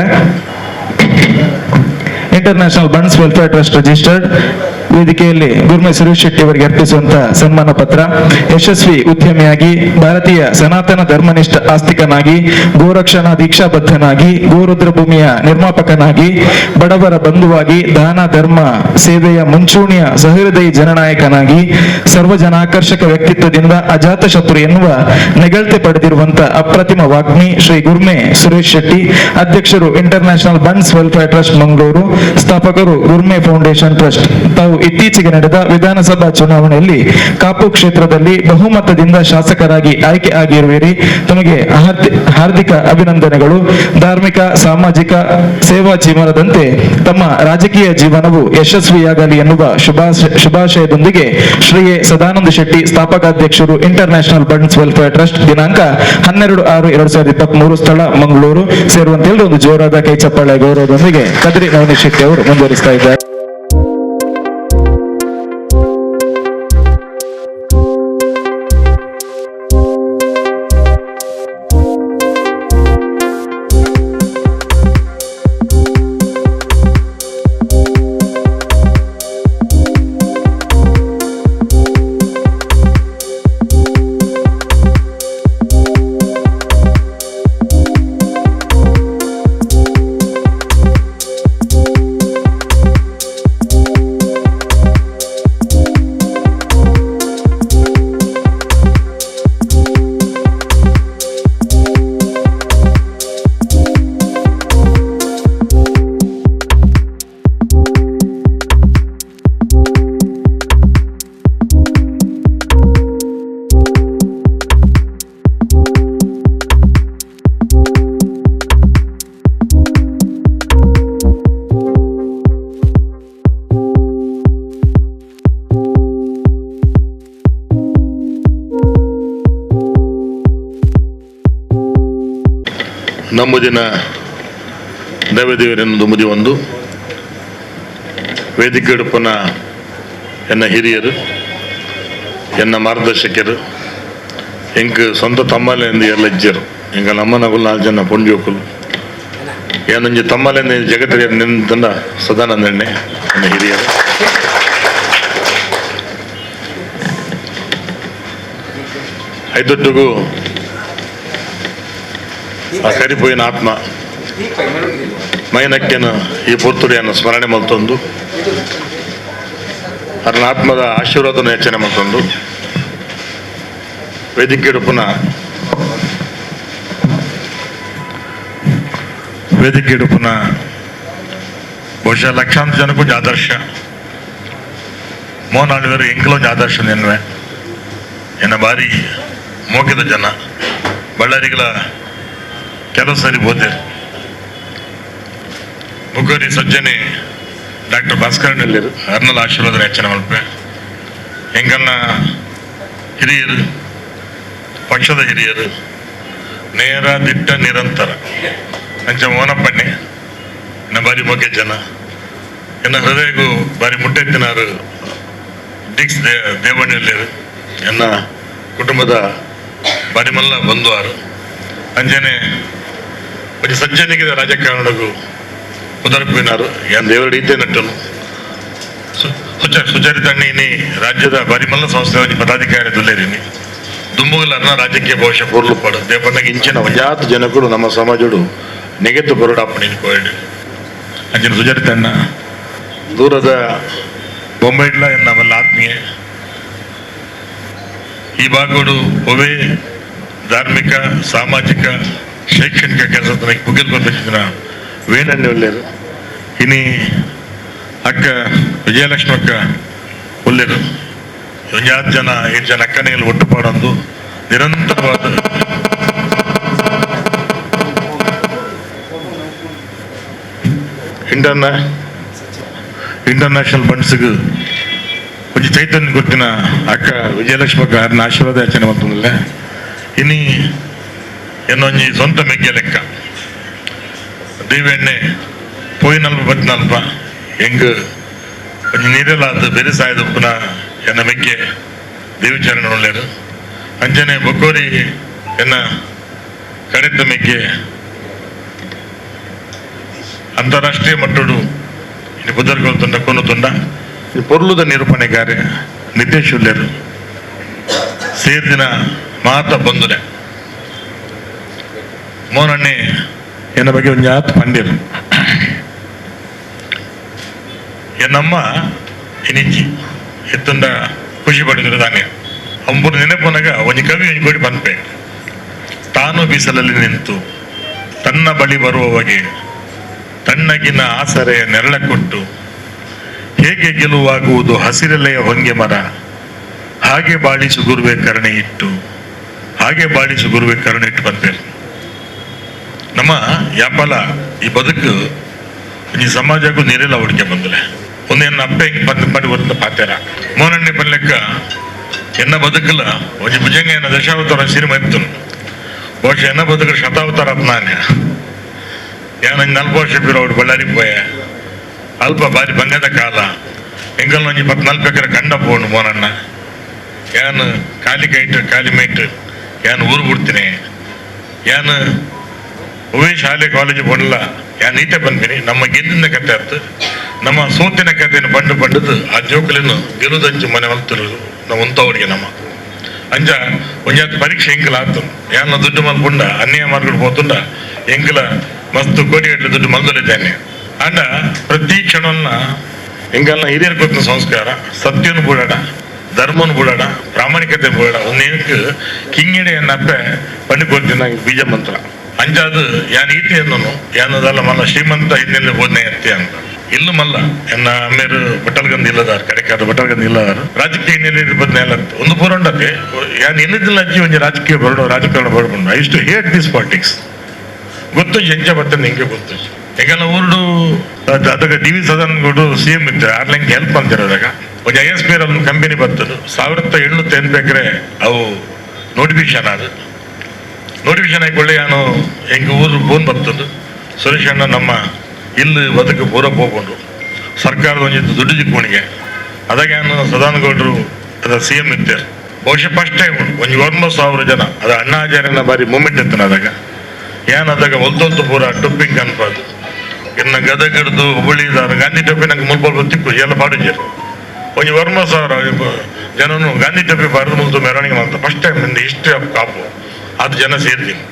Speaker 6: International Bunts welfare trust registered ವೇದಿಕೆಯಲ್ಲಿ ಗುರ್ಮೆ ಸುರೇಶ್ ಶೆಟ್ಟಿ ಅವರಿಗೆ ಅರ್ಪಿಸುವಂತಹ ಸನ್ಮಾನ ಪತ್ರ. ಯಶಸ್ವಿ ಉದ್ಯಮಿಯಾಗಿ, ಭಾರತೀಯ ಸನಾತನ ಧರ್ಮನಿಷ್ಠ ಆಸ್ತಿಕನಾಗಿ, ಗೋರಕ್ಷಣಾ ದೀಕ್ಷಾಬದ್ಧನಾಗಿ, ಗೋರುದ್ರ ಭೂಮಿಯ ನಿರ್ಮಾಪಕನಾಗಿ, ಬಡವರ ಬಂಧುವಾಗಿ, ದಾನ ಧರ್ಮ ಸೇವೆಯ ಮುಂಚೂಣಿಯ ಸಹೃದಯಿ ಜನನಾಯಕನಾಗಿ, ಸರ್ವಜನಾಕರ್ಷಕ ವ್ಯಕ್ತಿತ್ವದಿಂದ ಅಜಾತ ಶತ್ರು ಎನ್ನುವ ನೆಗಳ್ತೆ ಪಡೆದಿರುವಂತಹ ಅಪ್ರತಿಮ ವಾಗ್ಮಿ ಶ್ರೀ ಗುರ್ಮೆ ಸುರೇಶ್ ಶೆಟ್ಟಿ, ಅಧ್ಯಕ್ಷರು international Bunts welfare trust Mangaluru, ಸ್ಥಾಪಕರು ಗುರ್ಮೆ ಫೌಂಡೇಶನ್ ಟ್ರಸ್ಟ್. ತಾವು ಇತ್ತೀಚೆಗೆ ನಡೆದ ವಿಧಾನಸಭಾ ಚುನಾವಣೆಯಲ್ಲಿ ಕಾಪು ಕ್ಷೇತ್ರದಲ್ಲಿ ಬಹುಮತದಿಂದ ಶಾಸಕರಾಗಿ ಆಯ್ಕೆ ಆಗಿರುವಿರಿ. ತಮಗೆ ಹಾರ್ದಿಕ ಅಭಿನಂದನೆಗಳು. ಧಾರ್ಮಿಕ ಸಾಮಾಜಿಕ ಸೇವಾ ಜೀವನದಂತೆ ತಮ್ಮ ರಾಜಕೀಯ ಜೀವನವು ಯಶಸ್ವಿಯಾಗಲಿ ಎನ್ನುವ ಶುಭಾಶಯದೊಂದಿಗೆ ಶ್ರೀ ಎ Sadananda Shetty, ಸ್ಥಾಪಕಾಧ್ಯಕ್ಷರು international Bunts welfare trust, ದಿನಾಂಕ 12/6/2023, ಸ್ಥಳ ಮಂಗಳೂರು. ಸೇರುವಂತೆ ಒಂದು ಜೋರಾದ ಕೈ ಚಪ್ಪಾಳೆ ಗೌರವದೊಂದಿಗೆ ಕದ್ರಿ ನವನೀಶ್ ಶೆಟ್ಟಿ ಅವರು ಮುಂದುವರಿಸ್ತಾ ಇದ್ದಾರೆ.
Speaker 1: ನಮ್ಮದಿನ ದೈವದೇವರೆನ್ನೊಂದು ಮುದಿ ಒಂದು ವೇದಿಕೆಡುಪನ ಎನ್ನ ಹಿರಿಯರು, ಎನ್ನ ಮಾರ್ಗದರ್ಶಕರು, ಎಂಕ್ ಸ್ವಂತ ತಮ್ಮಲೆ ಎಂದು ಎಲ್ಲ ಇಜ್ಜರು. ಎಂಕ ನಮ್ಮನಗುಲು 4 ಜನ ಪೊಂಜೋಕುಲು ಏನೊಂಜಿ ತಮ್ಮಲೆ ಜಗತ್ತಿಗೆ ನಿಂತಂಡ ಸದಾನಂದಣ್ಣೆ ಎನ್ನ ಹಿರಿಯರು. ಐದೊಟ್ಟಿಗೂ ಆ ಕರಿಪೋಯಿನ ಆತ್ಮ ಮೈನಕ್ಕೆನ ಈ ಪುರ್ತುಡಿಯನ್ನು ಸ್ಮರಣೆ ಮಲ್ತೊಂದು ಅದರ ಆತ್ಮದ ಆಶೀರ್ವಾದವನ್ನು ಯಾಚನೆ ಮಲ್ತೊಂದು ವೇದಿಕೆಡುಪುನ ಬಹುಶಃ ಲಕ್ಷಾಂತರ ಜನಕ್ಕೂ ಆದರ್ಶ ಮೋನಾಳ್ವರು ಎಂಕಲೊಂದು ಆದರ್ಶ ನೆನ್ವೆ ಎನ್ನ ಬಾರಿ ಮೋಕಿದ ಜನ ಬಳ್ಳಾರಿಗಳ ಕೆಲವು ಸರಿ ಬೋಧೇರು ಮುಖರಿ ಸಜ್ಜನೆ ಡಾಕ್ಟರ್ ಭಾಸ್ಕರನಲ್ಲಿರು ಅರ್ನಲ್ ಆಶೀರ್ವಾದ ಯಾಚನೆ ಮಲ್ಪೆ. ಎಂಕಲ್ನ ಹಿರಿಯರು, ಪಕ್ಷದ ಹಿರಿಯರು, ನೇರ ದಿಟ್ಟ ನಿರಂತರ ಅಂಚ ಮೋನಪ್ಪಣ್ಣೆ ಎನ್ನ ಬಾರಿ ಮೊಗ್ಗೆ ಜನ ಎನ್ನ ಹೃದಯಗೂ ಬಾರಿ ಮುಟ್ಟೆತ್ತಿನಾರು ಡಿಕ್ಸ್ ದೇವಣ್ಣಲ್ಲಿರು ಎನ್ನ ಕುಟುಂಬದ ಬಾರಿ ಮಲ್ಲ ಬಂಧುವಾರು. ಅಂಜನೆ ಒಂಜಿ ಸಜ್ಜನಿಗೆ ರಾಜಕಾರಣಗೂ ಪುದರ್ಪಿನಾರು ಏನ್ ದೇವರ ರೀತಿಯ ನಟ್ಟನು ಸುಚರಿತಣ್ಣಿ ರಾಜ್ಯದ ಬರಿಮಲ್ಲ ಸಂಸ್ಥೆ ಒಂಜಿ ಪದಾಧಿಕಾರಿ ದುಲ್ಲೇರಿನಿ ದುಂಬುಗಲರ್ನ ರಾಜಕೀಯ ಭವಿಷ್ಯ ಪೊರ್ಲು ಪಡು ದೇಪಣ್ಣಗೆ ಇಂಚಿನ ಒಂಜಾತ ಜನಗಳು ನಮ್ಮ ಸಮಾಜಡು ನೆಗೆತ್ತು ಬರೋಡಾಪಣಿ ಕೋಯಿಡು. ಅಂಚಿನ ಸುಚರಿತಣ್ಣ ದೂರದ ಬೊಂಬೈಡ್ಲ ನಮ್ಮೆಲ್ಲ ಆತ್ಮೀಯ ಈ ಭಾಗಡು ಒವೇ ಧಾರ್ಮಿಕ ಸಾಮಾಜಿಕ ಶೈಕ್ಷಣಿಕ ಕೆಲಸ ಮುಗಿಲ್ ಬಂದಿನ ವೇಣಣ್ಣೆ ಒಲ್ಲೇರು ಇನಿ ಅಕ್ಕ ವಿಜಯಲಕ್ಷ್ಮಿ ಅಕ್ಕ ಒಲ್ಲೇರು ಒಂಜಾತ್ ಜನ 7 ಜನ ಅಕ್ಕನೆಯಲ್ಲಿ ಒಟ್ಟು ಪಾಡೊಂದು ನಿರಂತರವಾದ ಇಂಟರ್ನ್ಯಾಷನಲ್ ಬಂಡ್ಸ್ಗೆ ಒಂಜಿ ಚೈತನ್ಯ ಗೊತ್ತಿನ ಅಕ್ಕ ವಿಜಯಲಕ್ಷ್ಮಿ ಅಕ್ಕ ಅರ್ನ ಆಶೀರ್ವಾದ ಯಾಚನೆ ಮಲ್ತೊಂದುಲ್ಲೆ. ಇನಿ ಎನ್ನೊಂಜಿ ಸ್ವಂತ ಮೆಗ್ಗೆ ಲೆಕ್ಕ ದೇವೆಣ್ಣೆ ಪೋಯಿನಲ್ಪ ಬತ್ತಿನಲ್ಪ ಎಂಗ್ ಒಂಜಿ ನೀರೆಲ್ಲ ಬೆರೆ ಸಾಯದಪ್ಪನ ಎನ್ನ ಮೆಗ್ಗೆ ದೇವಿಚರಣ ಒಳ್ಳೆಯರು. ಅಂಜನೆ ಬೊಕ್ಕೋರಿ ಎನ್ನ ಕಡೆತ ಮೆಗ್ಗೆ ಅಂತಾರಾಷ್ಟ್ರೀಯ ಮಟ್ಟಡು ಇನ್ನು ಪುದರ್ಗೊಳ್ತುಂಡ ಕೊನುತುಂಡ ಪೊರ್ಲುದ ನಿರೂಪಣೆಗಾರೆ ನಿತೇಶ್ ಉಲ್ಲೇರು ಸೇರ್ದಿನ ಮಾತ ಬಂದುನೆ ಮೋನಣ್ಣೆ ಎನ್ನ ಬಗ್ಗೆ ಒಂದು ಜಾತ್ ಪಂಡಿರು ಎನ್ನಮ್ಮ ಇನಿಜ್ಜಿ ಎತ್ತುಂಡ ಖುಷಿ ಪಡೆದರು ತಾನೆ ಅಂಬುರು ನೆನಪುನಗ ಒಂಜಿ ಕವಿ ಒಂಜಿ ಕೋಡಿ ಪನ್ಪೆ ತಾನು ಬಿಸಿಲಲ್ಲಿ ನಿಂತು ತನ್ನ ಬಳಿ ಬರುವವಗೆ ತಣ್ಣಗಿನ ಆಸರೆಯ ನೆರಳ ಕೊಟ್ಟು ಹೇಗೆ ಗೆಲುವಾಗುವುದು ಹಸಿರೆಲೆಯ ಹೊಂಗೆ ಮರ ಹಾಗೆ ಬಾಳಿಸು ಗುರುವೆ ಕರುಣೆ ಇಟ್ಟು ಹಾಗೆ ಬಾಳಿಸು ಗುರುವೆ ಕರುಣೆ ಇಟ್ಟು ಬಂದೇರು. ನಮ್ಮ ಯಾಪಲ ಈ ಬದುಕು ಈ ಸಮಾಜಕ್ಕೂ ನೀರೆಲ್ಲ ಹುಡುಕೆ ಬಂದಲೆ ಒಂದೇನು ಅಪ್ಪೆ ಬಂದು ಪಡಿ ಒಂದು ಪಾತ್ಯಾರ ಮೋನಣ್ಣಿ ಪಲ್ಲೆಕ್ಕ ಎನ್ನ ಬದುಕಲ್ಲ ಒಂಜಿ ಭುಜಂಗ ಎನ್ನ ದಶಾವತಾರ ಸಿನಿಮಾ ಇತ್ತು. ಬಹುಶಃ ಎನ್ನ ಬದುಕು ಶತಾವತಾರ ನಾನೇ ಯಾನ 40 ವರ್ಷ ಬಿರೋಡು ಬಳ್ಳಾರಿ ಪೋಯ ಅಲ್ಪ ಬಾರಿ ಬಂಗದ ಕಾಲ ಎಂಗಲ್ ಒಂಜಿ 14 ಎಕರೆ ಕಂಡ ಪೋಣು ಮೋನಣ್ಣ ಯಾನು ಖಾಲಿ ಕೈಟ್ ಖಾಲಿ ಮೈಟ್ ಯಾನು ಊರು ಬಿಡ್ತೀನಿ ಯಾನು ಒವೇ ಶಾಲೆ ಕಾಲೇಜು ಪೋಣಲ್ಲ ಯಾನ್ ಈತೆ ಬಂದಿನಿ. ನಮ್ಮ ಗೆದ್ದಿನ ಕತೆ ಆತು ನಮ್ಮ ಸೋತಿನ ಕಥೆಯನ್ನು ಬಂಡು ಬಂಡದು ಆ ಜೋಕುలను ಗೆಲುದಂಚು ಮನೆ ಮಲ್ತಿರು ನಮ್ಮ ಉಂತವರಿಗೆ ನಮ್ಮ ಅಂಜ ಒಂಜಾತ್ ಪರೀಕ್ಷೆ ಎಂಕಲ ಆತು ಯಾನ ದುಡ್ಡು ಮಲ್ಪುಂಡ ಅನ್ಯಾಯ ಮಾರ್ಗಡ್ ಪೋತುಂಡ ಎಂಕಲ ಮಸ್ತ್ ಕೋಟಿಗಟ್ಟಲೆ ದುಡ್ಡು ಮಲ್ದಲಿದ್ದೇನೆ. ಅಂಡ ಪ್ರತಿ ಕ್ಷಣವನ್ನ ಎಂಕಲ್ನ ಹಿರಿಯರ್ ಕೊತ್ತಿನ ಸಂಸ್ಕಾರ ಸತ್ಯನು ಬುಡಾಡ ಧರ್ಮನು ಬುಡಾಡ ಪ್ರಾಮಾಣಿಕತೆ ಬುಡಾಡ ಒಂದೇನಕ್ಕೆ ಕಿಂಗಿಡೆ ಅನ್ನಪ್ಪೆ ಪಂಡಿ ಕೊಡ್ತೀನಿ ಬೀಜ ಮಂತ್ರ ಅಂಜಾದು ಯಾನ್ ಈತೆ ಅನ್ನೋನು ಯಾನದಲ್ಲ ಮಲ್ಲ ಶ್ರೀಮಂತ ಹಿನ್ನೆಲೆ ಬೋಧನೆ ಎತ್ತೆ ಅಂತ ಇಲ್ಲು ಮಲ್ಲ ಎನ್ನ ಅಮ್ಮೇರು ಬಟ್ಟಲ್ಗಂದು ಇಲ್ಲದಾರು ಕಡೆಕಾದ ಬಟ್ಟಲ್ಗಂದು ಇಲ್ಲದಾರು ರಾಜಕೀಯ ಹಿನ್ನೆಲೆ ಬದನೆ ಅಲ್ಲ ಒಂದು ಪೂರಂಡತೆ ಯಾನ್ ಇನ್ನಿದ್ದಿಲ್ಲ ಅಜ್ಜಿ ಒಂಜಿ ರಾಜಕೀಯ ಬರಡೋ ರಾಜಕಾರಣ ಬರಕೊಂಡು I to hate this politics ಗೊತ್ತು ಎಂಚ ಬರ್ತದೆ ಹಿಂಗೆ ಗೊತ್ತು. ಯಾಕಂದ್ರೆ ಊರುಡು ಅದಕ್ಕೆ D V Sadananda Gowda C M ಇದ್ದಾರೆ ಆರ್ಲಂಗೆ ಹೆಲ್ಪ್ ಅಂತಿರೋದಾಗ ಒಂದು I S P R company ಬರ್ತದೆ 1880 ಎಕರೆ ಅವು ನೋಟಿಫಿಕೇಶನ್ ಅದು ನೋಟಿಫಿಕೇಶನ್ ಹಾಕೊಳ್ಳಿ ನಾನು ಹೆಂಗೆ ಊರು ಫೋನ್ ಬರ್ತದೆ ಸುರೇಶ್ ಅಣ್ಣ ನಮ್ಮ ಇಲ್ಲಿ ಬದುಕು ಪೂರ ಹೋಗ್ಕೊಂಡು ಸರ್ಕಾರದ ಒಂದಿತ್ತು ದುಡ್ಡು ದಿಕ್ಕೋಣಿಗೆ ಅದಾಗ ನಾನು ಸದಾನಂದ ಗೌಡರು ಅದ ಸಿ ಎಂ ಇದ್ದಾರೆ ಬಹುಶಃ ಫಸ್ಟ್ ಟೈಮ್ ಒಂದು 9,000 ಜನ ಅದು ಅಣ್ಣಾಚಾರ್ಯನ ಬಾರಿ ಮೂಮೆಂಟ್ ಇತ್ತು ಅದಾಗ ಏನಾದಾಗ ಒಲ್ದೊಲ್ತು ಪೂರ ಟೊಪ್ಪಿಂಗ್ ಅನ್ಪಾದು ಇನ್ನು ಗದಗಡ್ದು ಹುಬ್ಬಳ್ಳಿ ಗಾಂಧಿ ಟೊಪ್ಪಿ ನಂಗೆ ಮುಲ್ಪ ತಿಕ್ಕು ಎಲ್ಲ ಪಾಡುಜೇರು ಒಂದು 9,000 ಜನನು ಗಾಂಧಿ ಟೊಪ್ಪಿ ಬಾರದು ಮುಲ್ತು ಮೆರವಣಿಗೆ ಮಾಡ್ತಾರೆ ಫಸ್ಟ್ ಟೈಮ್ ಇಂದ ಹಿಸ್ಟ್ರಿ ಆಫ್ ಕಾಪು ಅದು ಜನ ಸೇರ್ತೀನಿ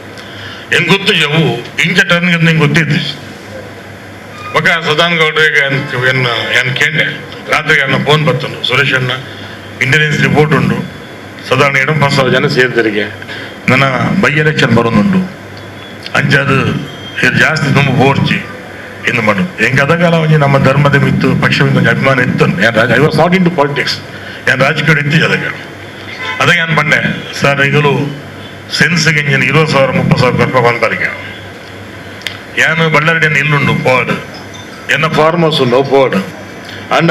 Speaker 1: ಹೆಂಗ್ ಗೊತ್ತು ಯವು ಇಂಚ ಟರ್ನ್ ನಿಂಗೆ ಗೊತ್ತಿದ್ದು ಮಗ ಸದಾನಂದ ಗೌಡ್ರಿಗೆ ಏನು ಕೇಂಡೆ ರಾತ್ರಿಗೆ ಅನ್ನ ಫೋನ್ ಬರ್ತನು ಸುರೇಶ್ ಅಣ್ಣ ಇಂಟೆಲಿಜೆನ್ಸ್ ರಿಪೋರ್ಟ್ ಉಂಟು ಸಾಧಾರಣ 8,000 ಜನ ಸೇರ್ದರಿಗೆ ನನ್ನ ಬೈ ಎಲೆಕ್ಷನ್ ಬರೋದುಂಟು ಅಂಚಾದು ಇದು ಜಾಸ್ತಿ ತುಂಬ ಬೋರ್ಚಿ ಎಂದು ಮಾಡು ಹೆಂಗೆ ಅದಗಾಲ ಒಂಜಿ ನಮ್ಮ ಧರ್ಮದ ಮಿತ್ತು ಪಕ್ಷದಿಂದ ಒಂಜಿ ಅಭಿಮಾನ ಇತ್ತು. I was not into politics ಏನು ರಾಜಕೀಯ ಇತ್ತು ಅದಾಗ ಅದಾಗ ಏನು ಬಂಡೆ ಸರ್ ಈಗಲೂ ಸೆನ್ಸ್ಗೆ ಇಂಜಿನ್ 20,000 30,000 ರೂಪಾಯಿ ಬಂದರಿಗೆ ಯಾನು ಬಳ್ಳಾರಿಯನ್ನು ಇಲ್ಲುಂಡು ಪೋವಾಡು ಎನ್ನ ಫಾರ್ಮ್ ಹೌಸ್ ಉಂಡು ಪೋವಾಡು ಅಂಡ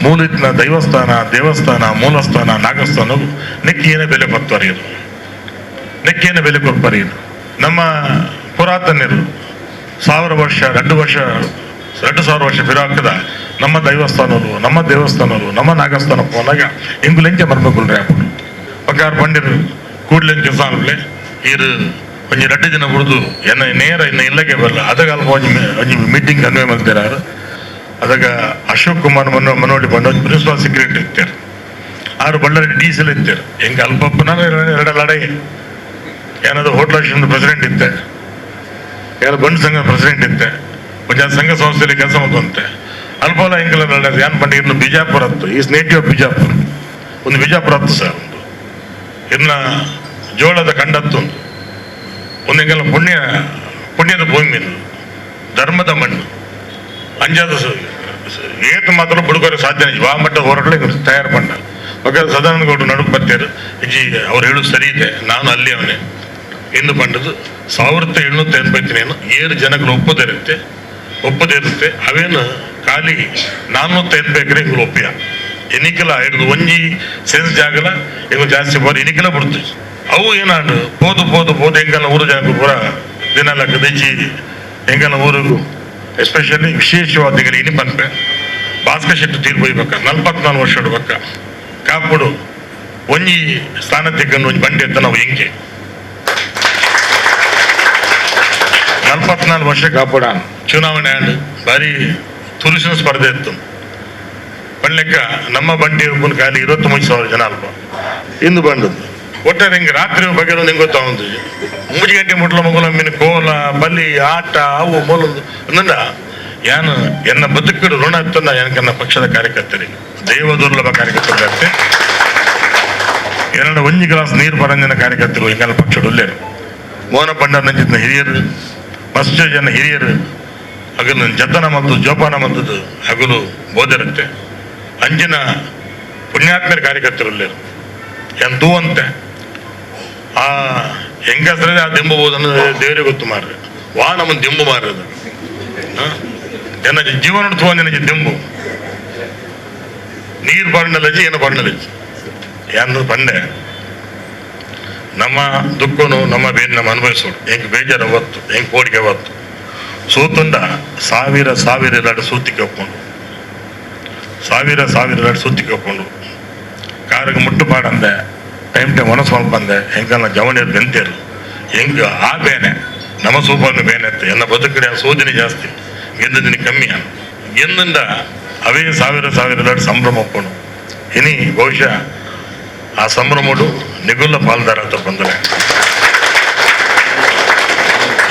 Speaker 1: ಮೂಲಿತ್ನ ದೈವಸ್ಥಾನ ದೇವಸ್ಥಾನ ಮೂಲಸ್ಥಾನ ನಾಗಸ್ಥಾನ ನೆಕ್ಕೇನೆ ಬೆಲೆ ಕೊಡ್ತಾರೆ ನೆಕ್ಕೇನೆ ಬೆಲೆ ಕೊಡ್ತಾರೆ. ನಮ್ಮ ಪುರಾತನರು 1,000 ವರ್ಷ 2 ವರ್ಷ 2,000 ವರ್ಷ ಫಿರಾಕದ ನಮ್ಮ ದೈವಸ್ಥಾನರು ನಮ್ಮ ದೇವಸ್ಥಾನರು ನಮ್ಮ ನಾಗಸ್ಥಾನ ಹೋದಾಗ ಎಂಗುಲೆಂಚ ಮರ್ಮಕುಲ್ರಿ ಹಾಕೊಂಡು ಪಕ್ಕಾರ ಪಂಡಿರು ಕೂಡ್ಲೆಂಚ ಸಾನ್ಲೆ ಇರು ಒಂಜಿ 2 ದಿನ ಬುಡ್ದು ಎನ್ನ ನೇರ ಇನ್ನು ಇಲ್ಲಕ್ಕೆ ಬರಲ್ಲ ಅದಾಗ ಅಲ್ಪ ಒಂಜಿ ಒಂಜಿ ಮೀಟಿಂಗ್ ಕನ್ವೆ ಮಾಡ್ತಿರಾರು. ಅದಾಗ ಅಶೋಕ್ ಕುಮಾರ್ ಮನೋಡಿ ಬಂದು ಒಂಜಿ ಪ್ರಿನ್ಸಿಪಾಲ್ ಸೆಕ್ರೆಟರಿ ಇರ್ತಾರೆ ಆರು ಬಳ್ಳಾರಿ ಡಿ ಸಿಲ್ ಇರ್ತಾರೆ ಹೆಂಗೆ ಅಲ್ಪಪ್ಪನ ಎರಡು ಲಡೈ ಏನಾದ್ರು ಹೋಟ್ಲ್ ಪ್ರೆಸಿಡೆಂಟ್ ಇತ್ತೆ ಯಾರು ಬಂಡ್ ಸಂಘ ಪ್ರೆಸಿಡೆಂಟ್ ಇತ್ತೆ ಒಂಜಿ ಸಂಘ ಸಂಸ್ಥೆಯಲ್ಲಿ ಕೆಲಸ ಮಾಡ್ಕೊಂತೆ ಅಲ್ಪಲ್ಲ ಹೆಂಗೆಲ್ಲ ಏನ್ ಬಂಡಿ ಇನ್ನು ಬಿಜಾಪುರ ಹತ್ತು is native of Bijapur ಒಂದು ಬಿಜಾಪುರ ಹತ್ತು ಸರ್ ಒಂದು ಇನ್ನ ಜೋಳದ ಕಂಡತ್ತು ಒಂದು ಒಂದು ಹೆಂಗೆಲ್ಲ ಪುಣ್ಯ ಪುಣ್ಯದ ಭೂಮಿ ಇದು ಧರ್ಮದ ಮಣ್ಣು ಅಂಜಾದ ಏತು ಮಾತ್ರ ಬುಡುಗರೆ ಸಾಧ್ಯ ವಾ ಮಟ್ಟ ಹೋರಾಟಲೆ ತಯಾರು ಪಂಡ ಒಕ್ಕ ಸದಾನಂದ ಗೌಡರು ನಡುಕು ಬರ್ತಾರೆ ಅಜ್ಜಿ ಅವ್ರು ಹೇಳೋದು ಸರಿ ಇದೆ ನಾನು ಅಲ್ಲಿ ಅವನೇ ಎಂದು ಪಂಡದು 1880 7 ಜನಗಳು ಒಪ್ಪದಿರುತ್ತೆ ಒಪ್ಪದಿರುತ್ತೆ ಅವೇನು ಖಾಲಿ 480 ಎಕರೆ ಇಂಗುಲು ಒಪ್ಪಿಯ ಎನಿಕಲ ಹಿಡಿದು ಒಂಜಿ ಸೆನ್ಸ್ ಜಾಗಲ ಇಂಗು ಜಾಸ್ತಿ ಬೋರ್ ಎನಿಕಲ ಬಿಡ್ತು ಅವು ಏನಾಂಡು ಪೋದು ಪೋದು ಪೋದು ಎಂಗಲ್ಲ ಊರು ಜನಗಳು ಪೂರ ದಿನ ಕದಿಜಿ ಎಂಗಲ್ಲ ಊರಿಗೂ ಎಸ್ಪೆಷಲಿ ವಿಶೇಷವಾದ ಇನಿ ಪನ್ಪೆ ಭಾಸ್ಕರ್ ಶೆಟ್ಟಿ ತೀರ್ಪು ಒಯ್ಬೇಕ 44 ವರ್ಷ ಇಡ್ಬೇಕ ಕಾಪುಡು ಒಂಜಿ ಸ್ಥಾನ ತಿಕ್ಕಂಡು ಒಂಜಿ ಬಂಡಿ ಎತ್ತ ನಾವು ಎಂಕೆ 44 ವರ್ಷ ಕಾಪುಡ ಚುನಾವಣೆ ಆಂಡ್ ಭಾರಿ ತುರುಸಿನ ಸ್ಪರ್ಧೆ ಇತ್ತು. ಬಣ್ಲೆಕ್ಕ ನಮ್ಮ ಬಂಡಿ ಖಾಲಿ 23,000 ಜನ ಅಲ್ಪ ಇಂದು ಬಂದದ್ದು. ಒಟ್ಟಾರೆ ಹಿಂಗೆ ರಾತ್ರಿ ಬಗ್ಗೆ ಹೆಂಗೆ ಗೊತ್ತಾವಂದು 3 ಗಂಟೆ ಮುಟ್ಲ ಮಗುಲ ಮೀನು ಕೋಲ ಬಲಿ ಆಟ ಅವು ಮೊಲೊಂದು ಅಂದ ಯಾನು ಎನ್ನ ಬದುಕಡು ಋಣ ಇತ್ತನ್ನ ಎನಕನ್ನ ಪಕ್ಷದ ಕಾರ್ಯಕರ್ತರಿಗೆ ದೈವ ದುರ್ಲಭ ಕಾರ್ಯಕರ್ತರು ಎರಡು ಒಂಜಿ ಗ್ಲಾಸ್ ನೀರು ಪರಂಜಿನ ಕಾರ್ಯಕರ್ತರು ಹಿಂಗೆಲ್ಲ ಪಕ್ಷದ ಉಲ್ಲೇರು ಮೋಹನ ಪಂಡರ್ ನಂಜಿನ ಹಿರಿಯರು ಮಸ್ತು ಜನ ಹಿರಿಯರು ಹಗಲು ಜತನ ಮತ್ತು ಜೋಪಾನ ಮಂತದ್ದು ಹಗಲು ಬೋಧಿರುತ್ತೆ ಅಂಜಿನ ಪುಣ್ಯಾತ್ಮರ ಕಾರ್ಯಕರ್ತರು ಉಲ್ಲೇರು ಎಂದೂ ಅಂತೆ ಆ ಹೆಂಗಸ್ರೇ ಆ ದಿಂಬು ಬೋದನ್ನು ದೇವರಿಗೆ ಗೊತ್ತು ಮಾರ್ರೆ ವಾ ನಮ್ಮ ದಿಂಬು ಮಾರ್ರೆ ಎನ್ನ ಜೀವನ ನಿನಗೆ ದಿಂಬು ನೀರು ಬಣ್ಣಲಜ್ಜಿ ಏನು ಬಣ್ಣಲಜ್ಜಿ ಯಾರು ಬಂಡೆ ನಮ್ಮ ದುಃಖನು ನಮ್ಮ ಬೇರೆ ನಮ್ಮ ಅನುಭವಿಸೋಡು ಹೆಂಗೆ ಬೇಜಾರು ಅವತ್ತು ಹೆಂಗೆ ಕೋಡಿಗೆ ಅವತ್ತು ಸೂತುಂಡ ಸಾವಿರ ಸಾವಿರ ಇಲ್ಲಾಡು ಸೂತಿಗೆ ಒಪ್ಕೊಂಡು ಸಾವಿರ ಸಾವಿರ ಇಲ್ಲಾಡು ಸೂತಿಗೆ ಒಪ್ಕೊಂಡು ಕಾರಿಗೆ ಮುಟ್ಟು ಪಾಡಂದೆ ಟೈಮ್ ಟೈಮ್ ಮನಸ್ಸು ಬಂದೆ ಹೆಂಗಲ್ಲ ಜವನಿಯರು ಬೆಂತೇರು ಹೆಂಗೆ ಆ ಬೇನೆ ನಮ್ಮ ಸೂಪನ್ನು ಬೇನೆ ಇತ್ತು ಎನ್ನ ಬದುಕಡೆ ಆ ಸೂದಿನಿ ಜಾಸ್ತಿ ಗೆದ್ದಿದ್ದೀನಿ ಕಮ್ಮಿ ಗೆದ್ದಿಂದ ಅವೇ ಸಾವಿರ ಸಾವಿರ ಇಲ್ಲಾಡು ಸಂಭ್ರಮ ಒಪ್ಕೊಂಡು ಇನಿ ಬಹುಶಃ ಆ ಸಂಭ್ರಮಡು ನಿಗುಲ್ಲ ಪಾಲ್ದಾರ ಅಂತ ಬಂದರೆ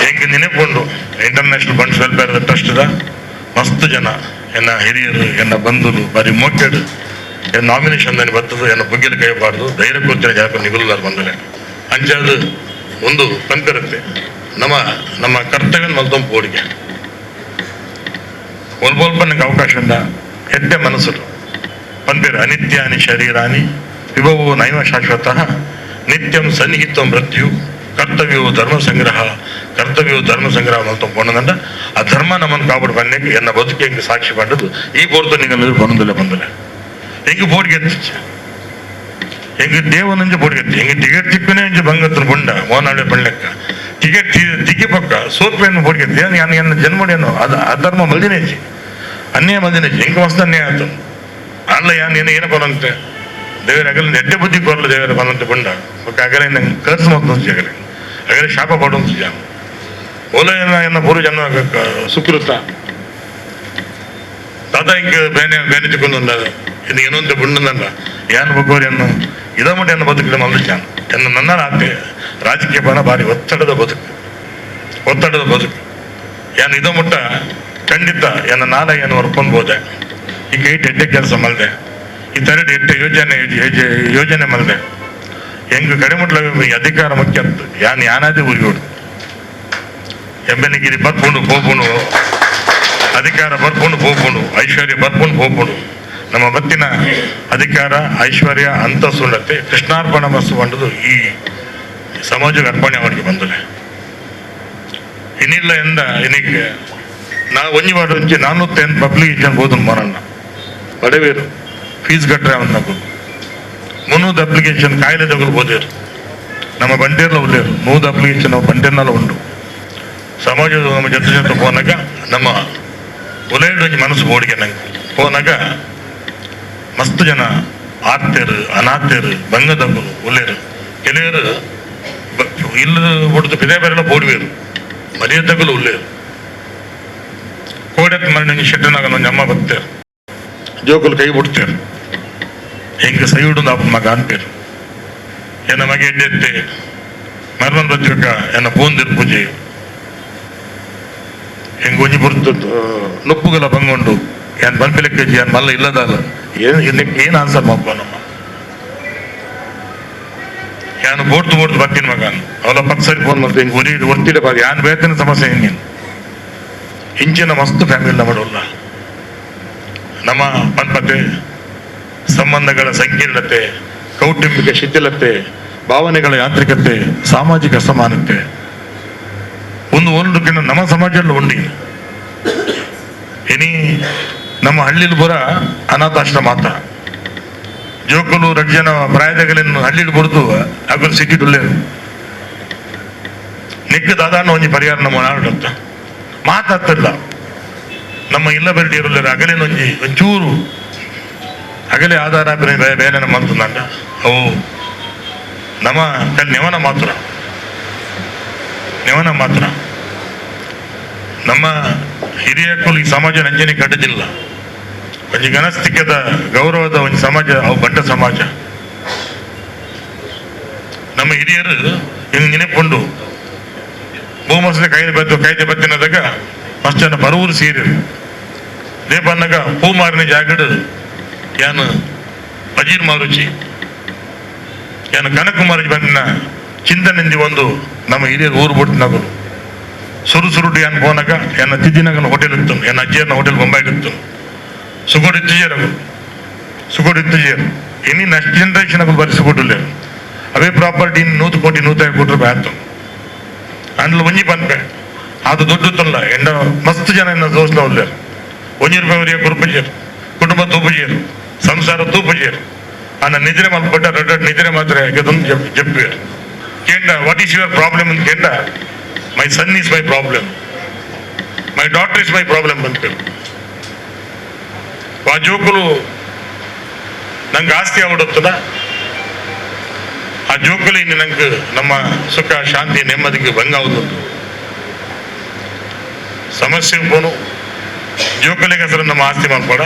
Speaker 1: ಹೆಂಗೆ ನೆನಪುಂಡು ಇಂಟರ್ನ್ಯಾಷನಲ್ ಬಂಟ್ಸ್ ವೆಲ್ಫೇರ್ ಟ್ರಸ್ಟ್ ಮಸ್ತ್ ಜನ ಎನ್ನ ಹಿರಿಯರು ಎನ್ನ ಬಂಧುಲು ಬಾರಿ ಮೋಕೆಡು ಎನ್ನ ನಾಮಿನೇಷನ್ ದಾನಿ ಬರ್ತದೆ ಎನ್ನ ಬುಗ್ಗಿಲು ಕೈಬಾರ್ದು ಧೈರ್ಯ ಕೂತಿನ ಜನಕ್ಕೆ ನಿಗುಲ್ಲಾರು ಬಂದರೆ ಅಂಚಾದ ಒಂದು ಪಂಪಿರುತ್ತೆ ನಮ್ಮ ನಮ್ಮ ಕರ್ತವ್ಯ ಮಲ್ತೊಂದು ಪೋಡಿಗೆ ಒಲ್ಪ ನಂಗೆ ಅವಕಾಶ ಉಂಡ ಎಡ್ಡೆ ಮನಸ್ಸು ಪಂಪಿರ ಅನಿತ್ಯಾನಿ ಶರೀರಾನಿ ವಿಭವೋ ನೈವ ಶಾಶ್ವತಃ ನಿತ್ಯಂ ಸನ್ನಿಹಿತ್ವ ಮೃತ್ಯು ಕರ್ತವ್ಯವು ಧರ್ಮ ಸಂಗ್ರಹ ಕರ್ತವ್ಯವು ಧರ್ಮ ಸಂಗ್ರಹ ಮಲ್ತೊಂದು ಪೋಣದಂಡ ಆ ಧರ್ಮ ನಮ್ಮನ್ನು ಕಾಪಾಡು ಬನ್ನಿ ಎನ್ನ ಬದುಕು ಹೆಂಗೆ ಸಾಕ್ಷಿ ಪಂಡದು ಈ ಪೋರ್ತು ನಿಂಗೆ ಬಂದಿಲ್ಲ ಬಂದಿಲ್ಲ ಹೆಂಗೆ ಬೋರ್ಡ್ ಗೆತ್ತಿಚ್ಚ ಹೆಂಗೆ ದೇವನಂಜ ಬೋರ್ಡ್ ಗೆತ್ತಿ ಹೆಂಗೆ ಟಿಕೆಟ್ ತಿಕ್ಕನೇ ಅಂಜ ಬಂಗತ್ರ ಬುಂಡ ಮೋನಾಳೆ ಬಳ್ಳೆಕ್ಕ ಟಿಕೆಟ್ ತಿಕ್ಕಿ ಪಕ್ಕ ಸೋತ್ಪೇನು ಬೋರ್ಡ್ ಗೆತ್ತಿ ನಾನು ಎನ್ನ ಜನ್ಮಡೇನು ಅದು ಅಧರ್ಮ ಮಲ್ದಿನೇಜಿ ಅನ್ಯಾಯ ಮಲ್ದಿನೇಜಿ ಹೆಂಗೆ ಮಸ್ತ್ ಅನ್ಯಾಯ ಆಯ್ತು ಅಲ್ಲ ಯಾನ್ ಏನು ಏನಪ್ಪ ಬರಂತೆ ದೇವರ ಅಗಲ ನೆಡ್ಡೆ ಬುದ್ಧಿ ಕೊರಲು ದೇವರ ಬಲಂತೆ ಬುಂಡ ಬೊಕ್ಕ ಅಗಲ ನಂಗೆ ಕರ್ಸು ಮತ್ತು ಅಗಲೆ ಅಗಲೆ ಶಾಪ ಪಡುವಂತ ಜನ ಓಲ ಎನ್ನ ಪೂರ್ವ ಜನ್ಮ ಸುಕೃತ ದಾದಾ ಹಿಂಗೆ ಬೇನೆ ಬೇನೆ ಚಿಕ್ಕೊಂದುಂಡ ಇದು ಏನೊಂದು ಬುಂಡನಲ್ಲ ಯಾನ್ ಬಗ್ಗೋರು ಎನ್ನು ಇದ ಮಟ್ಟ ಎನ್ನ ಬದುಕಿದ ಮಲ್ಲು ಜಾನ್ ಎನ್ನ ನನ್ನ ಆತೆ ರಾಜಕೀಯ ಬನ ಭಾರಿ ಒತ್ತಡದ ಬದುಕು ಒತ್ತಡದ ಬದುಕು ಯಾನ್ ಇದ ಮುಟ್ಟ ಖಂಡಿತ ಎನ್ನ ನಾಲ ಏನು ಹೊರ್ಕೊಂಡ್ಬೋದೆ ಈಗ ಇಟ್ಟು ಎಡ್ಡೆ ಕೆಲಸ ಮಲ್ದೆ ಈ ತರಡು ಎಡ್ಡೆ ಯೋಜನೆ ಯೋಜನೆ ಮಲ್ದೆ ಹೆಂಗ್ ಕಡೆ ಮುಟ್ಲ ಅಧಿಕಾರ ಮುಖ್ಯ ಅಂತ ಯಾನ್ ಯಾನಾದೇ ಊರಿಗೆ ಎಂಬೆನಗಿರಿ ಬರ್ಕೊಂಡು ಹೋಗ್ಬೋದು ಅಧಿಕಾರ ಬರ್ಕೊಂಡು ಹೋಗ್ಬೋದು ಐಶ್ವರ್ಯ ಬರ್ಕೊಂಡು ಹೋಗ್ಬೋದು ನಮ್ಮ ಬತ್ತಿನ ಅಧಿಕಾರ ಐಶ್ವರ್ಯ ಅಂತಸ್ತುಂಡತ್ತೆ ಕೃಷ್ಣಾರ್ಪಣ ಮಸ್ತು ಬಂದದು ಈ ಸಮಾಜಕ್ಕೆ ಅರ್ಪಣೆ ಅವರಿಗೆ ಬಂದಲೆ ಇನ್ನಿಲ್ಲ ಎಂದ ಇನ್ನಿಗೆ ನಾ ಒಂಜಿ ವಾರ ಒಂಜಿ 408 ಪಬ್ಲಿಕೇಶನ್ ಬೋಧನ್ ಮರಣ್ಣ ಬಡವೇರು ಫೀಸ್ ಕಟ್ಟರೆ ಅವನ್ನ 300 ಅಪ್ಲಿಕೇಶನ್ ಕಾಯಿಲೆ ತಗೊಳ್ಬೋದೇರು ನಮ್ಮ ಬಂಡೇರ್ಲ ಉಳ್ಳೇರು 100 ಅಪ್ಲಿಕೇಶನ್ ನಮ್ಮ ಬಂಡೇರ್ನಲ್ಲ ಉಂಟು ಸಮಾಜದ ನಮ್ಮ ಜೊತೆ ಜೊತೆ ಹೋನಾಗ ನಮ್ಮ ಉಲೇಡು ಒಂಜಿ ಮನಸ್ಸು ಬೋಡಿಗೆ ನಂಗೆ ಹೋನಾಗ ಮಸ್ತ್ ಜನ ಆರ್ತೆರು ಅನಾಥರು ಬಂಗದಗುಲು ಉಳ್ಳೇರು ಕೆಲವರು ಇಲ್ಲ ಬಿಡ್ದು ಪಿದೆ ಬೇರೆಲ್ಲ ಬೋಡ್ವೇರು ಮರ್ಯಾದಗುಲು ಉಳ್ಳೇರು ಕೋಡೆತ್ ಮರಣ ಶೆಟ್ಟನಾಗ ಒಂಜಿ ಅಮ್ಮ ಬರ್ತೇರು ಜೋಕುಲು ಕೈ ಬಿಡ್ತೇರು ಹೆಂಗೆ ಸೈಯುಡು ಅಪ್ಪ ಮಗ ಅನ್ಪೇರು ಎನ್ನ ಮಗ ಎಡ್ಡೆತ್ತೆ ಮರ್ಮನ್ ಬತ್ತಿಬೇಕ ಎನ್ನ ಪೂಂದಿರ್ ಪೂಜೆ ಹೆಂಗೆ ಒಂಜಿ ಬುರ್ದು ನುಪ್ಪುಗಲ ಬಂಗೊಂಡು ಏನ್ ಬನ್ಪಿಲೆಕ್ಕ ಏನ್ ಮಲ್ಲ ಇಲ್ಲದಲ್ಲ ಏನು ಏನು ಆನ್ಸರ್ ಮಪ್ಪ ನಮ್ಮ ಯಾನು ಬೋರ್ದು ಬೋರ್ದು ಬರ್ತೀನಿ ಮಗ ಅವಲ ಪಕ್ಕ ಸರಿ ಫೋನ್ ಮಾಡ್ತೀನಿ ಹಿಂಗೆ ಉರಿ ಒತ್ತಿಡ ಬಾರಿ ಯಾನ್ ಬೇತನ ಸಮಸ್ಯೆ ಹಿಂಗೇನು ಇಂಚಿನ ಮಸ್ತ್ ಫ್ಯಾಮಿಲಿ ಮಾಡೋಲ್ಲ ನಮ್ಮ ಪನ್ಪತೆ ಸಂಬಂಧಗಳ ಸಂಕೀರ್ಣತೆ ಕೌಟುಂಬಿಕ ಶಿಥಿಲತೆ ಭಾವನೆಗಳ ಯಾಂತ್ರಿಕತೆ ಸಾಮಾಜಿಕ ಅಸಮಾನತೆ ಒಂದು ಒಂದು ನಮ್ಮ ಸಮಾಜದಲ್ಲಿ ಉಂಡಿ ಇನಿ ನಮ್ಮ ಹಳ್ಳಿಲಿ ಬರ ಅನಾಥಾಶ್ರಮ ಆತ ಜೋಕುಲು ರಡ್ಡು ಜನ ಪ್ರಾಯದಗಲಿನ ಹಳ್ಳಿಲಿ ಬಡ್ದು ಅಗಲು ಸಿಟಿ ಡುಲ್ಲೇರು ನಿಕ್ಕ ದಾದಾನ ಒಂಜಿ ಪರಿಹಾರ ನಮ್ಮ ನಾಡುತ್ತ ಮಾತಾಡ್ತಿಲ್ಲ ನಮ್ಮ ಇಲ್ಲ ಬೆರಡಿ ಇರಲಿಲ್ಲ ಅಗಲಿನ ಒಂಜಿ ಒಂಚೂರು ಅಗಲೆ ಆಧಾರ ಬೇರೆ ನಮ್ಮ ಅಂತಂದ ಅವು ನಮ್ಮ ಕಲ್ ನೆವನ ಮಾತ್ರ ನೆವನ ಮಾತ್ರ ನಮ್ಮ ಹಿರಿಯಕ್ಕೂ ಈ ಸಮಾಜ ರಂಜನೆ ಕಟ್ಟದಿಲ್ಲ. ಒಂಜಿ ಗಣಸ್ತಿಕದ ಗೌರವದ ಒಂಜಿ ಸಮಾಜ ಅವು ಬಂಟ ಸಮಾಜ. ನಮ್ಮ ಹಿರಿಯರು ಹಿಂಗೆ ನೆನಪುಂಡು ಭೂಮಸದ ಕಾಯ್ದೆ ಬತ್ತು ಕಾಯ್ದೆ ಬತ್ತಿನದಾಗ ಫಸ್ಟ್ ಜನ ಬರೂರು ಸೀರಿಯರು ದೇಪನ್ನಗ ಪೂ ಮಾರಿನ ಜಾಗಡು ಯಾನು ಅಜೀರ್ ಮಾರುಚಿ ಯಾನು ಕನಕುಮಾರಿ ಬಂದಿನ ಚಿಂತನೆಂದಿ ಒಂದು ನಮ್ಮ ಹಿರಿಯರು ಊರು ಬಿಡ್ತಿನಗರು ಸುರು ಸುರುಟು ಯಾನ್ ಪೋನಾಗ ಎನ್ನ ತಿದ್ದಿನಗನ ಹೋಟೆಲ್ ಇತ್ತು, ಎನ್ನ ಅಜ್ಜಿಯನ್ನ ಹೋಟೆಲ್ ಬೊಂಬಾಯಿ ಇತ್ತು. ಸುಗೋಡು ಇತ್ತು ಸುಗೋಡು ಇತ್ತು ಇನ್ನು ನೆಕ್ಸ್ಟ್ ಜನರೇಷನ್ ಅಗಲು ಬರೀ ಸುಗೋಟಿಲ್ಲ. ಅವೇ ಪ್ರಾಪರ್ಟಿ ಇನ್ನು 100 ಕೋಟಿ 150 ಕೋಟಿ ರೂಪಾಯಿ ಆಯ್ತು. ಅಂಡ್ಲ ಒಂಜಿ ಪನ್ಪೆ ಅದು ದುಡ್ಡು ತುಲ್ಲ ಎಂಡ ಮಸ್ತ್ ಜನ ಎನ್ನ ದೋಸ್ಲ ಉಲ್ಲೇರು ಒಂಜಿ ರೂಪಾಯಿ ಅವರಿಗೆ ಕುರುಪುಜೇರು ಕುಟುಂಬ ತೂಪುಜೇರು ಸಂಸಾರ ತೂಪುಜೇರು ಅನ್ನ ನಿದ್ರೆ ಮಲ್ಪಟ್ಟ ರಡ್ಡ ನಿದ್ರೆ ಮಾತ್ರ ಯಾಕಂದ್ರೆ ಜಪ್ಪೇರು ಕೇಂದ್ರ what is your problem ಅಂತ ಕೇಂದ್ರ my son is my problem, my daughter is my problem ಅಂತ. ಆ ಜೋಕುಲು ನಂಗೆ ಆಸ್ತಿ ಆಗ್ಬಿಡುತ್ತದ, ಆ ಜೋಕುಲು ಇನ್ನು ನಂಗೆ ನಮ್ಮ ಸುಖ ಶಾಂತಿ ನೆಮ್ಮದಿಗೆ ಭಂಗ ಆಗುದು. ಸಮಸ್ಯೆ ಉಪ್ಪನು ಜೋಕುಲಿಗೆ ಹೆಸರು ನಮ್ಮ ಆಸ್ತಿ ಮಾಡ್ಬೇಡ,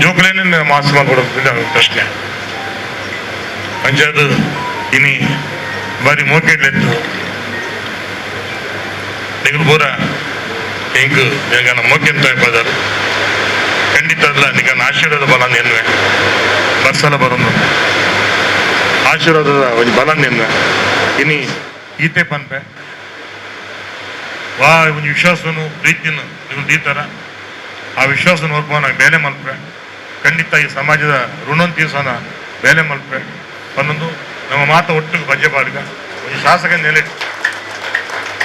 Speaker 1: ಜೋಕುಲೇನೆ ನಮ್ಮ ಆಸ್ತಿ ಮಾಡ್ಬೇಡ ಪ್ರಶ್ನೆ. ಅಂಚಾದ ಇನಿ ಬಾರಿ ಮೋಕೆಡ್ಲೆತ್ತು ನಿಗಲು ಪೂರ ಎಂಕ್ ನಿಗನ ಮೋಕೆಂತ ಪದಾರು ಖಂಡಿತ ಅಲ್ಲ. ನಿಗನ ಆಶೀರ್ವಾದ ಬಲ ಎನ್ನುವೆ ಬರ್ಸಲ ಬರೋದು ಆಶೀರ್ವಾದದ ಒಂಜಿ ಬಲ ಎನ್ನುವೆ. ಇನಿ ಈತೆ ಪನ್ಪೆ ವಾ ಒಂಜಿ ವಿಶ್ವಾಸನು ಪ್ರೀತಿಯನ್ನು ನೀವು ದೀತಾರ ಆ ವಿಶ್ವಾಸನ ಹೊರ್ಪೋನ ಬೇಲೆ ಮಲ್ಪೆ ಖಂಡಿತ ಈ ಸಮಾಜದ ಋಣನ್ ತೀರ್ಸೋನ ಬೇಲೆ ಮಲ್ಪೆ ಒಂದೊಂದು ನಮ್ಮ ಮಾತ ಒಟ್ಟಿಗೆ ಬಜ್ಜೆ ಪಾಡ್ಗ ಒಂಜಿ ಶಾಸಕ ನೆಲೆ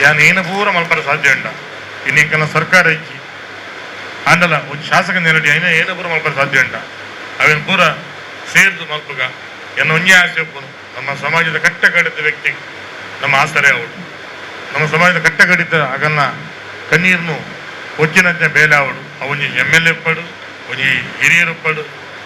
Speaker 1: ಯಾನ್ ಏನು ಪೂರ ಮಲ್ಪರ ಸಾಧ್ಯ ಉಂಡ ಇನ್ನೆಂಕಲ್ನ ಸರ್ಕಾರ ಇಜ್ಜಿ ಆಂಡಲ ಒಂಜಿ ಶಾಸಕ ನೆಲಡಿ ಐನ ಏನು ಪೂರ ಮಲ್ಪರ ಸಾಧ್ಯ ಉಂಡ ಅವೇನು ಪೂರ ಸೇರ್ದು ಮಲ್ಪುಗ ಎನ್ನ ಒಂಜಿ ಆಸೆ ಒಪ್ಪುನು ನಮ್ಮ ಸಮಾಜದ ಕಟ್ಟ ಕಡಿತ ವ್ಯಕ್ತಿ ನಮ್ಮ ಆಸರೆ ಅವಳು ನಮ್ಮ ಸಮಾಜದ ಕಟ್ಟ ಕಡಿತ ಆಗಲ್ನ ಕಣ್ಣೀರ್ನು ಒಚ್ಚಿನಂತೆ ಬೇಲೆ ಅವಳು ಒಂಜಿ M L A ಉಪ್ಪಡು ಒಂಜಿ ಹಿರಿಯರುಪ್ಪಡು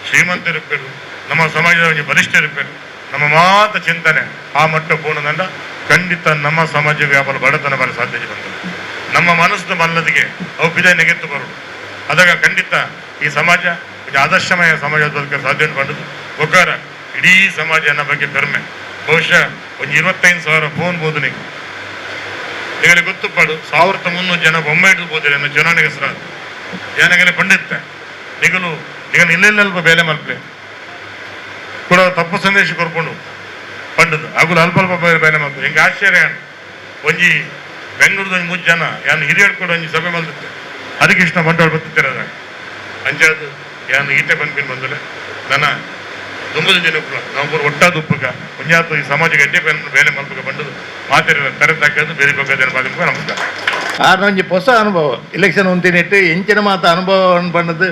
Speaker 1: ಶ್ರೀಮಂತರುಪ್ಪಡು ನಮ್ಮ ಸಮಾಜದ ಒಂಜಿ ಬಲಿಷ್ಠರುಪ್ಪಡು ನಮ್ಮ ಮಾತ ಚಿಂತನೆ ಆ ಮಟ್ಟ ಪೂರ್ಣದಂಡ ಖಂಡಿತ ನಮ್ಮ ಸಮಾಜ ವ್ಯಾಪಾರ ಬಡತನ ಬರ ಸಾಧ್ಯತೆ ಬಂದದ್ದು ನಮ್ಮ ಮನಸ್ಸು ಮಲ್ಲದಿಗೆ ಅವು ಬಿದ ನೆಗೆತ್ತು ಬರೋದು. ಅದಾಗ ಖಂಡಿತ ಈ ಸಮಾಜ ಒಂದು ಆದರ್ಶಮಯ ಸಮಾಜ ಬದುಕ ಸಾಧ್ಯ ಉಂಟು. ಒಕ್ಕಾರ ಇಡೀ ಸಮಾಜ ಅನ್ನೋ ಬಗ್ಗೆ ಪೆರ್ಮೆ. ಬಹುಶಃ ಒಂದು 25,000 ಫೋನ್ ಬೋದು ನೀವು ನಿಮಗೆ ಗೊತ್ತುಪಾಡು 1300 ಜನ ಬೊಮ್ಮೆ ಹಿಡಿದು ಬೋದಿರ ಅನ್ನೋ ಚುನಾವಣೆಗೆ ಹೆಸರಾದ ಜನಗಲೆ ಪಂಡಿತ್ತೆ ನಿಗಲು ನಿಗಲು ಇಲ್ಲೆಲ್ಲ ಬೇಲೆ ಮಲ್ಪಲೆ ಕೂಡ ತಪ್ಪು ಸಂದೇಶ ಕೊರ್ಕೊಂಡು ಪಂಡದು ಅಗುಲು ಅಲ್ಪ ಅಲ್ಪ ಬೇಲೆ ಮಲ್ಪು ಹಿಂಗೆ ಆಶ್ಚರ್ಯ. ಒಂಜಿ ಬೆಂಗಳೂರದ ಒಂಜಿ 3 ಜನ ಯಾನು ಹಿರಿಯರು ಕೂಡ ಒಂಜಿ ಸಭೆ ಮಲ್ತಿತ್ತೆ ಹರಿಕೃಷ್ಣ ಬಂಡವಾಳ ಬತ್ತಿತ್ತಾರೆ ಅಂಚಾದ ಯಾನು ಈತೆ ಬಂದ್ಪಿನ್ ಬಂದಲೆ ನನ್ನ ದುಂಬದ ಜನಕ್ಕೂ ನಾವು ಪೂರ ಒಟ್ಟಾದ ಉಪ್ಪುಗ ಒಂಜಾತು ಈ ಸಮಾಜಕ್ಕೆ ಎಡ್ಡೆ ಬೇಲೆ ಮಲ್ಪುಗ ಬಂಡದು ಮಾತಿರ ತರೆ ತಾಕದು ಬೇರೆ ಪಕ್ಕ ಜನ ಬಾದಿಮುಖ ನಮಸ್ಕಾರ.
Speaker 7: ಆರ್ನೊಂಜಿ ಹೊಸ ಅನುಭವ ಎಲೆಕ್ಷನ್ ಉಂತಿನಿಟ್ಟು ಎಂಚಿನ ಮಾತ ಅನುಭವ ಪಂಡದು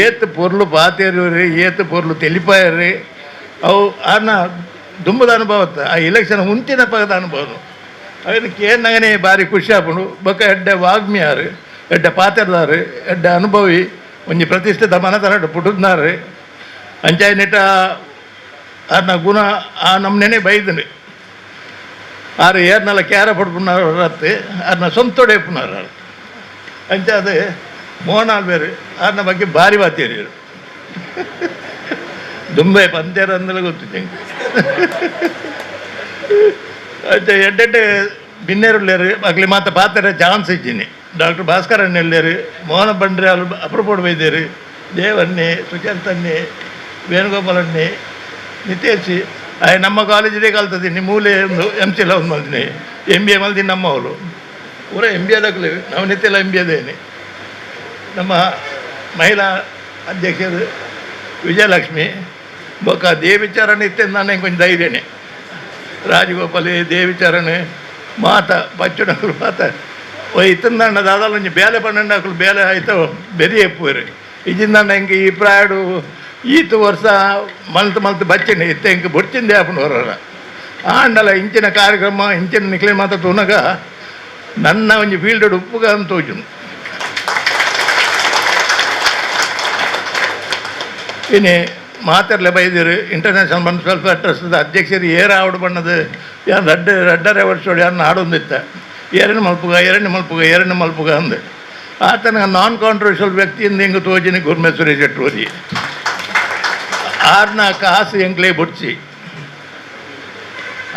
Speaker 7: ಏತ್ ಪೊರ್ಲು ಪಾತೇರು ಏತ್ ಪೊರ್ಲು ತೆಲಿಪಾಯರು ಅವು ಆರ್ನ ದುಂಬದ ಅನುಭವ ಆ ಎಲೆಕ್ಷನ್ ಉಂತಿನ ಪಗದ ಅನುಭವ ಅದಕ್ಕೆ ಕೇಂದ್ರಗನೇ ಭಾರಿ ಖುಷಿ ಆಪುಂಡು. ಬೊಕ್ಕ ಎಡ್ಡೆ ವಾಗ್ಮಿಯಾರು ಎಡ್ಡೆ ಪಾತೆರ್ದಾರು ಎಡ್ಡೆ ಅನುಭವಿ ಒಂಜಿ ಪ್ರತಿಷ್ಠಿತ ಮನತನಡು ಪುಟ್ಟುದ್ನಾರು ಅಂಚಾಯಿನಿಟ್ಟ ಆರ್ನ ಗುಣ ಆ ನಮ್ಮನೆ ಬೈದನು ಆರು ಏರ್ನಲ್ಲ ಕ್ಯಾರ ಪಡ್ಪುನಾರು ರತ್ತು ಆರ್ನ ಸ್ವಂತೊಡೆ ಪುನಾರು ಅಂಚ ಅದು ಮೋಹನಾಲ್ ಬೇರು ಆರ್ನ ಬಗ್ಗೆ ಭಾರಿ ಬಾತೇರಿ ದುಂಬೆ ಪಂತೇರ ಅಂದಲೇ ಗೊತ್ತು ಅಂಚ ಎಡ್ಡೆಡ್ಡೆ ಬಿನ್ನೇರುಳ್ಳೇರು ಅಗ್ಲಿ ಮಾತ ಪಾತೆರೆ ಚಾನ್ಸ್ ಇದ್ದೀನಿ. ಡಾಕ್ಟರ್ ಭಾಸ್ಕರ್ ಅಣ್ಣೆಲ್ಲೇರು ಮೋಹನ ಬಂಡ್ರೆ ಅಲ್ಲಿ ಅಪ್ರಪೋಡ್ ಬೈದೇರು ದೇವನ್ನೇ ಸುಚರಿತನ್ನೇ ವೇಣುಗೋಪಾಲನ್ನೇ ನಿತೇಶ್ ಆಯ್ ನಮ್ಮ ಕಾಲೇಜಿಗೆ ಕಲ್ತದ್ದೀನಿ ಮೂಲೆ ಒಂದು ಎಮ್ ಸಿ ಎಲ್ಲ ಒಂದು ಮಲ್ದಿನಿ M B A ಮಲ್ದಿನಿ ನಮ್ಮವರು ಪೂರ ಎಮ್ ಬಿ ಎದಾಗಲಿ ನಾವು ನಿತ್ಯಲ್ಲ ಎಮ್ ಬಿ ಎದೇನೆ. ನಮ್ಮ ಮಹಿಳಾ ಅಧ್ಯಕ್ಷರು ವಿಜಯಲಕ್ಷ್ಮಿ ಬೊಕ್ಕ ದೇವಿಚರಣ್ ಇತ್ತೆ ನಾನು ಕೊಂಚ ಧೈರ್ಯನೇ ರಾಜಗೋಪಾಲಿ ದೇವಿಚರಣ್ ಮಾತ ಬಚ್ಚುನಕುಲು ಮಾತ ಇತ್ತಂದಾಂಡ ದಾದಾಲ ಒಂಜಿ ಬೇಲೆ ಪನ್ನೊಂಡು ಬೇಲೆ ಆಯ್ತು ಬೆರಿ ಎಪ್ಪುವೆರು ಇಜ್ಜಿಂದಾಂಡ ಇಂಕ ಈ ಪ್ರಾಯಡು ಈತ ವರ್ಷ ಮಲ್ತ್ ಮಲ್ತ್ ಬಚ್ಚಿನ ಇತ್ತೆ ಇಂಕ ಬೊಡ್ಚಿಂದೆ ಆಪುಂಡು ಹೊರರ ಆಂಡಲ ಇಂಚಿನ ಕಾರ್ಯಕ್ರಮ ಇಂಚಿನ ನಿಕ್ಲೆ ಮಾತ ತೂನಗ ನನ್ನ ಒಂಜಿ ಫೀಲ್ಡ್ ಉಪ್ಪುಗ ಅಂತ ತೋಜುನು. ಇನಿ ಮಾತೆರ್ಲೆ ಬೈದಿರು ಇಂಟರ್ನ್ಯಾಷನಲ್ ಮನ್ಸ್ ವೆಲ್ಫೇರ್ ಟ್ರಸ್ಟ್ ಅಧ್ಯಕ್ಷರು ಏರ ಆವಡು ಬಣ್ಣದು ಯಾನ್ ರಡ್ಡರೆ ವರ್ಷೋಡು ಯಾನ್ ಆಡೊಂದಿತ್ತ ಏರನ್ನು ಮಲ್ಪುಗ ಏರನ್ನು ಮಲ್ಪುಗ ಏರನ್ನು ಮಲ್ಪುಗ ಅಂದು ಆತನ ನಾನ್ ಕಾಂಟ್ರವರ್ಷಿಯಲ್ ವ್ಯಕ್ತಿಯಿಂದ ಹಿಂಗೆ ತೋಜಿನಿ ಗುರ್ಮೆ ಸುರೇಶ್ ಶೆಟ್ಟರು ಆರ್ನ ಕಾಸು ಎಂಕ್ಲೇ ಬುಡ್ಚಿ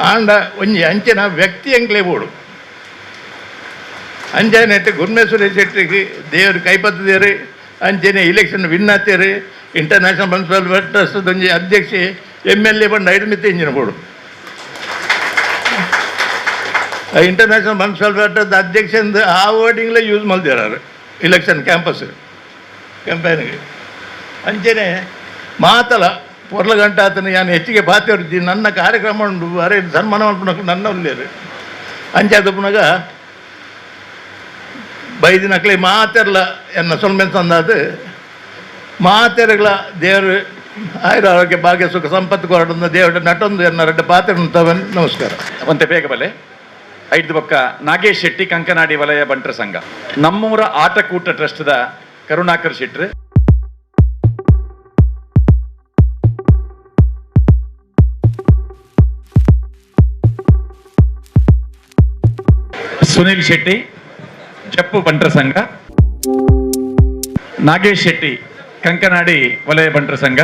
Speaker 7: ಆಂಡ ಒಂಜಿ ಅಂಚಿನ ವ್ಯಕ್ತಿ ಎಂಕ್ಲೇ ಬೋಡು ಅಂಚನೆ ಗುರ್ಮೆ ಸುರೇಶ್ ಶೆಟ್ಟಿಗೆ ದೇವರು ಕೈಪತ್ತದೇರು ಅಂಚನೆ ಇಲೆಕ್ಷನ್ ವಿನ್ ಆತೇರು international municipal trust ಒಂಜಿ ಅಧ್ಯಕ್ಷೆ M L A ಬಂದು ಐದು ಮಿತ್ತ ಇಂಜಿನ ಬೋಡು international municipal trust ಅಧ್ಯಕ್ಷ ಆ ವರ್ಡಿಂಗ್ಲೇ ಯೂಸ್ ಮಲ್ದಿರಾರು ಇಲೆಕ್ಷನ್ ಕ್ಯಾಂಪಸ್ ಕ್ಯಾಂಪೇನ್ಗೆ ಅಂಚನೆ ಮಾತಲ ಪೊರ್ಲ ಗಂಟ ಆತನ ಯಾನು ಹೆಚ್ಚಿಗೆ ಬಾತೆ ನನ್ನ ಕಾರ್ಯಕ್ರಮ ಉಂಟು ಅರೆ ಸನ್ಮಾನ ಮಲ್ಪುನಕ ನನ್ನ ಉಲ್ಲೇರು ಅಂಚೆ ಪುನಗ ಬೈದಿನಕ್ಲೆ ಮಾತೆರ್ಲ ಎನ್ನ ಸೊಲ್ಮೆನ್ ಸಂದಾದು ಮಾತೆರ್ಗಳ ದೇವರು ಆಯುರ ಆರೋಗ್ಯ ಭಾಗ್ಯ ಸುಖ ಸಂಪತ್ತು ಕೊರಡಂದ ದೇವರ ನಟೊಂದು ಎನ್ನ ರೆಡ್ಡ ಪಾತ್ರ ನಮಸ್ಕಾರ.
Speaker 2: ಒಂತೆ ಬೇಗ ಬಲೆ ಐದು ಬೊಕ್ಕ ನಾಗೇಶ್ ಶೆಟ್ಟಿ ಕಂಕನಾಡಿ ವಲಯ ಬಂಟರ ಸಂಘ ನಮ್ಮೂರ ಆಟಕೂಟ ಟ್ರಸ್ಟ್ದ ಕರುಣಾಕರ್ ಶೆಟ್ರು ಸುನಿಲ್ ಶೆಟ್ಟಿ ಜಪ್ಪು ಬಂಟರ ಸಂಘ ನಾಗೇಶ್ ಶೆಟ್ಟಿ ಕಂಕನಾಡಿ ವಲಯ ಬಂಟರ ಸಂಘ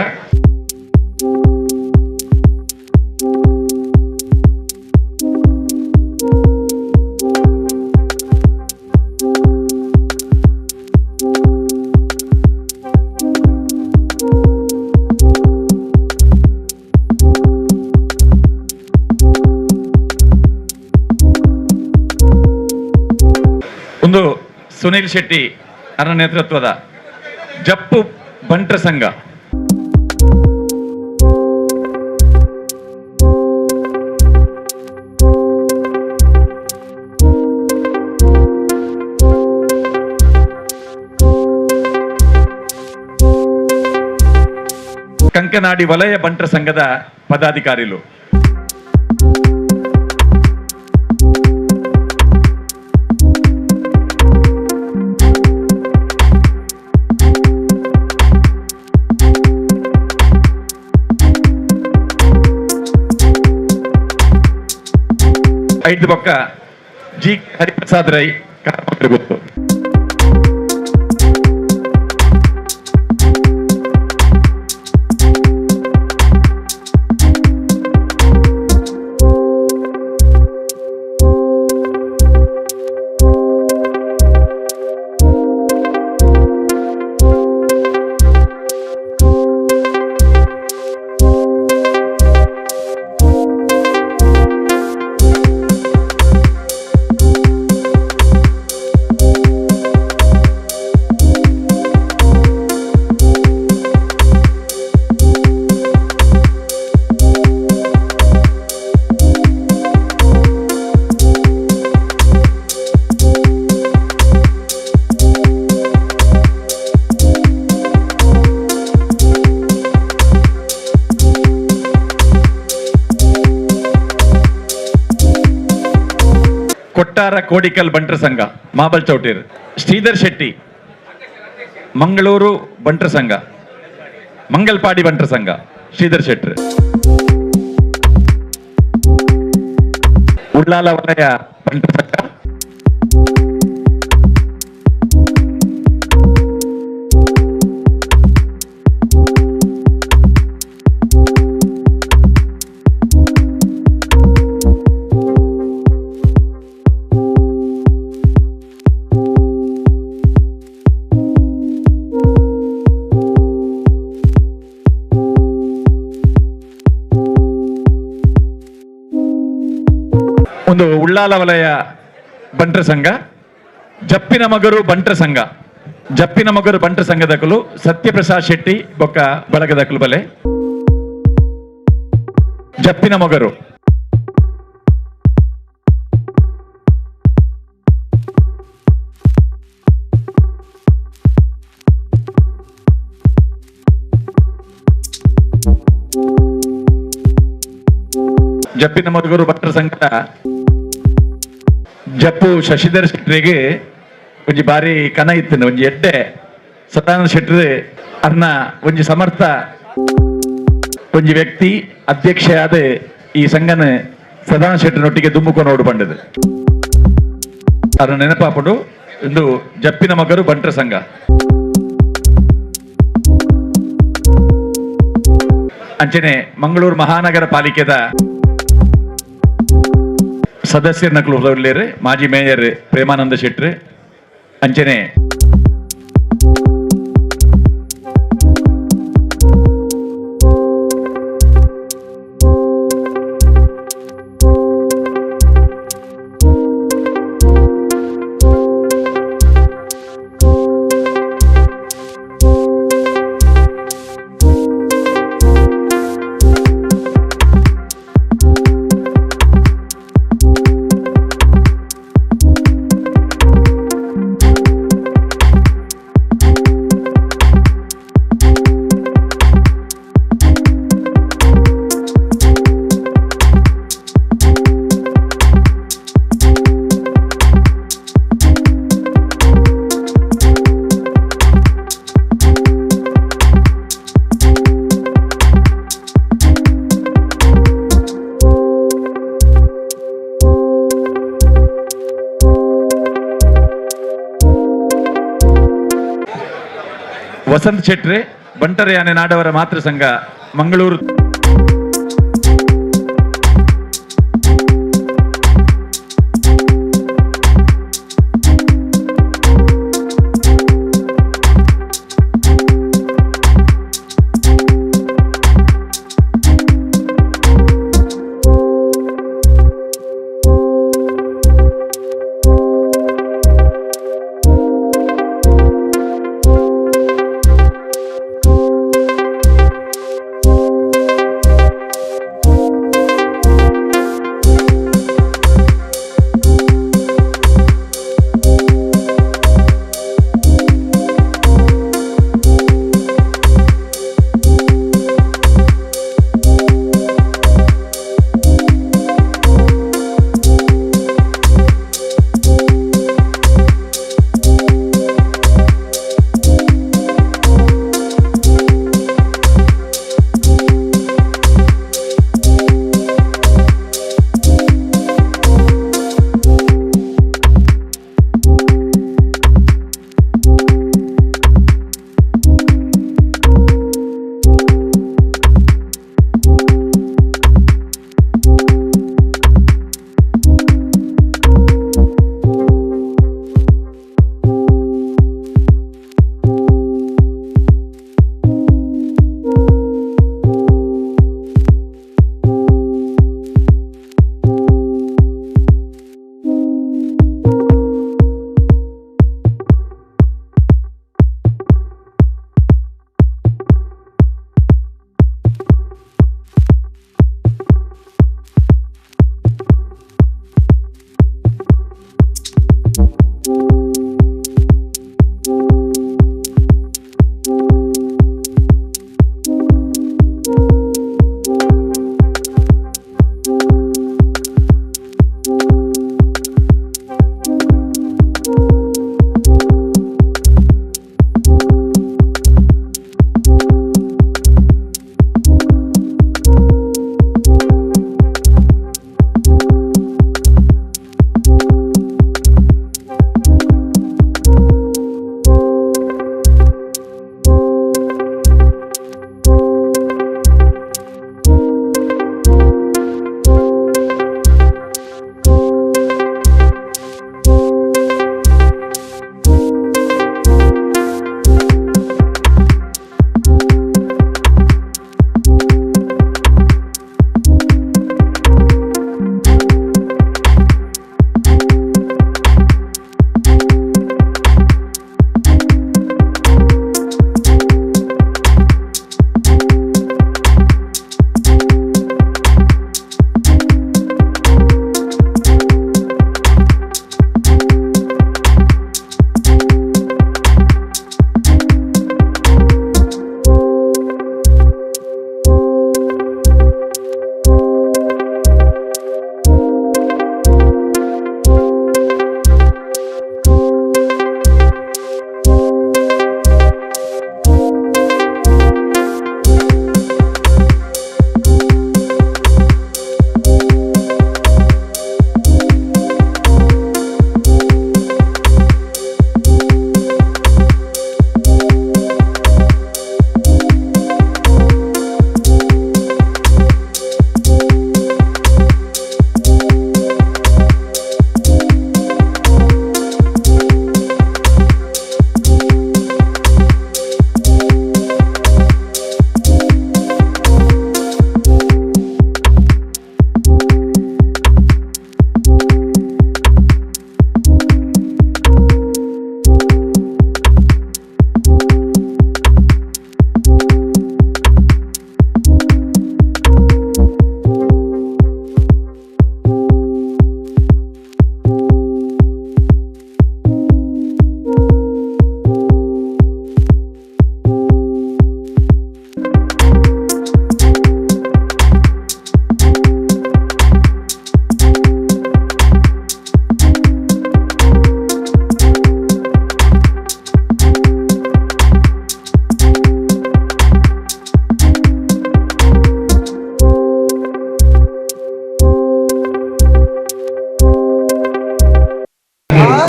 Speaker 2: ಒಂದು ಸುನಿಲ್ ಶೆಟ್ಟಿ ಅವರ ನೇತೃತ್ವದ ಜಪ್ಪು ಬಂಟರ ಸಂಘ ಕಂಕನಾಡಿ ವಲಯ ಬಂಟರ ಸಂಘದ ಪದಾಧಿಕಾರಿಗಳು ಐದು ಬೊಕ್ಕ ಜಿ ಹರಿಪ್ರಸಾದ್ ರೈ ಗೊತ್ತು. ಕೊಟ್ಟಾರ ಕೋಡಿಕಲ್ ಬಂಟರ ಸಂಘ ಮಾಬಲ್ ಚೌಟೀರ್ ಶ್ರೀಧರ್ ಶೆಟ್ಟಿ ಮಂಗಳೂರು ಬಂಟರ ಸಂಘ ಮಂಗಲ್ಪಾಡಿ ಬಂಟರ ಸಂಘ ಶ್ರೀಧರ್ ಶೆಟ್ಟಿ ಉಳ್ಳಾಲ ವಲಯ ಬಂಟರ ಸಂಘ ಒಂದು ಉಳ್ಳಾಲ ವಲಯ ಬಂಟರ ಸಂಘ ಜಪ್ಪಿನ ಮಗರು ಬಂಟರ ಸಂಘ ಜಪ್ಪಿನ ಮಗರು ಬಂಟರ ಸಂಘದಕಲು ಸತ್ಯಪ್ರಸಾದ್ ಶೆಟ್ಟಿ ಬೊಕ್ಕ ಬಳಗದಕಲು ಬಲೆ ಜಪ್ಪಿನ ಮಗರು ಜಪ್ಪಿನ ಮಗರು ಬಂಟರ ಸಂಘ ಜಪ್ಪು ಶಶಿಧರ್ ಶೆಟ್ಟರಿಗೆ ಒಂಜಿ ಬಾರಿ ಕನ ಇತ್ತು ಒಂಜಿ ಎಡ್ಡೆ ಸದಾನಂದ ಶೆಟ್ಟರು ಅರ್ನ ಒಂಜಿ ಸಮರ್ಥ ಒಂಜಿ ವ್ಯಕ್ತಿ ಅಧ್ಯಕ್ಷೆಯಾದ ಈ ಸಂಘನ ಸದಾನಂದ ಶೆಟ್ಟರನೊಟ್ಟಿಗೆ ದುಮ್ಮುಕೊಂಡು ನೋಡು ಬಂಡದು. ಅದನ್ನ ನೆನಪಾಪಡು. ಇಂದು ಜಪ್ಪಿನ ಮಗರು ಬಂಟ್ರ ಸಂಘ. ಅಂಚನೆ ಮಂಗಳೂರು ಮಹಾನಗರ ಪಾಲಿಕೆದ ಸದಸ್ಯರ ನಕಲು ಮಾಜಿ ಮೇಯರ್ ಪ್ರೇಮಾನಂದ ಶೆಟ್ರು ಅಂಚನೆ ವಸಂತ್ ಶೆಟ್ರೆ ಬಂಟರ ಯಾನೆ ನಾಡವರ ಮಾತೃ ಸಂಘ ಮಂಗಳೂರು.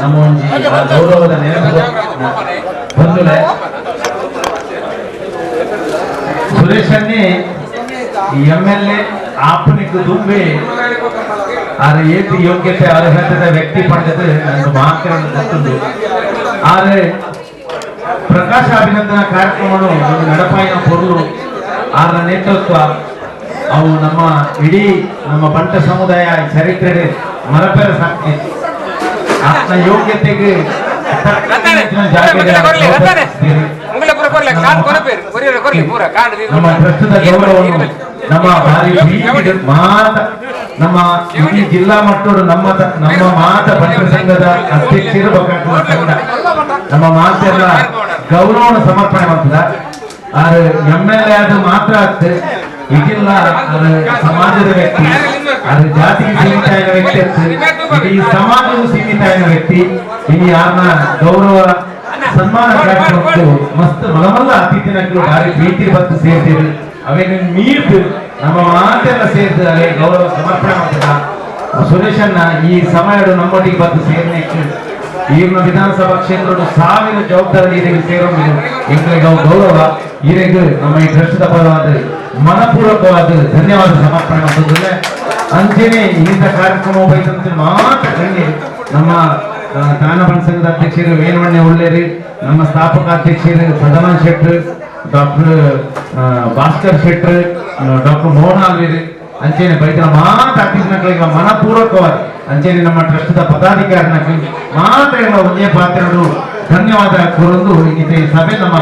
Speaker 8: ನಮ್ಮ ಒಂಜಿ ಗೌರವದ ನೆನಪು ಬಂದುಲೆ ಸುರೇಶ್ ಅನ್ನಿ ಎಂ.ಎಲ್.ಎ. ಆಪನಿಗೆ ದುಂಬೆ ಆದ್ರೆ ಏತಿ ಯೋಗ್ಯತೆ ಅರ್ಹತೆದ ವ್ಯಕ್ತಿ ಪಡೆದದ್ದು ನನ್ನ ಮಾತ್ರ ಗೊತ್ತುಂಡು. ಆದರೆ ಪ್ರಕಾಶ ಅಭಿನಂದನಾ ಕಾರ್ಯಕ್ರಮವನ್ನು ಒಂದು ನಡಪಾಯಿನ ಪೊರುಳು ಆರ ನೇತೃತ್ವ ಅವು ನಮ್ಮ ಇಡೀ ನಮ್ಮ ಬಂಟ ಸಮುದಾಯ ಚರಿತ್ರೆ ಮರಪೆರ ಸಾಕ್ಷಿ. ಆತನ ಯೋಗ್ಯತೆಗೆ ನಮ್ಮ ಪ್ರಸ್ತುತ ಗೌರವವನ್ನು ನಮ್ಮ ಭಾರಿ ಮಾತ ನಮ್ಮ ಇಡೀ ಜಿಲ್ಲಾ ಮಟ್ಟದ ನಮ್ಮ ನಮ್ಮ ಮಾತ ಬಂಟ ಸಂಘದ ಅಧ್ಯಕ್ಷರು ಸಂಘ ನಮ್ಮ ಮಾತೆಲ್ಲ ಗೌರವವನ್ನು ಸಮರ್ಪಣೆ ಮಾಡ್ತದ. ಆದ್ರೆ ಎಂ.ಎಲ್.ಎ. ಅದು ಮಾತ್ರ ಆಗ್ತದೆ ಈಗಿಲ್ಲ. ಸಮಾಜದ ವ್ಯಕ್ತಿ, ಆದ್ರೆ ಜಾತಿಗೆ ಸೀಮಿತ ಆಗಿರೋ ವ್ಯಕ್ತಿ, ಇಡೀ ಸಮಾಜಕ್ಕೂ ಸೀಮಿತ ಆಗಿರೋ ವ್ಯಕ್ತಿ. ಇನ್ನು ಯಾರನ್ನ ಗೌರವ ಸನ್ಮಾನ ಕಾರ್ಯಕ್ರಮಕ್ಕೂ ಮಸ್ತ್ ಮಲಮಲ್ಲ ಅತಿಥಿನಕ್ಲು ಭಾರಿ ಪ್ರೀತಿ ಬಂದು ಸೇರ್ತೀರಿ. ಅವೇನು ಮೀರ್ದು ನಮ್ಮ ಮಾತೆಲ್ಲ ಸೇರ್ತಿದ್ದಾರೆ ಗೌರವ ಸಮರ್ಪಣೆ ಮಾಡ್ತದ. ಸುರೇಶನ್ನ ಈ ಸಮಯಡು ನಮ್ಮೊಟ್ಟಿಗೆ ಬಂದು ಸೇರ್ಲಿಕ್ಕೆ ಈಗಿನ ವಿಧಾನಸಭಾ ಕ್ಷೇತ್ರದ ಸಾವಿರ ಜವಾಬ್ದಾರಿ ಈರಿಗೆ ಸೇರೋ ಎಂಗಳಿಗೆ ಗೌರವ ಈರಿಗೆ ನಮ್ಮ ಈ ಟ್ರಸ್ಟ್ದ ಪರವಾದ ಮನಪೂರ್ವಕವಾದ ಧನ್ಯವಾದ ಸಮರ್ಪಣೆ ಮಾಡ್ತದೆ. ಅಂಚೆನೆ ಇಂಥ ಕಾರ್ಯಕ್ರಮ ಬೈತಂತ ಮಾತ್ರ ಗಣ್ಯ ನಮ್ಮ ದಾನಬಣ ಸಂಘದ ಅಧ್ಯಕ್ಷರು ವೇಣುವಣ್ಣ ಉಳ್ಳೇರಿ, ನಮ್ಮ ಸ್ಥಾಪಕ ಅಧ್ಯಕ್ಷರು ಸದಾನಂದ ಶೆಟ್ಟರು, ಡಾಕ್ಟರ್ ಭಾಸ್ಕರ್ ಶೆಟ್ಟರು, ಡಾಕ್ಟರ್ ಮೋಹನ್ ಆಲ್ವೇರಿ, ಅಂಚೆನೆ ಬೈತನ ಮಾತ್ರ ಅತಿಥಿನಗಳಿಗೆ ಮನಪೂರ್ವಕವಾದ ಅಂಚೆನೆ ನಮ್ಮ ಟ್ರಸ್ಟ್ದ ಪದಾಧಿಕಾರಿನ ಮಾತ್ರ ಒಂದೇ ಪಾತ್ರರು ಧನ್ಯವಾದ ಕೋರೊಂದು ಈ ಸಭೆ ನಮ್ಮ